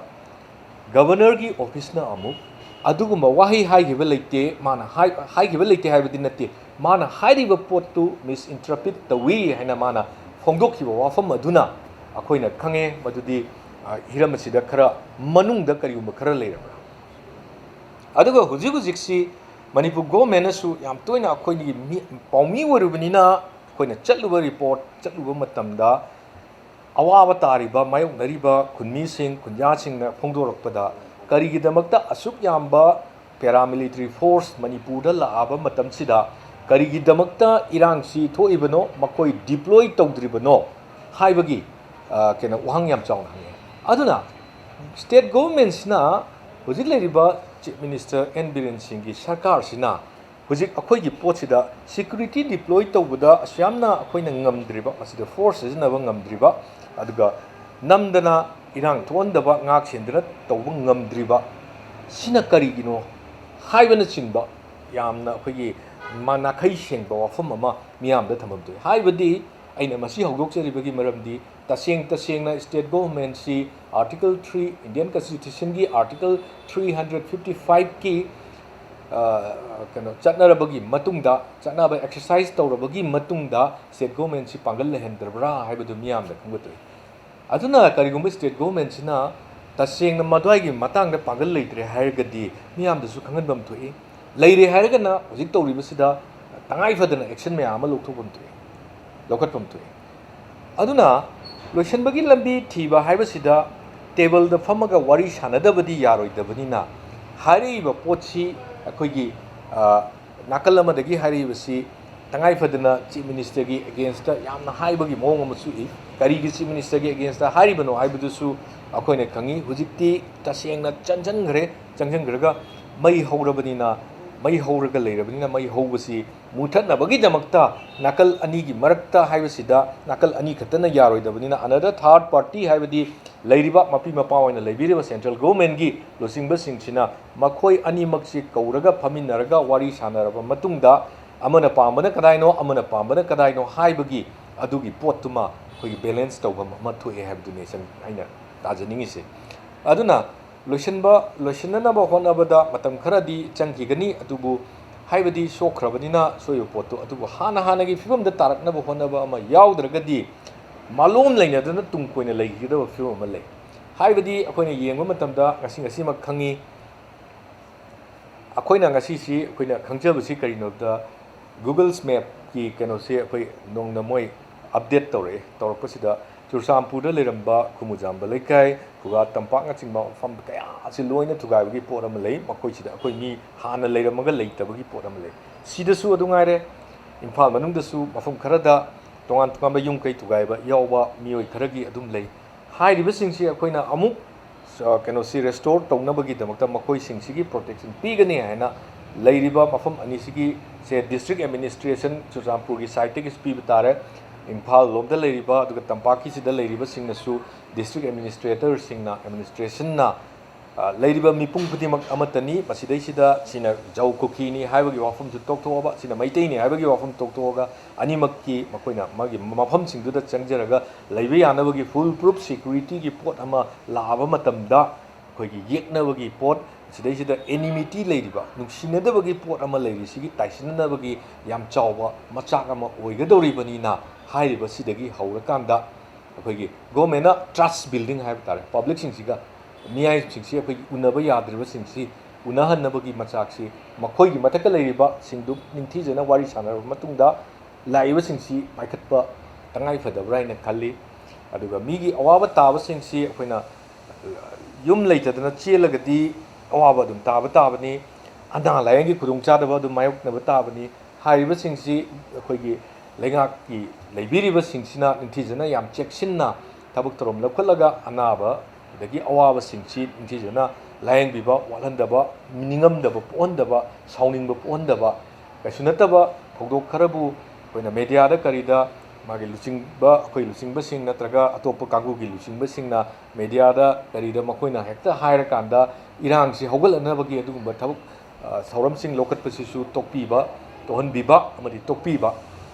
ꯒꯕꯔꯅꯔꯒꯤ ꯑꯣꯐꯤꯁꯅ ꯑꯃꯨꯛ ꯑꯗꯨꯒꯨꯝꯕ ꯋꯥꯍꯩ ꯍꯥꯏꯈꯤꯕ ꯂꯩꯇꯦ, ꯃꯥꯅ ꯍꯥꯏ-, ꯍꯥꯏꯈꯤꯕ ꯂꯩꯇꯦ ꯍꯥꯏꯕꯗꯤ ꯅꯠꯇꯦ, ꯃꯥꯅ ꯍꯥꯏꯔꯤꯕ ꯄꯣꯠꯇꯨ ꯃꯤꯁꯏꯟꯇꯔꯄ꯭ꯔꯤꯠ ꯇꯧꯏ ꯍꯥꯏꯅ ꯃꯥꯅ ꯐꯣꯡꯗꯣꯛꯈꯤꯕ ꯋꯥꯐꯝ ꯑꯗꯨꯅ ꯑꯩꯈꯣꯏꯅ ꯈꯪꯉꯦ ꯃꯗꯨꯗꯤ, ꯑ, ꯍꯤꯔꯝ ꯑꯁꯤꯗ ꯈꯔ ꯃꯅꯨꯡꯗ ꯀꯔꯤꯒꯨꯝꯕ ꯈꯔ ꯂꯩꯔꯕ꯭ꯔꯥ꯫ ꯑꯗꯨꯒ ꯍꯧꯖꯤꯛ ꯍꯧꯖꯤꯛꯁꯤ ꯃꯅꯤꯄꯨꯔ ꯒꯣꯔꯃꯦꯟꯅꯁꯨ ꯌꯥꯝ ꯇꯣꯏꯅ ꯑꯩꯈꯣꯏꯒꯤ ꯃꯤ, ꯄꯥꯎꯃꯤ ꯑꯣꯏꯔꯨꯕꯅꯤꯅ ꯑꯩꯈꯣꯏꯅ ꯆꯠꯂꯨꯕ ꯔꯤꯄꯣꯔꯠ, ꯆꯠꯂꯨꯕ ꯃꯇꯝꯗ ꯑꯋꯥꯕ ꯇꯥꯔꯤꯕ, ꯃꯥꯌꯣꯛꯅꯔꯤꯕ ꯈꯨꯟꯃꯤꯁꯤꯡ, ꯈꯨꯟꯖꯥꯁꯤꯡꯅ ꯐꯣꯡꯗꯣꯔꯛꯄꯗ, ꯀꯔꯤꯒꯤꯗꯃꯛꯇ ꯑꯁꯨꯛ ꯌꯥꯝꯕ ꯄꯦꯔꯥꯃꯤꯂꯤꯇꯔꯤ ꯐꯣꯔꯁ ꯃꯅꯤꯄꯨꯔꯗ ꯂꯥꯛꯑꯕ ꯃꯇꯝꯁꯤꯗ ꯀꯔꯤꯒꯤꯗꯃꯛꯇ ꯏꯔꯥꯡꯁꯤ ꯊꯣꯛꯏꯕꯅꯣ, ꯃꯈꯣꯏ ꯗꯤꯄ꯭ꯂꯣꯏ ꯇꯧꯗ꯭ꯔꯤꯕꯅꯣ ꯍꯥꯏꯕꯒꯤ, ꯑ, ꯀꯩꯅꯣ, ꯋꯥꯍꯪ ꯌꯥꯝ ꯆꯥꯎꯅ ꯍꯪꯉꯛꯑꯦ꯫ ꯑꯗꯨꯅ ꯁ꯭ꯇꯦꯠ ꯒꯣꯚꯔꯟꯃꯦꯟꯠꯁꯤꯅ ꯍꯧꯖꯤꯛ ꯂꯩꯔꯤꯕ ꯆꯤꯐ ꯃꯤꯅꯤꯁꯇꯔ ꯑꯦꯟ ꯕꯤꯔꯦꯟ ꯁꯤꯡꯒꯤ ꯁꯔꯀꯥꯔꯁꯤꯅ ꯍꯧꯖꯤꯛ ꯑꯩꯈꯣꯏꯒꯤ ꯄꯣꯠꯁꯤꯗ ꯁꯦꯀ꯭ꯌꯨꯔꯤꯇꯤ ꯗꯤꯄ꯭ꯂꯣꯏ ꯇꯧꯕꯗ ꯑꯁꯨꯛ ꯌꯥꯝꯅ ꯑꯩꯈꯣꯏꯅ ꯉꯝꯗ꯭ꯔꯤꯕ, ꯃꯁꯤꯗ ꯐꯣꯔꯁ ꯁꯤꯖꯤꯟꯅꯕ ꯉꯝꯗ꯭ꯔꯤꯕ, ꯑꯗꯨꯒ ꯅꯝꯗꯅ ꯏꯔꯥꯡ ꯊꯣꯛꯍꯟꯗꯕ, ꯉꯥꯛ ꯁꯦꯟꯗꯅ ꯇꯧꯕ ꯉꯝꯗ꯭ꯔꯤꯕ, ꯁꯤꯅ ꯀꯔꯤꯒꯤꯅꯣ ꯍꯥꯏꯕꯅꯆꯤꯡꯕ ꯌꯥꯝꯅ ꯑꯩꯈꯣꯏꯒꯤ ꯃꯥ-, ꯅꯥꯈꯩ ꯁꯦꯡꯕ ꯋꯥꯐꯝ ꯑꯃ ꯃꯤꯌꯥꯝꯗ ꯊꯝꯐꯝ ꯊꯣꯛꯏ꯫ ꯍꯥꯏꯕꯗꯤ ꯑꯩꯅ ꯃꯁꯤ ꯍꯧꯗꯣꯛꯆꯔꯤꯕꯒꯤ ꯃꯔꯝꯗꯤ, ꯇꯁꯦꯡ ꯇꯁꯦꯡꯅ ꯁ꯭ꯇꯦꯠ ꯒꯣꯚꯔꯟꯃꯦꯟꯠꯁꯤ ꯑꯥꯔꯇꯤꯀꯜ ꯊ꯭ꯔꯤ, ꯏꯟꯗꯤꯌꯟ ꯀꯟꯁꯇꯤꯇ꯭ꯌꯨꯁꯟꯒꯤ ꯑꯥꯔꯇꯤꯀꯜ ꯊ꯭ꯔꯤ ꯍꯟꯗ꯭ꯔꯦꯠ ꯐꯤꯐꯇꯤ ꯐꯥꯏꯚꯀꯤ, ꯑ, ꯀꯩꯅꯣ, ꯆꯠꯅꯔꯕꯒꯤ ꯃꯇꯨꯡꯗ, ꯆꯠꯅꯕ ꯑꯦꯛꯁꯔꯁꯥꯏꯁ ꯇꯧꯔꯕꯒꯤ ꯃꯇꯨꯡꯗ ꯁ꯭ꯇꯦꯠ ꯒꯣꯚꯔꯟꯃꯦꯟꯠꯁꯤ ꯄꯥꯡꯒꯜ ꯂꯩꯍꯟꯗ꯭ꯔꯕ꯭ꯔꯥ ꯍꯥꯏꯕꯗꯨ ꯃꯤꯌꯥꯝꯗ ꯈꯪꯒꯗꯣꯏ꯫ ꯑꯗꯨꯅ ꯀꯔꯤꯒꯨꯝꯕ ꯁ꯭ꯇꯦꯠ ꯒꯣꯚꯔꯟꯃꯦꯟꯠꯁꯤꯅ ꯇꯁꯦꯡꯅ ꯃꯗꯨꯋꯥꯏꯒꯤ ꯃꯇꯥꯡꯗ ꯄꯥꯡꯒꯜ ꯂꯩꯇ꯭ꯔꯦ ꯍꯥꯏꯔꯒꯗꯤ ꯃꯤꯌꯥꯝꯗꯁꯨ ꯈꯪꯍꯟꯐꯝ ꯊꯣꯛꯏ꯫ ꯂꯩꯔꯦ ꯍꯥꯏꯔꯒꯅ ꯍꯧꯖꯤꯛ ꯇꯧꯔꯤꯕꯁꯤꯗ ꯇꯉꯥꯏ ꯐꯗꯅ ꯑꯦꯛꯁꯟ ꯃꯌꯥꯝ ꯑꯃ ꯂꯧꯊꯣꯛꯐꯝ ꯊꯣꯛꯏ꯫ ꯂꯧꯈꯠꯐꯝ ꯊꯣꯛꯏ꯫ ꯑꯗꯨꯅ ꯂꯣꯏꯁꯤꯟꯕꯒꯤ ꯂꯝꯕꯤ ꯊꯤꯕ ꯍꯥꯏꯕꯁꯤꯗ ꯇꯦꯕꯜꯗ ꯐꯝꯃꯒ ꯋꯥꯔꯤ ꯁꯥꯟꯅꯗꯕꯗꯤ ꯌꯥꯔꯣꯏꯗꯕꯅꯤꯅ, ꯍꯥꯏꯔꯛꯏꯕ ꯄꯣꯠꯁꯤ ꯑꯩꯈꯣꯏꯒꯤ, ꯑ, ꯅꯥꯀꯜ ꯑꯃꯗꯒꯤ ꯍꯥꯏꯔꯛꯏꯕꯁꯤ ꯇꯉꯥꯏ ꯐꯗꯅ ꯆꯤꯐ ꯃꯤꯅꯤꯁꯇꯔꯒꯤ ꯑꯦꯒꯦꯟꯁꯇ ꯌꯥꯝꯅ ꯍꯥꯏꯕꯒꯤ ꯃꯑꯣꯡ ꯑꯃꯁꯨ ꯎꯏ꯫ ꯀꯔꯤꯒꯤ ꯆꯤꯐ ꯃꯤꯅꯤꯁꯇꯔꯒꯤ ꯑꯦꯒꯦꯟꯁꯇ ꯍꯥꯏꯔꯤꯕꯅꯣ ꯍꯥꯏꯕꯗꯨꯁꯨ ꯑꯩꯈꯣꯏꯅ ꯈꯪꯉꯤ꯫ ꯍꯧꯖꯤꯛꯇꯤ ꯇꯁꯦꯡꯅ ꯆꯪꯁꯤꯟꯈ꯭ꯔꯦ꯫ ꯆꯪꯁꯤꯟꯈ꯭ꯔꯒ ꯃꯩ ꯍꯧꯔꯕꯅꯤꯅ, ꯃꯩ ꯍꯧꯔꯒ ꯂꯩꯔꯕꯅꯤꯅ, ꯃꯩ ꯍꯧꯕꯁꯤ ꯃꯨꯊꯠꯅꯕꯒꯤꯗꯃꯛꯇ ꯅꯥꯀꯜ ꯑꯅꯤꯒꯤ ꯃꯔꯛꯇ ꯍꯥꯏꯕꯁꯤꯗ ꯅꯥꯀꯜ ꯑꯅꯤ ꯈꯛꯇꯅ ꯌꯥꯔꯣꯏꯗꯕꯅꯤꯅ, another third party ꯍꯥꯏꯕꯗꯤ ꯂꯩꯔꯤꯕ ꯃꯄꯤ ꯃꯄꯥ ꯑꯣꯏꯅ ꯂꯩꯕꯤꯔꯤꯕ ꯁꯦꯟꯇ꯭ꯔꯦꯜ ꯒꯣꯚꯔꯟꯃꯦꯟꯠꯀꯤ ꯂꯨꯆꯤꯡꯕꯁꯤꯡꯁꯤꯅ ꯃꯈꯣꯏ ꯑꯅꯤꯃꯛꯁꯤ ꯀꯧꯔꯒ ꯐꯝꯃꯤꯟꯅꯔꯒ ꯋꯥꯔꯤ ꯁꯥꯟꯅꯔꯕ ꯃꯇꯨꯡꯗ, ꯑꯃꯅ ꯄꯥꯝꯕꯅ ꯀꯗꯥꯏꯅꯣ, ꯑꯃꯅ ꯄꯥꯝꯕꯅ ꯀꯗꯥꯏꯅꯣ ꯍꯥꯏꯕꯒꯤ ꯑꯗꯨꯒꯤ ꯄꯣꯠꯇꯨꯃ ꯑꯩꯈꯣꯏꯒꯤ ꯕꯦꯂꯦꯟꯁ ꯇꯧꯐꯝ ꯑꯃ ꯊꯣꯛꯑꯦ ꯍꯥꯏꯕꯗꯨꯅꯤ ꯁꯝ-, ꯑꯩꯅ ꯇꯥꯖꯅꯤꯡꯉꯤꯁꯦ꯫ ꯑꯗꯨꯅ ꯂꯣꯏꯁꯤꯟꯕ, ꯂꯣꯏꯁꯤꯟꯅꯅꯕ ꯍꯣꯠꯅꯕꯗ ꯃꯇꯝ ꯈꯔꯗꯤ ꯆꯪꯈꯤꯒꯅꯤ, ꯑꯗꯨꯕꯨ ꯍꯥꯏꯕꯗꯤ ꯁꯣꯛꯈ꯭ꯔꯕꯅꯤꯅ ꯁꯣꯏꯕ ꯄꯣꯠꯇꯨ, ꯑꯗꯨꯕꯨ ꯍꯥꯟꯅ ꯍꯥꯟꯅꯒꯤ ꯐꯤꯕꯝꯗ ꯇꯥꯔꯛꯅꯕ ꯍꯣꯠꯅꯕ ꯑꯃ ꯌꯥꯎꯗ꯭ꯔꯒꯗꯤ ꯃꯥꯂꯣꯝ ꯂꯩꯅꯗꯅ ꯇꯨꯡ ꯀꯣꯏꯅ ꯂꯩꯈꯤꯒꯗꯕ ꯐꯤꯕꯝ ꯑꯃ ꯂꯩ꯫ ꯍꯥꯏꯕꯗꯤ ꯑꯩꯈꯣꯏꯅ ꯌꯦꯡꯕ ꯃꯇꯝꯗ ꯉꯁꯤ ꯉꯁꯤꯃꯛ ꯈꯪꯉꯤ, ꯑꯩꯈꯣꯏꯅ ꯉꯁꯤꯁꯤ ꯑꯩꯈꯣꯏꯅ ꯈꯪꯖꯕꯁꯤ ꯀꯔꯤꯅꯣꯗ, Google's Mapꯀꯤ ꯀꯩꯅꯣꯁꯦ ꯑꯩꯈꯣꯏ ꯅꯣꯡꯅ ꯃꯣꯏ ꯑꯞꯗꯦꯠ ꯇꯧꯔꯛꯑꯦ꯫ ꯇꯧꯔꯛꯄꯁꯤꯗ ꯆꯨꯔꯆꯥꯟꯄꯨꯔꯗ ꯂꯩꯔꯝꯕ ꯈꯨꯃꯨꯖꯥꯝꯕ ꯂꯩꯀꯥꯏ, ꯈꯨꯒꯥ ꯇꯝꯄꯥꯛꯅꯆꯤꯡꯕ ꯃꯐꯝ ꯀꯌꯥ ꯑꯁꯤ ꯂꯣꯏꯅ ꯊꯨꯒꯥꯏꯕꯒꯤ ꯄꯣꯠ ꯑꯃ ꯂꯩ꯫ ꯃꯈꯣꯏꯁꯤꯗ ꯑꯩꯈꯣꯏ ꯃꯤ ꯍꯥꯟꯅ ꯂꯩꯔꯝꯃꯒ ꯂꯩꯇꯕꯒꯤ ꯄꯣꯠ ꯑꯃ ꯂꯩ꯫ ꯁꯤꯗꯁꯨ ꯑꯗꯨ ꯉꯥꯏꯔꯦ, ꯏꯝꯐꯥꯜ ꯃꯅꯨꯡꯗꯁꯨ ꯃꯐꯝ ꯈꯔꯗ ꯇꯣꯉꯥꯟ ꯇꯣꯉꯥꯟꯕ ꯌꯨꯝ ꯀꯩ ꯊꯨꯒꯥꯏꯕ ꯌꯥꯎꯕ ꯃꯤꯑꯣꯏ ꯈꯔꯒꯤ ꯑꯗꯨꯝ ꯂꯩ꯫ ꯍꯥꯏꯔꯤꯕꯁꯤꯡꯁꯤ ꯑꯩꯈꯣꯏꯅ ꯑꯃꯨꯛ, ꯑ, ꯀꯩꯅꯣꯁꯤ restore ꯇꯧꯅꯕꯒꯤꯗꯃꯛꯇ ꯃꯈꯣꯏꯁꯤꯡꯁꯤꯒꯤ protection ꯄꯤꯒꯅꯤ ꯍꯥꯏꯅ ꯂꯩꯔꯤꯕ ꯃꯐꯝ ꯑꯅꯤꯁꯤꯒꯤ ꯁꯦ district administration ꯆꯨꯔꯆꯥꯟꯄꯨꯔꯒꯤ sideꯇꯒꯤꯁꯨ ꯄꯤꯕ ꯇꯥꯔꯦ꯫ ꯏꯝꯐꯥꯜ ꯂꯣꯝꯗ ꯂꯩꯔꯤꯕ ꯑꯗꯨꯒ ꯇꯝꯄꯥꯛꯀꯤꯁꯤꯗ ꯂꯩꯔꯤꯕꯁꯤꯡꯅꯁꯨ district administratorꯁꯤꯡꯅ, administrationꯅ, ꯑ, ꯂꯩꯔꯤꯕ ꯃꯤꯄꯨꯝ ꯈꯨꯗꯤꯡꯃꯛ ꯑꯃꯠꯇꯅꯤ꯫ ꯃꯁꯤꯗꯩꯁꯤꯗ ꯁꯤꯅ ꯖꯧ ꯀꯨꯀꯤꯅꯤ ꯍꯥꯏꯕꯒꯤ ꯋꯥꯐꯝꯁꯨ ꯇꯣꯛꯊꯣꯛꯑꯕ, ꯁꯤꯅ ꯃꯩꯇꯩꯅꯤ ꯍꯥꯏꯕꯒꯤ ꯋꯥꯐꯝ ꯇꯣꯛꯊꯣꯛꯑꯒ, ꯑꯅꯤꯃꯛꯀꯤ ꯃꯈꯣꯏꯅ ꯃꯥꯒꯤ ꯃꯐꯝꯁꯤꯡꯗꯨꯗ ꯆꯪꯖꯔꯒ ꯂꯩꯕ ꯌꯥꯅꯕꯒꯤ full proof securityꯒꯤ ꯄꯣꯠ ꯑꯃ ꯂꯥꯛꯑꯕ ꯃꯇꯝꯗ, ꯑꯩꯈꯣꯏꯒꯤ ꯌꯦꯛꯅꯕꯒꯤ ꯄꯣꯠ, ꯁꯤꯗꯩꯁꯤꯗ enmity ꯂꯩꯔꯤꯕ, ꯅꯨꯡꯁꯤꯅꯗꯕꯒꯤ ꯄꯣꯠ ꯑꯃ ꯂꯩꯔꯤꯁꯤꯒꯤ ꯇꯥꯏꯁꯤꯟꯅꯅꯕꯒꯤ ꯌꯥꯝ ꯆꯥꯎꯕ ꯃꯆꯥꯛ ꯑꯃ ꯑꯣꯏꯒꯗꯧꯔꯤꯕꯅꯤꯅ, ꯍꯥꯏꯔꯤꯕꯁꯤꯗꯒꯤ ꯍꯧꯔꯀꯥꯟꯗ ꯑꯩꯈꯣꯏꯒꯤ governmentꯅ trust building ꯍꯥꯏꯕ ꯇꯥꯔꯦ, publicꯁꯤꯡꯁꯤꯒ, ꯃꯤꯌꯥꯝꯁꯤꯡꯁꯤ ꯑꯩꯈꯣꯏꯒꯤ ꯎꯅꯕ ꯌꯥꯗ꯭ꯔꯤꯕꯁꯤꯡꯁꯤ ꯎꯅꯍꯟꯅꯕꯒꯤ ꯃꯆꯥꯛꯁꯤ ꯃꯈꯣꯏꯒꯤ ꯃꯊꯛꯇ ꯂꯩꯔꯤꯕꯁꯤꯡꯗꯨ ꯅꯤꯡꯊꯤꯖꯅ ꯋꯥꯔꯤ ꯁꯥꯟꯅꯔꯕ ꯃꯇꯨꯡꯗ, ꯂꯥꯛꯏꯕꯁꯤꯡꯁꯤ ꯄꯥꯏꯈꯠꯄ ꯇꯉꯥꯏ ꯐꯗꯕ꯭ꯔꯥ ꯍꯥꯏꯅ ꯈꯜꯂꯤ꯫ ꯑꯗꯨꯒ ꯃꯤꯒꯤ ꯑꯋꯥꯕ ꯇꯥꯕꯁꯤꯡꯁꯤ ꯑꯩꯈꯣꯏꯅ ꯌꯨꯝ ꯂꯩꯇꯗꯅ ꯆꯦꯜꯂꯒꯗꯤ ꯑꯋꯥꯕ ꯑꯗꯨꯝ ꯇꯥꯕ ꯇꯥꯕꯅꯤ, ꯑꯅꯥ ꯂꯥꯏꯌꯦꯡꯒꯤ ꯈꯨꯗꯣꯡꯆꯥꯗꯕ ꯑꯗꯨꯝ ꯃꯥꯌꯣꯛꯅꯕ ꯇꯥꯕꯅꯤ꯫ ꯍꯥꯏꯔꯤꯕꯁꯤꯡꯁꯤ ꯑꯩꯈꯣꯏꯒꯤ ꯂꯩꯉꯥꯛꯀꯤ ꯂꯩꯕꯤꯔꯤꯕꯁꯤꯡꯁꯤꯅ ꯅꯤꯡꯊꯤꯖꯅ ꯌꯥꯝ ꯆꯦꯛꯁꯤꯟꯅ ꯊꯕꯛ ꯊꯧꯔꯝ ꯂꯧꯈꯠꯂꯒ ꯑꯅꯥꯕ ꯑꯗꯒꯤ ꯑꯋꯥꯕꯁꯤꯡꯁꯤ ꯅꯤꯡꯊꯤꯖꯅ ꯂꯥꯌꯦꯡꯕꯤꯕ, ꯋꯥꯠꯍꯟꯗꯕ, ꯅꯤꯡꯉꯝꯗꯕ ꯄꯣꯛꯍꯟꯗꯕ, ꯁꯥꯎꯅꯤꯡꯕ ꯄꯣꯛꯍꯟꯗꯕ, ꯀꯩꯁꯨ ꯅꯠꯇꯕ ꯊꯧꯗꯣꯛ ꯈꯔꯕꯨ ꯑꯩꯈꯣꯏꯅ ꯃꯦꯗꯤꯌꯥꯗ ꯀꯔꯤꯗ ꯃꯥꯒꯤ ꯂꯨꯆꯤꯡꯕ, ꯑꯩꯈꯣꯏ ꯂꯨꯆꯤꯡꯕꯁꯤꯡ ꯅꯠꯇ꯭ꯔꯒ ꯑꯇꯣꯞꯄ ꯀꯥꯡꯕꯨꯒꯤ ꯂꯨꯆꯤꯡꯕꯁꯤꯡꯅ ꯃꯦꯗꯤꯌꯥꯗ ꯀꯔꯤꯗ ꯃꯈꯣꯏꯅ ꯍꯦꯛꯇ ꯍꯥꯏꯔꯀꯥꯟꯗ ꯏꯔꯥꯡꯁꯤ ꯍꯧꯒꯠꯂꯛꯅꯕꯒꯤ ꯑꯗꯨꯒꯨꯝꯕ ꯊꯕꯛ, ꯑ, ꯊꯧꯔꯝꯁꯤꯡ ꯂꯧꯈꯠꯄꯁꯤꯁꯨ ꯇꯣꯛꯄꯤꯕ, ꯇꯣꯛꯍꯟꯕꯤꯕ ꯑꯃꯗꯤ ꯇꯣꯛꯄꯤꯕ,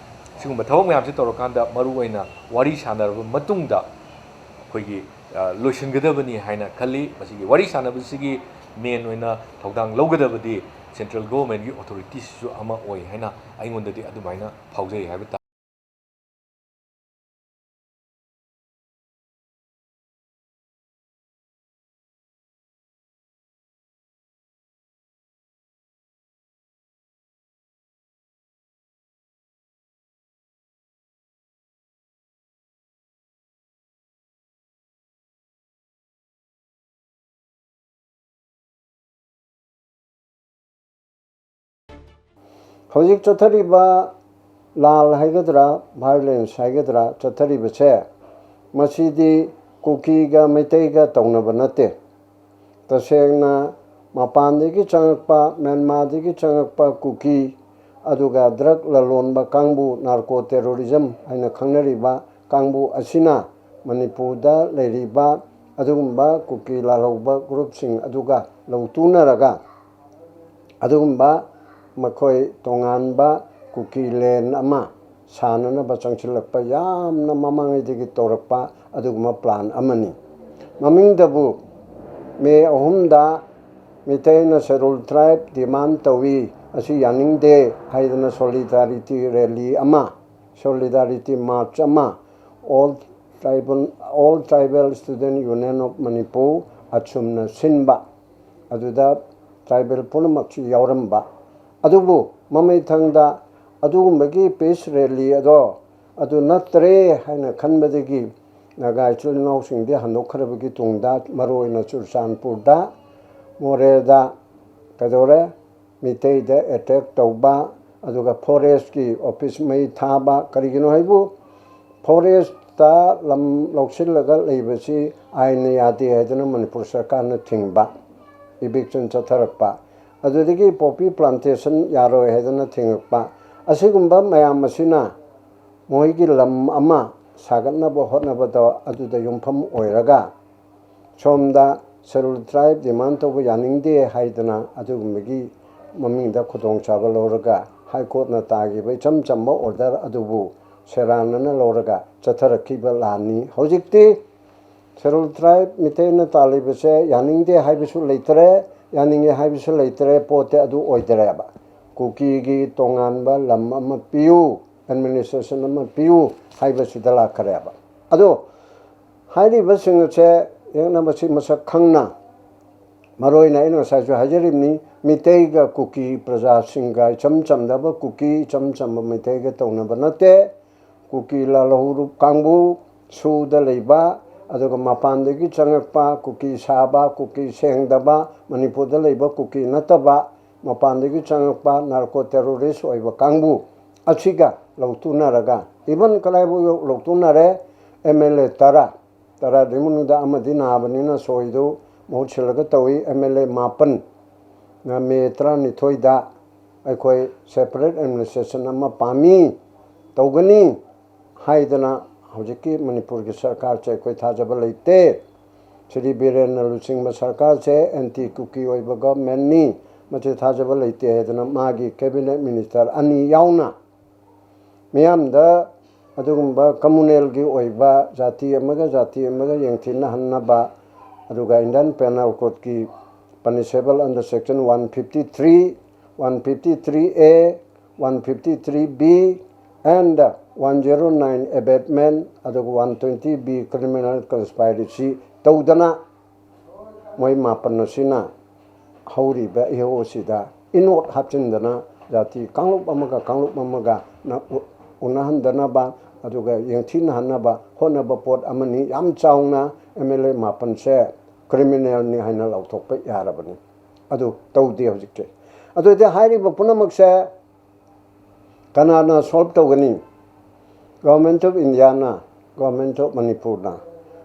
ꯁꯤꯒꯨꯝꯕ ꯊꯕꯛ ꯃꯌꯥꯝꯁꯤ ꯇꯧꯔꯀꯥꯟꯗ ꯃꯔꯨꯑꯣꯏꯅ ꯋꯥꯔꯤ ꯁꯥꯟꯅꯔꯕ ꯃꯇꯨꯡꯗ ꯑꯩꯈꯣꯏꯒꯤ, ꯑ, ꯂꯣꯏꯁꯤꯟꯒꯗꯕꯅꯤ ꯍꯥꯏꯅ ꯈꯜꯂꯤ꯫ ꯃꯁꯤꯒꯤ ꯋꯥꯔꯤ ꯁꯥꯟꯅꯕꯁꯤꯒꯤ ꯃꯦꯟ ꯑꯣꯏꯅ ꯊꯧꯗꯥꯡ ꯂꯧꯒꯗꯕꯗꯤ ꯁꯦꯟꯇ꯭ꯔꯦꯜ ꯒꯣꯚꯔꯟꯃꯦꯟꯠꯀꯤ ꯑꯣꯊꯣꯔꯤꯇꯤꯁꯤꯁꯨ ꯑꯃ ꯑꯣꯏ ꯍꯥꯏꯅ ꯑꯩꯉꯣꯟꯗꯗꯤ ꯑꯗꯨꯃꯥꯏꯅ ꯐꯥꯎꯖꯩ ꯍꯥꯏꯕ ꯇꯥꯔꯦ꯫ ꯍꯧꯖꯤꯛ ꯆꯠꯊꯔꯤꯕ ꯂꯥꯜ ꯍꯥꯏꯒꯗ꯭ꯔꯥ, ꯚꯥꯏꯑꯣꯂꯦꯟꯁ ꯍꯥꯏꯒꯗ꯭ꯔꯥ, ꯆꯠꯊꯔꯤꯕꯁꯦ, ꯃꯁꯤꯗꯤ ꯀꯨꯀꯤꯒ ꯃꯩꯇꯩꯒ ꯇꯧꯅꯕ ꯅꯠꯇꯦ꯫ ꯇꯁꯦꯡꯅ ꯃꯄꯥꯟꯗꯒꯤ ꯆꯪꯉꯛꯄ, ꯃ꯭ꯌꯥꯟꯃꯥꯔꯗꯒꯤ ꯆꯪꯉꯛꯄ ꯀꯨꯀꯤ, ꯑꯗꯨꯒ ꯗ꯭ꯔꯒ ꯂꯂꯣꯟꯕ ꯀꯥꯡꯕꯨ, ꯅꯥꯔꯀꯣ ꯇꯦꯔꯣꯔꯤꯖꯝ ꯍꯥꯏꯅ ꯈꯪꯅꯔꯤꯕ ꯀꯥꯡꯕꯨ ꯑꯁꯤꯅ ꯃꯅꯤꯄꯨꯔꯗ ꯂꯩꯔꯤꯕ ꯑꯗꯨꯒꯨꯝꯕ ꯀꯨꯀꯤ ꯂꯥꯜꯍꯧꯕ ꯒ꯭ꯔꯨꯞꯁꯤꯡ ꯑꯗꯨꯒ ꯂꯧꯇꯨꯅꯔꯒ, ꯑꯗꯨꯒꯨꯝꯕ ꯃꯈꯣꯏ ꯇꯣꯉꯥꯟꯕ ꯀꯨꯀꯤ ꯂꯦꯟ ꯑꯃ ꯁꯥꯅꯅꯕ ꯆꯪꯁꯤꯜꯂꯛꯄ ꯌꯥꯝꯅ ꯃꯃꯥꯡꯉꯩꯗꯒꯤ ꯇꯧꯔꯛꯄ ꯑꯗꯨꯒꯨꯝꯕ ꯄ꯭ꯂꯥꯟ ꯑꯃꯅꯤ꯫ ꯃꯃꯤꯡꯗꯕꯨ ꯃꯦ ꯑꯍꯨꯝꯗ ꯃꯤꯇꯩꯅ ꯁꯦꯗꯨꯜ ꯇ꯭ꯔꯥꯏꯕ ꯗꯤꯃꯥꯟ ꯇꯧꯏ, ꯑꯁꯤ ꯌꯥꯅꯤꯡꯗꯦ ꯍꯥꯏꯗꯅ ꯁꯣꯂꯤꯗꯥꯔꯤꯇꯤ ꯔꯦꯂꯤ ꯑꯃ, ꯁꯣꯂꯤꯗꯥꯔꯤꯇꯤ ꯃꯥꯔꯆ ꯑꯃ All Tribal, All Tribal Student Union of Manipur, ꯑꯁꯨꯝꯅ ꯁꯤꯟꯕ꯫ ꯑꯗꯨꯗ ꯇ꯭ꯔꯥꯏꯕꯦꯜ ꯄꯨꯝꯅꯃꯛꯁꯨ ꯌꯥꯎꯔꯝꯕ꯫ ꯑꯗꯨꯕꯨ ꯃꯃꯩꯊꯪꯗ ꯑꯗꯨꯒꯨꯝꯕꯒꯤ ꯄꯤꯁ ꯔꯦꯂꯤ ꯑꯗꯣ ꯑꯗꯨ ꯅꯠꯇ꯭ꯔꯦ ꯍꯥꯏꯅ ꯈꯟꯕꯗꯒꯤ ꯅꯥꯒꯥ ꯏꯆꯤꯜ ꯏꯅꯥꯎꯁꯤꯡꯗꯤ ꯍꯟꯗꯣꯛꯈ꯭ꯔꯕꯒꯤ ꯇꯨꯡꯗ, ꯃꯔꯨꯑꯣꯏꯅ ꯆꯨꯔꯆꯥꯟꯄꯨꯔꯗ, ꯃꯣꯔꯦꯗ ꯀꯩꯗꯧꯔꯦ, ꯃꯤꯇꯩꯗ ꯑꯦꯇꯦꯛ ꯇꯧꯕ, ꯑꯗꯨꯒ ꯐꯣꯔꯦꯁꯀꯤ ꯑꯣꯐꯤꯁ ꯃꯩ ꯊꯥꯕ꯫ ꯀꯔꯤꯒꯤꯅꯣ ꯍꯥꯏꯕꯨ ꯐꯣꯔꯦꯁꯇ ꯂꯝ ꯂꯧꯁꯤꯜꯂꯒ ꯂꯩꯕꯁꯤ ꯑꯥꯏꯟꯅ ꯌꯥꯗꯦ ꯍꯥꯏꯗꯨꯅ ꯃꯅꯤꯄꯨꯔ ꯁꯔꯀꯥꯔꯅ ꯊꯤꯡꯕ, ꯏꯕꯤꯛꯁꯟ ꯆꯠꯊꯔꯛꯄ꯫ ꯑꯗꯨꯗꯒꯤ ꯄꯣꯄꯤ ꯄ꯭ꯂꯥꯟꯇꯦꯁꯟ ꯌꯥꯔꯣꯏ ꯍꯥꯏꯗꯅ ꯊꯤꯡꯉꯛꯄ꯫ ꯑꯁꯤꯒꯨꯝꯕ ꯃꯌꯥꯝ ꯑꯁꯤꯅ ꯃꯣꯏꯒꯤ ꯂꯝ ꯑꯃ ꯁꯥꯒꯠꯅꯕ ꯍꯣꯠꯅꯕꯗ ꯑꯗꯨꯗ ꯌꯨꯝꯐꯝ ꯑꯣꯏꯔꯒ ꯁꯣꯝꯗ ꯁꯦꯗꯨꯜ ꯇ꯭ꯔꯥꯏꯕ ꯗꯤꯃꯥꯟ ꯇꯧꯕ ꯌꯥꯅꯤꯡꯗꯦ ꯍꯥꯏꯗꯅ ꯑꯗꯨꯒꯨꯝꯕꯒꯤ ꯃꯃꯤꯡꯗ ꯈꯨꯗꯣꯡꯆꯥꯕ ꯂꯧꯔꯒ ꯍꯥꯏ ꯀꯣꯔꯠꯅ ꯇꯥꯈꯤꯕ ꯏꯆꯝ ꯆꯝꯕ ꯑꯣꯔꯗꯔ ꯑꯗꯨꯕꯨ ꯁꯦꯔꯥꯟꯅꯅ ꯂꯧꯔꯒ ꯆꯠꯊꯔꯛꯈꯤꯕ ꯂꯥꯟꯅꯤ꯫ ꯍꯧꯖꯤꯛꯇꯤ ꯁꯦꯗꯨꯜ ꯇ꯭ꯔꯥꯏꯕ ꯃꯤꯇꯩꯅ ꯇꯥꯜꯂꯤꯕꯁꯦ ꯌꯥꯅꯤꯡꯗꯦ ꯍꯥꯏꯕꯁꯨ ꯂꯩꯇ꯭ꯔꯦ, ꯌꯥꯅꯤꯡꯉꯦ ꯍꯥꯏꯕꯁꯨ ꯂꯩꯇ꯭ꯔꯦ, ꯄꯣꯠꯇꯤ ꯑꯗꯨ ꯑꯣꯏꯗꯔꯦꯕ꯫ ꯀꯨꯀꯤꯒꯤ ꯇꯣꯉꯥꯟꯕ ꯂꯝ ꯑꯃ ꯄꯤꯌꯨ, ꯑꯦꯗꯃꯤꯅꯤꯁꯇ꯭ꯔꯦꯁꯟ ꯑꯃ ꯄꯤꯌꯨ ꯍꯥꯏꯕꯁꯤꯗ ꯂꯥꯛꯈ꯭ꯔꯦꯕ꯫ ꯑꯗꯣ ꯍꯥꯏꯔꯤꯕꯁꯤꯡ ꯑꯁꯦ ꯌꯦꯛꯅꯕꯁꯤ ꯃꯁꯛ ꯈꯪꯅ, ꯃꯔꯨꯑꯣꯏꯅ ꯑꯩꯅ ꯉꯁꯥꯏꯁꯨ ꯍꯥꯏꯖꯔꯤꯕꯅꯤ, ꯃꯤꯇꯩꯒ ꯀꯨꯀꯤ ꯄ꯭ꯔꯖꯥꯁꯤꯡꯒ ꯏꯆꯝ ꯆꯝꯗꯕ ꯀꯨꯀꯤ, ꯏꯆꯝ ꯆꯝꯕ ꯃꯤꯇꯩꯒ ꯇꯧꯅꯕ ꯅꯠꯇꯦ꯫ ꯀꯨꯀꯤ ꯂꯥꯜꯍꯧꯂꯨꯞ ꯀꯥꯡꯕꯨ, ꯁꯨꯗ ꯂꯩꯕ, ꯑꯗꯨꯒ ꯃꯄꯥꯟꯗꯒꯤ ꯆꯪꯉꯛꯄ ꯀꯨꯀꯤ ꯁꯥꯕ, ꯀꯨꯀꯤ ꯁꯦꯡꯗꯕ, ꯃꯅꯤꯄꯨꯔꯗ ꯂꯩꯕ ꯀꯨꯀꯤ ꯅꯠꯇꯕ ꯃꯄꯥꯟꯗꯒꯤ ꯆꯪꯉꯛꯄ ꯅꯥꯔꯀꯣ ꯇꯦꯔꯣꯔꯤꯁ ꯑꯣꯏꯕ ꯀꯥꯡꯕꯨ ꯑꯁꯤꯒ ꯂꯧꯇꯨꯅꯔꯒ, ꯏꯚꯟ ꯀꯗꯥꯏꯕꯨ ꯂꯧꯇꯨꯅꯔꯦ, ꯑꯦꯝ ꯑꯦꯜ ꯑꯦ ꯇꯔꯥ, ꯇꯔꯥꯗꯨꯒꯤ ꯃꯅꯨꯡꯗ ꯑꯃꯗꯤ ꯅꯥꯕꯅꯤꯅ ꯁꯣꯏꯗꯨ ꯃꯍꯨꯠ ꯁꯤꯜꯂꯒ ꯇꯧꯏ, ꯑꯦꯝ ꯑꯦꯜ ꯑꯦ ꯃꯥꯄꯟꯅ ꯃꯦ ꯇꯔꯥꯅꯤꯊꯣꯏꯗ ꯑꯩꯈꯣꯏ ꯁꯦꯄꯔꯦꯠ ꯑꯦꯗꯃꯤꯅꯤꯁꯇ꯭ꯔꯦꯁꯟ ꯑꯃ ꯄꯥꯝꯃꯤ, ꯇꯧꯒꯅꯤ ꯍꯥꯏꯗꯅ ꯍꯧꯖꯤꯛꯀꯤ ꯃꯅꯤꯄꯨꯔꯒꯤ ꯁꯔꯀꯥꯔꯁꯦ ꯑꯩꯈꯣꯏ ꯊꯥꯖꯕ ꯂꯩꯇꯦ꯫ ꯁ꯭ꯔꯤ ꯕꯤꯔꯦꯟꯅ ꯂꯨꯆꯤꯡꯕ ꯁꯔꯀꯥꯔꯁꯦ ꯑꯦꯟꯇꯤ ꯀꯨꯀꯤ ꯑꯣꯏꯕ ꯒꯚꯔꯟꯃꯦꯟꯅꯤ, ꯃꯁꯤ ꯊꯥꯖꯕ ꯂꯩꯇꯦ ꯍꯥꯏꯗꯅ ꯃꯥꯒꯤ ꯀꯦꯕꯤꯅꯦꯠ ꯃꯤꯅꯤꯁꯇꯔ ꯑꯅꯤ ꯌꯥꯎꯅ ꯃꯤꯌꯥꯝꯗ ꯑꯗꯨꯒꯨꯝꯕ ꯀꯝꯃꯨꯅꯦꯜꯒꯤ ꯑꯣꯏꯕ ꯖꯥꯇꯤ ꯑꯃꯒ ꯖꯥꯇꯤ ꯑꯃꯒ ꯌꯦꯡꯊꯤꯅꯍꯟꯅꯕ, ꯑꯗꯨꯒ ꯏꯟꯗꯤꯌꯟ ꯄꯦꯅꯦꯜ ꯀꯣꯗꯀꯤ punishable under section one fifty three, one fifty three A, one fifty three B and one zero nine abetment, ꯑꯗꯨꯒ one twenty B criminal conspiracy ꯇꯧꯗꯅ ꯃꯣꯏ ꯃꯥꯄꯟ ꯑꯁꯤꯅ ꯍꯧꯔꯤꯕ ꯏꯍꯧ ꯑꯁꯤꯗ ꯏꯅꯣꯠ ꯍꯥꯞꯆꯤꯟꯗꯅ ꯖꯥꯇꯤ ꯀꯥꯡꯂꯨꯞ ꯑꯃꯒ ꯀꯥꯡꯂꯨꯞ ꯑꯃꯒ ꯎꯅꯍꯟꯗꯅꯕ, ꯑꯗꯨꯒ ꯌꯦꯡꯊꯤꯅꯍꯟꯅꯕ ꯍꯣꯠꯅꯕ ꯄꯣꯠ ꯑꯃꯅꯤ꯫ ꯌꯥꯝ ꯆꯥꯎꯅ ꯑꯦꯝ ꯑꯦꯜ ꯑꯦ ꯃꯥꯄꯟꯁꯦ ꯀ꯭ꯔꯤꯃꯤꯅꯦꯜꯅꯤ ꯍꯥꯏꯅ ꯂꯥꯎꯊꯣꯛꯄ ꯌꯥꯔꯕꯅꯤ꯫ ꯑꯗꯨ ꯇꯧꯗꯦ ꯍꯧꯖꯤꯛꯇꯤ꯫ ꯑꯗꯨꯗꯤ ꯍꯥꯏꯔꯤꯕ ꯄꯨꯝꯅꯃꯛꯁꯦ ꯀꯅꯥꯅ ꯁꯣꯜꯕ ꯇꯧꯒꯅꯤ? Government of Indian, government of ꯃꯅꯤꯄꯨꯔꯅ꯫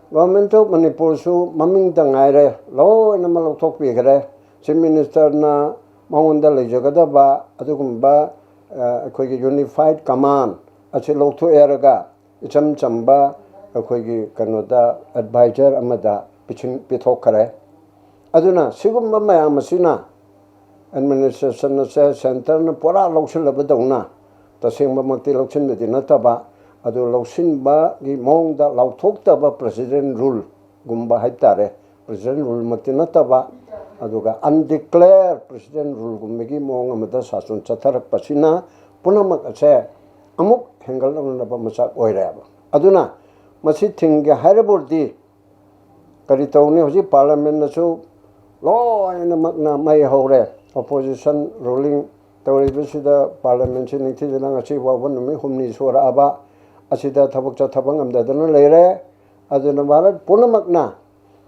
ꯒꯣꯚꯔꯟꯃꯦꯟꯠ ꯑꯣꯐ ꯃꯅꯤꯄꯨꯔꯁꯨ ꯃꯃꯤꯡꯗ ꯉꯥꯏꯔꯦ, ꯂꯣꯏꯅꯃꯛ ꯂꯧꯊꯣꯛꯄꯤꯈ꯭ꯔꯦ꯫ ꯆꯤꯐ ꯃꯤꯅꯤꯁꯇꯔꯅ ꯃꯉꯣꯟꯗ ꯂꯩꯖꯒꯗꯕ ꯑꯗꯨꯒꯨꯝꯕ ꯑꯩꯈꯣꯏꯒꯤ ꯌꯨꯅꯤꯐꯥꯏꯠ ꯀꯃꯥꯟ ꯑꯁꯤ ꯂꯧꯊꯣꯛꯑꯦꯔꯒ ꯏꯆꯝ ꯆꯝꯕ ꯑꯩꯈꯣꯏꯒꯤ ꯀꯩꯅꯣꯗ ꯑꯦꯗꯚꯥꯏꯖꯔ ꯑꯃꯗ ꯄꯤꯁꯤꯟ ꯄꯤꯊꯣꯛꯈ꯭ꯔꯦ꯫ ꯑꯗꯨꯅ ꯁꯤꯒꯨꯝꯕ ꯃꯌꯥꯝ ꯑꯁꯤꯅ ꯑꯦꯗꯃꯤꯅꯤꯁꯇ꯭ꯔꯦꯁꯟ ꯑꯁꯦ ꯁꯦꯟꯇꯔꯅ ꯄꯨꯔꯥ ꯂꯧꯁꯤꯜꯂꯕꯗꯧꯅ, ꯇꯁꯦꯡꯕꯃꯛꯇꯤ ꯂꯧꯁꯤꯟꯕꯗꯤ ꯅꯠꯇꯕ, ꯑꯗꯨ ꯂꯧꯁꯤꯟꯕꯒꯤ ꯃꯑꯣꯡꯗ ꯂꯥꯎꯊꯣꯛꯇꯕ ꯄ꯭ꯔꯦꯁꯤꯗꯦꯟ ꯔꯨꯜꯒꯨꯝꯕ ꯍꯥꯏꯕ ꯇꯥꯔꯦ꯫ ꯄ꯭ꯔꯦꯁꯤꯗꯦꯟ ꯔꯨꯜꯃꯛꯇꯤ ꯅꯠꯇꯕ, ꯑꯗꯨꯒ ꯑꯟꯗꯤꯀ꯭ꯂꯦꯌꯔ ꯄ꯭ꯔꯦꯁꯤꯗꯦꯟ ꯔꯨꯜꯒꯨꯝꯕꯒꯤ ꯃꯑꯣꯡ ꯑꯃꯗ ꯁꯥꯁꯟ ꯆꯠꯊꯔꯛꯄꯁꯤꯅ ꯄꯨꯝꯅꯃꯛ ꯑꯁꯦ ꯑꯃꯨꯛ ꯍꯦꯟꯒꯠꯂꯛꯅꯕ ꯃꯆꯥꯛ ꯑꯣꯏꯔꯦꯕ꯫ ꯑꯗꯨꯅ ꯃꯁꯤ ꯊꯤꯡꯒꯦ ꯍꯥꯏꯔꯕꯗꯤ ꯀꯔꯤ ꯇꯧꯅꯤ? ꯍꯧꯖꯤꯛ ꯄꯥꯔꯂꯤꯌꯥꯃꯦꯟꯠꯅꯁꯨ ꯂꯣꯏꯅꯃꯛꯅ ꯃꯩ ꯍꯧꯔꯦ꯫ ꯑꯣꯄꯣꯖꯤꯁꯟ ꯔꯨꯂꯤꯡ ꯇꯧꯔꯤꯕꯁꯤꯗ ꯄꯥꯔꯂꯤꯌꯥꯃꯦꯟꯠꯁꯤ ꯅꯤꯡꯊꯤꯖꯅ ꯉꯁꯤ ꯐꯥꯎꯕ ꯅꯨꯃꯤꯠ ꯍꯨꯝꯅꯤ ꯁꯨꯔꯛꯑꯕ ꯑꯁꯤꯗ ꯊꯕꯛ ꯆꯠꯊꯕ ꯉꯝꯗꯗꯅ ꯂꯩꯔꯦ꯫ ꯑꯗꯨꯅ ꯚꯥꯔꯠ ꯄꯨꯝꯅꯃꯛꯅ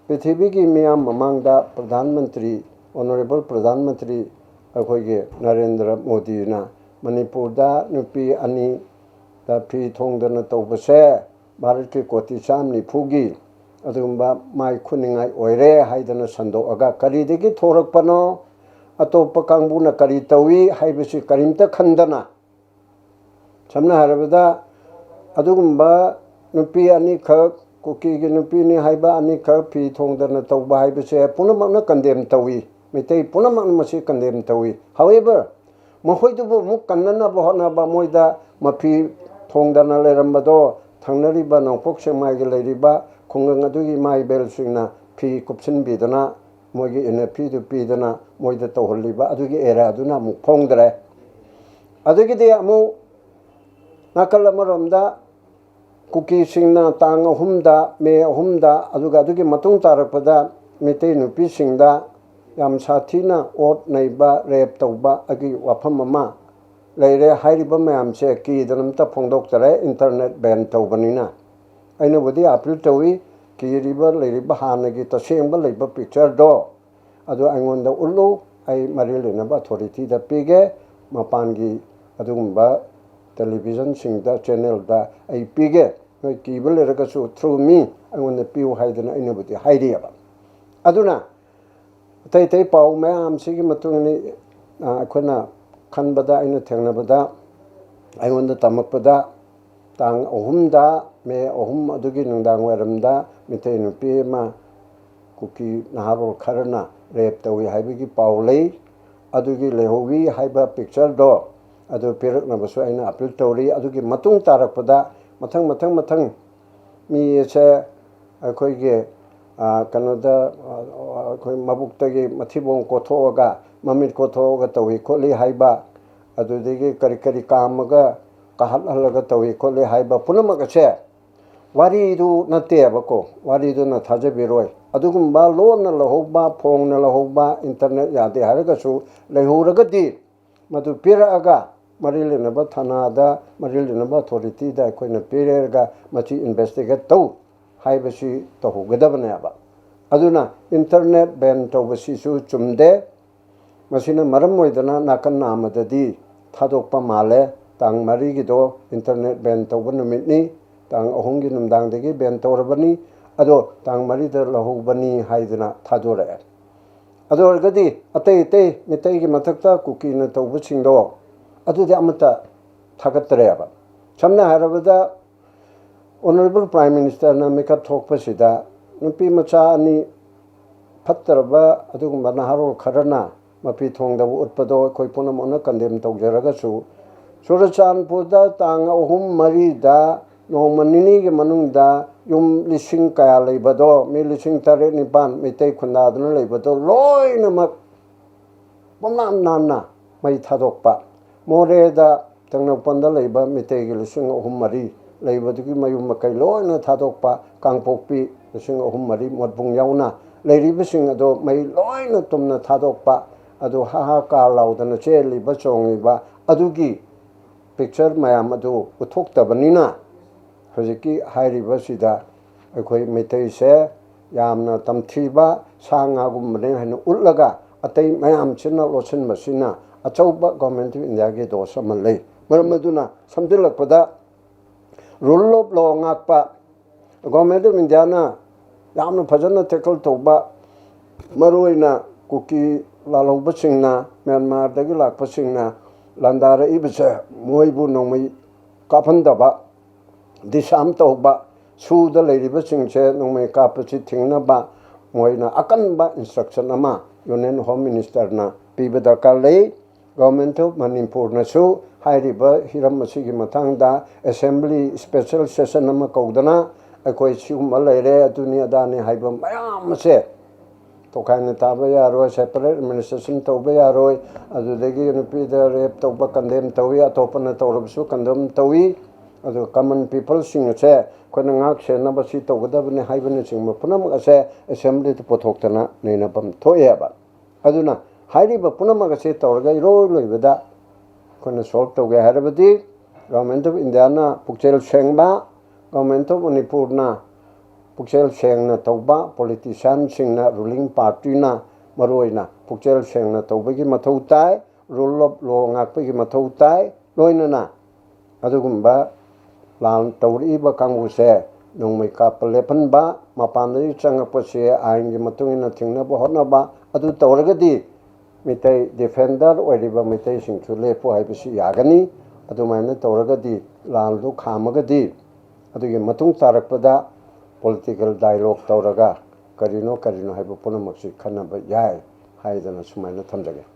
ꯄ꯭ꯔꯤꯊꯤꯕꯤꯒꯤ ꯃꯤꯌꯥꯝ ꯃꯃꯥꯡꯗ ꯄ꯭ꯔꯙꯥꯟ ꯃꯟꯇ꯭ꯔꯤ, ꯑꯣꯅꯔꯦꯕꯜ ꯄ꯭ꯔꯙꯥꯟ ꯃꯟꯇ꯭ꯔꯤ ꯑꯩꯈꯣꯏꯒꯤ ꯅꯔꯦꯟꯗ꯭ꯔ ꯃꯣꯗꯤꯅ ꯃꯅꯤꯄꯨꯔꯗ ꯅꯨꯄꯤ ꯑꯅꯤꯗ ꯐꯤ ꯊꯣꯡꯗꯅ ꯇꯧꯕꯁꯦ ꯚꯥꯔꯠꯀꯤ ꯀꯣꯇꯤ ꯆꯥꯝ ꯅꯤꯐꯨꯒꯤ ꯑꯗꯨꯒꯨꯝꯕ ꯃꯥꯏ ꯈꯨꯅꯤꯡꯉꯥꯏ ꯑꯣꯏꯔꯦ ꯍꯥꯏꯗꯅ ꯁꯟꯗꯣꯛꯑꯒ ꯀꯔꯤꯗꯒꯤ ꯊꯣꯔꯛꯄꯅꯣ, ꯑꯇꯣꯞꯄ ꯀꯥꯡꯕꯨꯅ ꯀꯔꯤ ꯇꯧꯏ ꯍꯥꯏꯕꯁꯤ ꯀꯔꯤꯝꯇ ꯈꯟꯗꯅ, ꯁꯝꯅ ꯍꯥꯏꯔꯕꯗ ꯑꯗꯨꯒꯨꯝꯕ ꯅꯨꯄꯤ ꯑꯅꯤꯈꯛ, ꯀꯨꯀꯤꯒꯤ ꯅꯨꯄꯤꯅꯤ ꯍꯥꯏꯕ ꯑꯅꯤꯈꯛ ꯐꯤ ꯊꯣꯡꯗꯅ ꯇꯧꯕ ꯍꯥꯏꯕꯁꯦ ꯄꯨꯝꯅꯃꯛꯅ ꯀꯟꯗꯦꯝ ꯇꯧꯏ꯫ ꯃꯩꯇꯩ ꯄꯨꯝꯅꯃꯛꯅ ꯃꯁꯤ ꯀꯟꯗꯦꯝ ꯇꯧꯏ꯫ ꯍꯥꯎꯑꯦꯚꯔ, ꯃꯈꯣꯏꯗꯨꯕꯨ ꯑꯃꯨꯛ ꯀꯟꯅꯅꯕ ꯍꯣꯠꯅꯕ, ꯃꯣꯏꯗ ꯃꯐꯤ ꯊꯣꯡꯗꯅ ꯂꯩꯔꯝꯕꯗꯣ ꯊꯪꯅꯔꯤꯕ ꯅꯣꯡꯄꯣꯛ ꯁꯦꯛꯃꯥꯏꯒꯤ ꯂꯩꯔꯤꯕ ꯈꯨꯡꯒꯪ ꯑꯗꯨꯒꯤ ꯏꯃꯥ ꯏꯕꯦꯜꯁꯤꯡꯅ ꯐꯤ ꯀꯨꯞꯁꯤꯟꯕꯤꯗꯅ, ꯃꯣꯏꯒꯤ ꯏꯟꯅꯔ ꯐꯤꯗꯨ ꯄꯤꯗꯅ ꯃꯣꯏꯗ ꯇꯧꯍꯜꯂꯤꯕ ꯑꯗꯨꯒꯤ ꯑꯦꯔꯥꯗꯨꯅ ꯑꯃꯨꯛ ꯐꯣꯡꯗ꯭ꯔꯦ꯫ ꯑꯗꯒꯤꯗꯤ ꯑꯃꯨꯛ ꯅꯥꯀꯜ ꯑꯃꯔꯣꯝꯗ ꯀꯨꯀꯤꯁꯤꯡꯅ ꯇꯥꯡ ꯑꯍꯨꯝꯗ, ꯃꯦ ꯑꯍꯨꯝꯗ, ꯑꯗꯨꯒ ꯑꯗꯨꯒꯤ ꯃꯇꯨꯡ ꯇꯥꯔꯛꯄꯗ ꯃꯩꯇꯩ ꯅꯨꯄꯤꯁꯤꯡꯗ ꯌꯥꯝ ꯁꯥꯊꯤꯅ ꯑꯣꯠ ꯅꯩꯕ, ꯔꯦꯞ ꯇꯧꯕ ꯑꯩꯒꯤ ꯋꯥꯐꯝ ꯑꯃ ꯂꯩꯔꯦ꯫ ꯍꯥꯏꯔꯤꯕ ꯃꯌꯥꯝꯁꯦ ꯀꯤꯗꯅ ꯑꯝꯇ ꯐꯣꯡꯗꯣꯛꯇꯔꯦ, ꯏꯟꯇꯔꯅꯦꯠ ꯕꯦꯟ ꯇꯧꯕꯅꯤꯅ꯫ ꯑꯩꯅꯕꯨꯗꯤ ꯑꯄꯤꯜ ꯇꯧꯏ, ꯀꯤꯔꯤꯕ ꯂꯩꯔꯤꯕ ꯍꯥꯟꯅꯒꯤ ꯇꯁꯦꯡꯕ ꯂꯩꯕ ꯄꯤꯛꯆꯔꯗꯣ ꯑꯗꯨ ꯑꯩꯉꯣꯟꯗ ꯎꯠꯂꯨ, ꯑꯩ ꯃꯔꯤ ꯂꯩꯅꯕ ꯑꯊꯣꯔꯤꯇꯤꯗ ꯄꯤꯒꯦ, ꯃꯄꯥꯟꯒꯤ ꯑꯗꯨꯒꯨꯝꯕ ꯇꯦꯂꯤꯚꯤꯖꯟꯁꯤꯡꯗ, ꯆꯦꯅꯦꯜꯗ ꯑꯩ ꯄꯤꯒꯦ, ꯅꯣꯏ ꯀꯤꯕ ꯂꯩꯔꯒꯁꯨ ꯊ꯭ꯔꯨ ꯃꯤ ꯑꯩꯉꯣꯟꯗ ꯄꯤꯌꯨ ꯍꯥꯏꯗꯅ ꯑꯩꯅꯕꯨꯗꯤ ꯍꯥꯏꯔꯤꯑꯕ꯫ ꯑꯗꯨꯅ ꯑꯇꯩ ꯑꯇꯩ ꯄꯥꯎ ꯃꯌꯥꯝꯁꯤꯒꯤ ꯃꯇꯨꯡ ꯏꯟꯅ, ꯑ, ꯑꯩꯈꯣꯏꯅ ꯈꯟꯕꯗ, ꯑꯩꯅ ꯊꯦꯡꯅꯕꯗ, ꯑꯩꯉꯣꯟꯗ ꯇꯝꯃꯛꯄꯗ, ꯇꯥꯡ ꯑꯍꯨꯝꯗ, ꯃꯦ ꯑꯍꯨꯝ ꯑꯗꯨꯒꯤ ꯅꯨꯡꯗꯥꯡ ꯋꯥꯏꯔꯝꯗ ꯃꯤꯇꯩ ꯅꯨꯄꯤ ꯑꯃ ꯀꯨꯀꯤ ꯅꯍꯥꯔꯣꯜ ꯈꯔꯅ ꯔꯦꯞ ꯇꯧꯏ ꯍꯥꯏꯕꯒꯤ ꯄꯥꯎ ꯂꯩ꯫ ꯑꯗꯨꯒꯤ ꯂꯩꯍꯧꯋꯤ ꯍꯥꯏꯕ ꯄꯤꯛꯆꯔꯗꯣ ꯑꯗꯨ ꯄꯤꯔꯛꯅꯕꯁꯨ ꯑꯩꯅ ꯑꯄꯤꯜ ꯇꯧꯔꯤ꯫ ꯑꯗꯨꯒꯤ ꯃꯇꯨꯡ ꯇꯥꯔꯛꯄꯗ ꯃꯊꯪ, ꯃꯊꯪ, ꯃꯊꯪ ꯃꯤ ꯑꯁꯦ ꯑꯩꯈꯣꯏꯒꯤ, ꯑ, ꯀꯩꯅꯣꯗ, ꯑ, ꯑꯩꯈꯣꯏ ꯃꯕꯨꯛꯇꯒꯤ ꯃꯊꯤꯕꯣꯡ ꯀꯣꯊꯣꯛꯑꯒ, ꯃꯃꯤꯠ ꯀꯣꯊꯣꯛꯑꯒ ꯇꯧꯏ ꯈꯣꯠꯂꯤ ꯍꯥꯏꯕ, ꯑꯗꯨꯗꯒꯤ ꯀꯔꯤ ꯀꯔꯤ ꯀꯥꯝꯃꯒ ꯀꯥꯍꯠꯍꯜꯂꯒ ꯇꯧꯏ ꯈꯣꯠꯂꯤ ꯍꯥꯏꯕ ꯄꯨꯝꯅꯃꯛ ꯑꯁꯦ ꯋꯥꯔꯤꯗꯨ ꯅꯠꯇꯦꯕꯀꯣ, ꯋꯥꯔꯤꯗꯨꯅ ꯊꯥꯖꯕꯤꯔꯣꯏ꯫ ꯑꯗꯨꯒꯨꯝꯕ ꯂꯣꯟꯅ ꯂꯧꯍꯧꯕ, ꯐꯣꯡꯅ ꯂꯧꯍꯧꯕ, ꯏꯟꯇꯔꯅꯦꯠ ꯌꯥꯗꯦ ꯍꯥꯏꯔꯒꯁꯨ ꯂꯩꯍꯧꯔꯒꯗꯤ, ꯃꯗꯨ ꯄꯤꯔꯛꯑꯒ ꯃꯔꯤ ꯂꯩꯅꯕ ꯊꯥꯅꯥꯗ, ꯃꯔꯤ ꯂꯩꯅꯕ ꯑꯊꯣꯔꯤꯇꯤꯗ ꯑꯩꯈꯣꯏꯅ ꯄꯤꯔꯒ ꯃꯁꯤ ꯏꯟꯚꯦꯁꯇꯤꯒꯦꯠ ꯇꯧ ꯍꯥꯏꯕꯁꯤ ꯇꯧꯍꯧꯒꯗꯕꯅꯦꯕ꯫ ꯑꯗꯨꯅ ꯏꯟꯇꯔꯅꯦꯠ ꯕꯦꯟ ꯇꯧꯕꯁꯤꯁꯨ ꯆꯨꯝꯗꯦ꯫ ꯃꯁꯤꯅ ꯃꯔꯝ ꯑꯣꯏꯗꯅ ꯅꯥꯀꯟ ꯑꯃꯗꯗꯤ ꯊꯥꯗꯣꯛꯄ ꯃꯥꯜꯂꯦ꯫ ꯇꯥꯡ ꯃꯔꯤꯒꯤꯗꯣ ꯏꯟꯇꯔꯅꯦꯠ ꯕꯦꯟ ꯇꯧꯕ ꯅꯨꯃꯤꯠꯅꯤ, ꯇꯥꯡ ꯑꯍꯨꯝꯒꯤ ꯅꯨꯡꯗꯥꯡꯗꯒꯤ ꯕꯦꯟ ꯇꯧꯔꯕꯅꯤ, ꯑꯗꯣ ꯇꯥꯡ ꯃꯔꯤꯗ ꯂꯧꯍꯧꯕꯅꯤ ꯍꯥꯏꯗꯅ ꯊꯥꯗꯣꯔꯛꯑꯦ꯫ ꯑꯗꯨ ꯑꯣꯏꯔꯒꯗꯤ ꯑꯇꯩ ꯑꯇꯩ ꯃꯤꯇꯩꯒꯤ ꯃꯊꯛꯇ ꯀꯨꯀꯤꯅ ꯇꯧꯕꯁꯤꯡꯗꯣ ꯑꯗꯨꯗꯤ ꯑꯃꯠꯇ ꯊꯥꯒꯠꯇ꯭ꯔꯦꯕ꯫ ꯁꯝꯅ ꯍꯥꯏꯔꯕꯗ, ꯑꯣꯅꯔꯦꯕꯜ ꯄ꯭ꯔꯥꯏꯝ ꯃꯤꯅꯤꯁꯇꯔꯅ ꯃꯤꯀꯞ ꯊꯣꯛꯄꯁꯤꯗ ꯅꯨꯄꯤ ꯃꯆꯥ ꯑꯅꯤ ꯐꯠꯇ꯭ꯔꯕ ꯑꯗꯨꯒꯨꯝꯕ ꯅꯍꯥꯔꯣꯜ ꯈꯔꯅ ꯃꯄꯤ ꯊꯣꯡꯗꯕ ꯎꯠꯄꯗꯣ ꯑꯩꯈꯣꯏ ꯄꯨꯝꯅꯃꯛꯅ ꯀꯟꯗꯦꯝ ꯇꯧꯖꯔꯒꯁꯨ, ꯆꯨꯔꯆꯥꯟꯄꯨꯔꯗ ꯇꯥꯡ ꯑꯍꯨꯝ ꯃꯔꯤꯗ ꯅꯣꯡꯃ ꯅꯤꯅꯤꯒꯤ ꯃꯅꯨꯡꯗ ꯌꯨꯝ ꯂꯤꯁꯤꯡ ꯀꯌꯥ ꯂꯩꯕꯗꯣ, ꯃꯤ ꯂꯤꯁꯤꯡ ꯇꯔꯦꯠ ꯅꯤꯄꯥꯟ ꯃꯩꯇꯩ ꯈꯨꯟꯗꯥꯗꯨꯅ ꯂꯩꯕꯗꯣ ꯂꯣꯏꯅꯃꯛ ꯄꯨꯝꯅꯥꯟ ꯅꯥꯟꯅ ꯃꯩ ꯊꯥꯗꯣꯛꯄ, ꯃꯣꯔꯦꯗ ꯇꯦꯡꯅꯧꯄꯜꯗ ꯂꯩꯕ ꯃꯤꯇꯩꯒꯤ ꯂꯤꯁꯤꯡ ꯑꯍꯨꯝ ꯃꯔꯤ ꯂꯩꯕꯗꯨꯒꯤ ꯃꯌꯨꯝ ꯃꯀꯩ ꯂꯣꯏꯅ ꯊꯥꯗꯣꯛꯄ, ꯀꯥꯡꯄꯣꯛꯄꯤ ꯂꯤꯁꯤꯡ ꯑꯍꯨꯝ ꯃꯔꯤ ꯃꯣꯠꯕꯨꯡ ꯌꯥꯎꯅ ꯂꯩꯔꯤꯕꯁꯤꯡ ꯑꯗꯣ ꯃꯩ ꯂꯣꯏꯅ ꯇꯨꯝꯅ ꯊꯥꯗꯣꯛꯄ, ꯑꯗꯨ ꯍꯥ ꯍꯥ ꯀꯥ ꯂꯥꯎꯗꯅ ꯆꯦꯜꯂꯤꯕ ꯆꯣꯡꯂꯤꯕ ꯑꯗꯨꯒꯤ ꯄꯤꯛꯆꯔ ꯃꯌꯥꯝ ꯑꯗꯨ ꯎꯠꯊꯣꯛꯇꯕꯅꯤꯅ, ꯍꯧꯖꯤꯛꯀꯤ ꯍꯥꯏꯔꯤꯕꯁꯤꯗ ꯑꯩꯈꯣꯏ ꯃꯩꯇꯩꯁꯦ ꯌꯥꯝꯅ ꯇꯝꯊꯤꯕ ꯁꯥ ꯉꯥꯒꯨꯝꯕꯅꯤ ꯍꯥꯏꯅ ꯎꯠꯂꯒ, ꯑꯇꯩ ꯃꯌꯥꯝꯁꯤꯅ ꯂꯣꯠꯁꯤꯟꯕꯁꯤꯅ ꯑꯆꯧꯕ Government of India ꯒꯤ ꯗꯣꯁ ꯑꯃ ꯂꯩ꯫ ꯃꯔꯝ ꯑꯗꯨꯅ ꯁꯝꯖꯤꯜꯂꯛꯄꯗ, rule of law ꯉꯥꯛꯄ, Government of India ꯅ ꯌꯥꯝꯅ ꯐꯖꯅ tackle ꯇꯧꯕ, ꯃꯔꯨꯑꯣꯏꯅ ꯀꯨꯀꯤ ꯂꯥꯜꯍꯧꯕꯁꯤꯡꯅ, ꯃ꯭ꯌꯥꯟꯃꯥꯔꯗꯒꯤ ꯂꯥꯛꯄꯁꯤꯡꯅ ꯂꯥꯟꯗꯥꯔꯛꯏꯕꯁꯦ, ꯃꯣꯏꯕꯨ ꯅꯣꯡꯃꯩ ꯀꯥꯞꯍꯟꯗꯕ, disarm ꯇꯧꯕ, ꯁꯨꯗ ꯂꯩꯔꯤꯕꯁꯤꯡꯁꯦ ꯅꯣꯡꯃꯩ ꯀꯥꯞꯄꯁꯤ ꯊꯤꯡꯅꯕ ꯃꯣꯏꯅ ꯑꯀꯟꯕ instruction ꯑꯃ Union Home Minister ꯅ ꯄꯤꯕ ꯗꯔꯀꯥꯔ ꯂꯩ꯫ Government of ꯃꯅꯤꯄꯨꯔꯅꯁꯨ ꯍꯥꯏꯔꯤꯕ ꯍꯤꯔꯝ ꯑꯁꯤꯒꯤ ꯃꯇꯥꯡꯗ assembly special session ꯑꯃ ꯀꯧꯗꯅ, ꯑꯩꯈꯣꯏ ꯁꯤꯒꯨꯝꯕ ꯂꯩꯔꯦ, ꯑꯗꯨꯅꯤ ꯑꯗꯥꯅꯤ ꯍꯥꯏꯕ ꯃꯌꯥꯝ ꯑꯁꯦ ꯇꯣꯈꯥꯏꯅ ꯇꯥꯕ ꯌꯥꯔꯣꯏ, separate administration ꯇꯧꯕ ꯌꯥꯔꯣꯏ, ꯑꯗꯨꯗꯒꯤ ꯅꯨꯄꯤꯗ rape ꯇꯧꯕ condemn ꯇꯧꯏ, ꯑꯇꯣꯞꯄꯅ ꯇꯧꯔꯕꯁꯨ condemn ꯇꯧꯏ꯫ ꯑꯗꯨꯒ common people ꯁꯤꯡ ꯑꯁꯦ ꯑꯩꯈꯣꯏꯅ ꯉꯥꯛ ꯁꯦꯟꯅꯕ ꯁꯤ ꯇꯧꯒꯗꯕꯅꯤ ꯍꯥꯏꯕꯅꯆꯤꯡꯕ ꯄꯨꯝꯅꯃꯛ ꯑꯁꯦ assembly ꯗ ꯄꯨꯊꯣꯛꯇꯅ ꯅꯩꯅꯐꯝ ꯊꯣꯛꯑꯦꯕ꯫ ꯑꯗꯨꯅ ꯍꯥꯏꯔꯤꯕ ꯄꯨꯝꯅꯃꯛ ꯑꯁꯤ ꯇꯧꯔꯒ ꯏꯔꯣꯏ ꯂꯣꯏꯕꯗ ꯑꯩꯈꯣꯏꯅ solve ꯇꯧꯒꯦ ꯍꯥꯏꯔꯕꯗꯤ, Government of India ꯅ ꯄꯨꯛꯆꯦꯜ ꯁꯦꯡꯕ, Government of ꯃꯅꯤꯄꯨꯔꯅ ꯄꯨꯛꯆꯦꯜ ꯁꯦꯡꯅ ꯇꯧꯕ, politician ꯁꯤꯡꯅ, ruling party ꯅ ꯃꯔꯨꯑꯣꯏꯅ ꯄꯨꯛꯆꯦꯜ ꯁꯦꯡꯅ ꯇꯧꯕꯒꯤ ꯃꯊꯧ ꯇꯥꯏ, rule of law ꯉꯥꯛꯄꯒꯤ ꯃꯊꯧ ꯇꯥꯏ꯫ ꯂꯣꯏꯅꯅ ꯑꯗꯨꯒꯨꯝꯕ ꯂꯥꯟ ꯇꯧꯔꯛꯏꯕ ꯀꯥꯡꯕꯨꯁꯦ ꯅꯣꯡꯃꯩ ꯀꯥꯞꯄ ꯂꯦꯞꯍꯟꯕ, ꯃꯄꯥꯟꯗꯒꯤ ꯆꯪꯉꯛꯄꯁꯦ ꯑꯥꯏꯟꯒꯤ ꯃꯇꯨꯡ ꯏꯟꯅ ꯊꯤꯡꯅꯕ ꯍꯣꯠꯅꯕ, ꯑꯗꯨ ꯇꯧꯔꯒꯗꯤ ꯃꯤꯇꯩ defender ꯑꯣꯏꯔꯤꯕ ꯃꯤꯇꯩꯁꯤꯡꯁꯨ ꯂꯦꯞꯄꯨ ꯍꯥꯏꯕꯁꯤ ꯌꯥꯒꯅꯤ꯫ ꯑꯗꯨꯃꯥꯏꯅ ꯇꯧꯔꯒꯗꯤ, ꯂꯥꯟꯗꯨ ꯈꯥꯝꯃꯒꯗꯤ, ꯑꯗꯨꯒꯤ ꯃꯇꯨꯡ ꯇꯥꯔꯛꯄꯗ political dialogue ꯇꯧꯔꯒ ꯀꯔꯤꯅꯣ ꯀꯔꯤꯅꯣ ꯍꯥꯏꯕ ꯄꯨꯝꯅꯃꯛꯁꯤ ꯈꯟꯅꯕ ꯌꯥꯏ ꯍꯥꯏꯗꯅ ꯁꯨꯃꯥꯏꯅ ꯊꯝꯖꯒꯦ꯫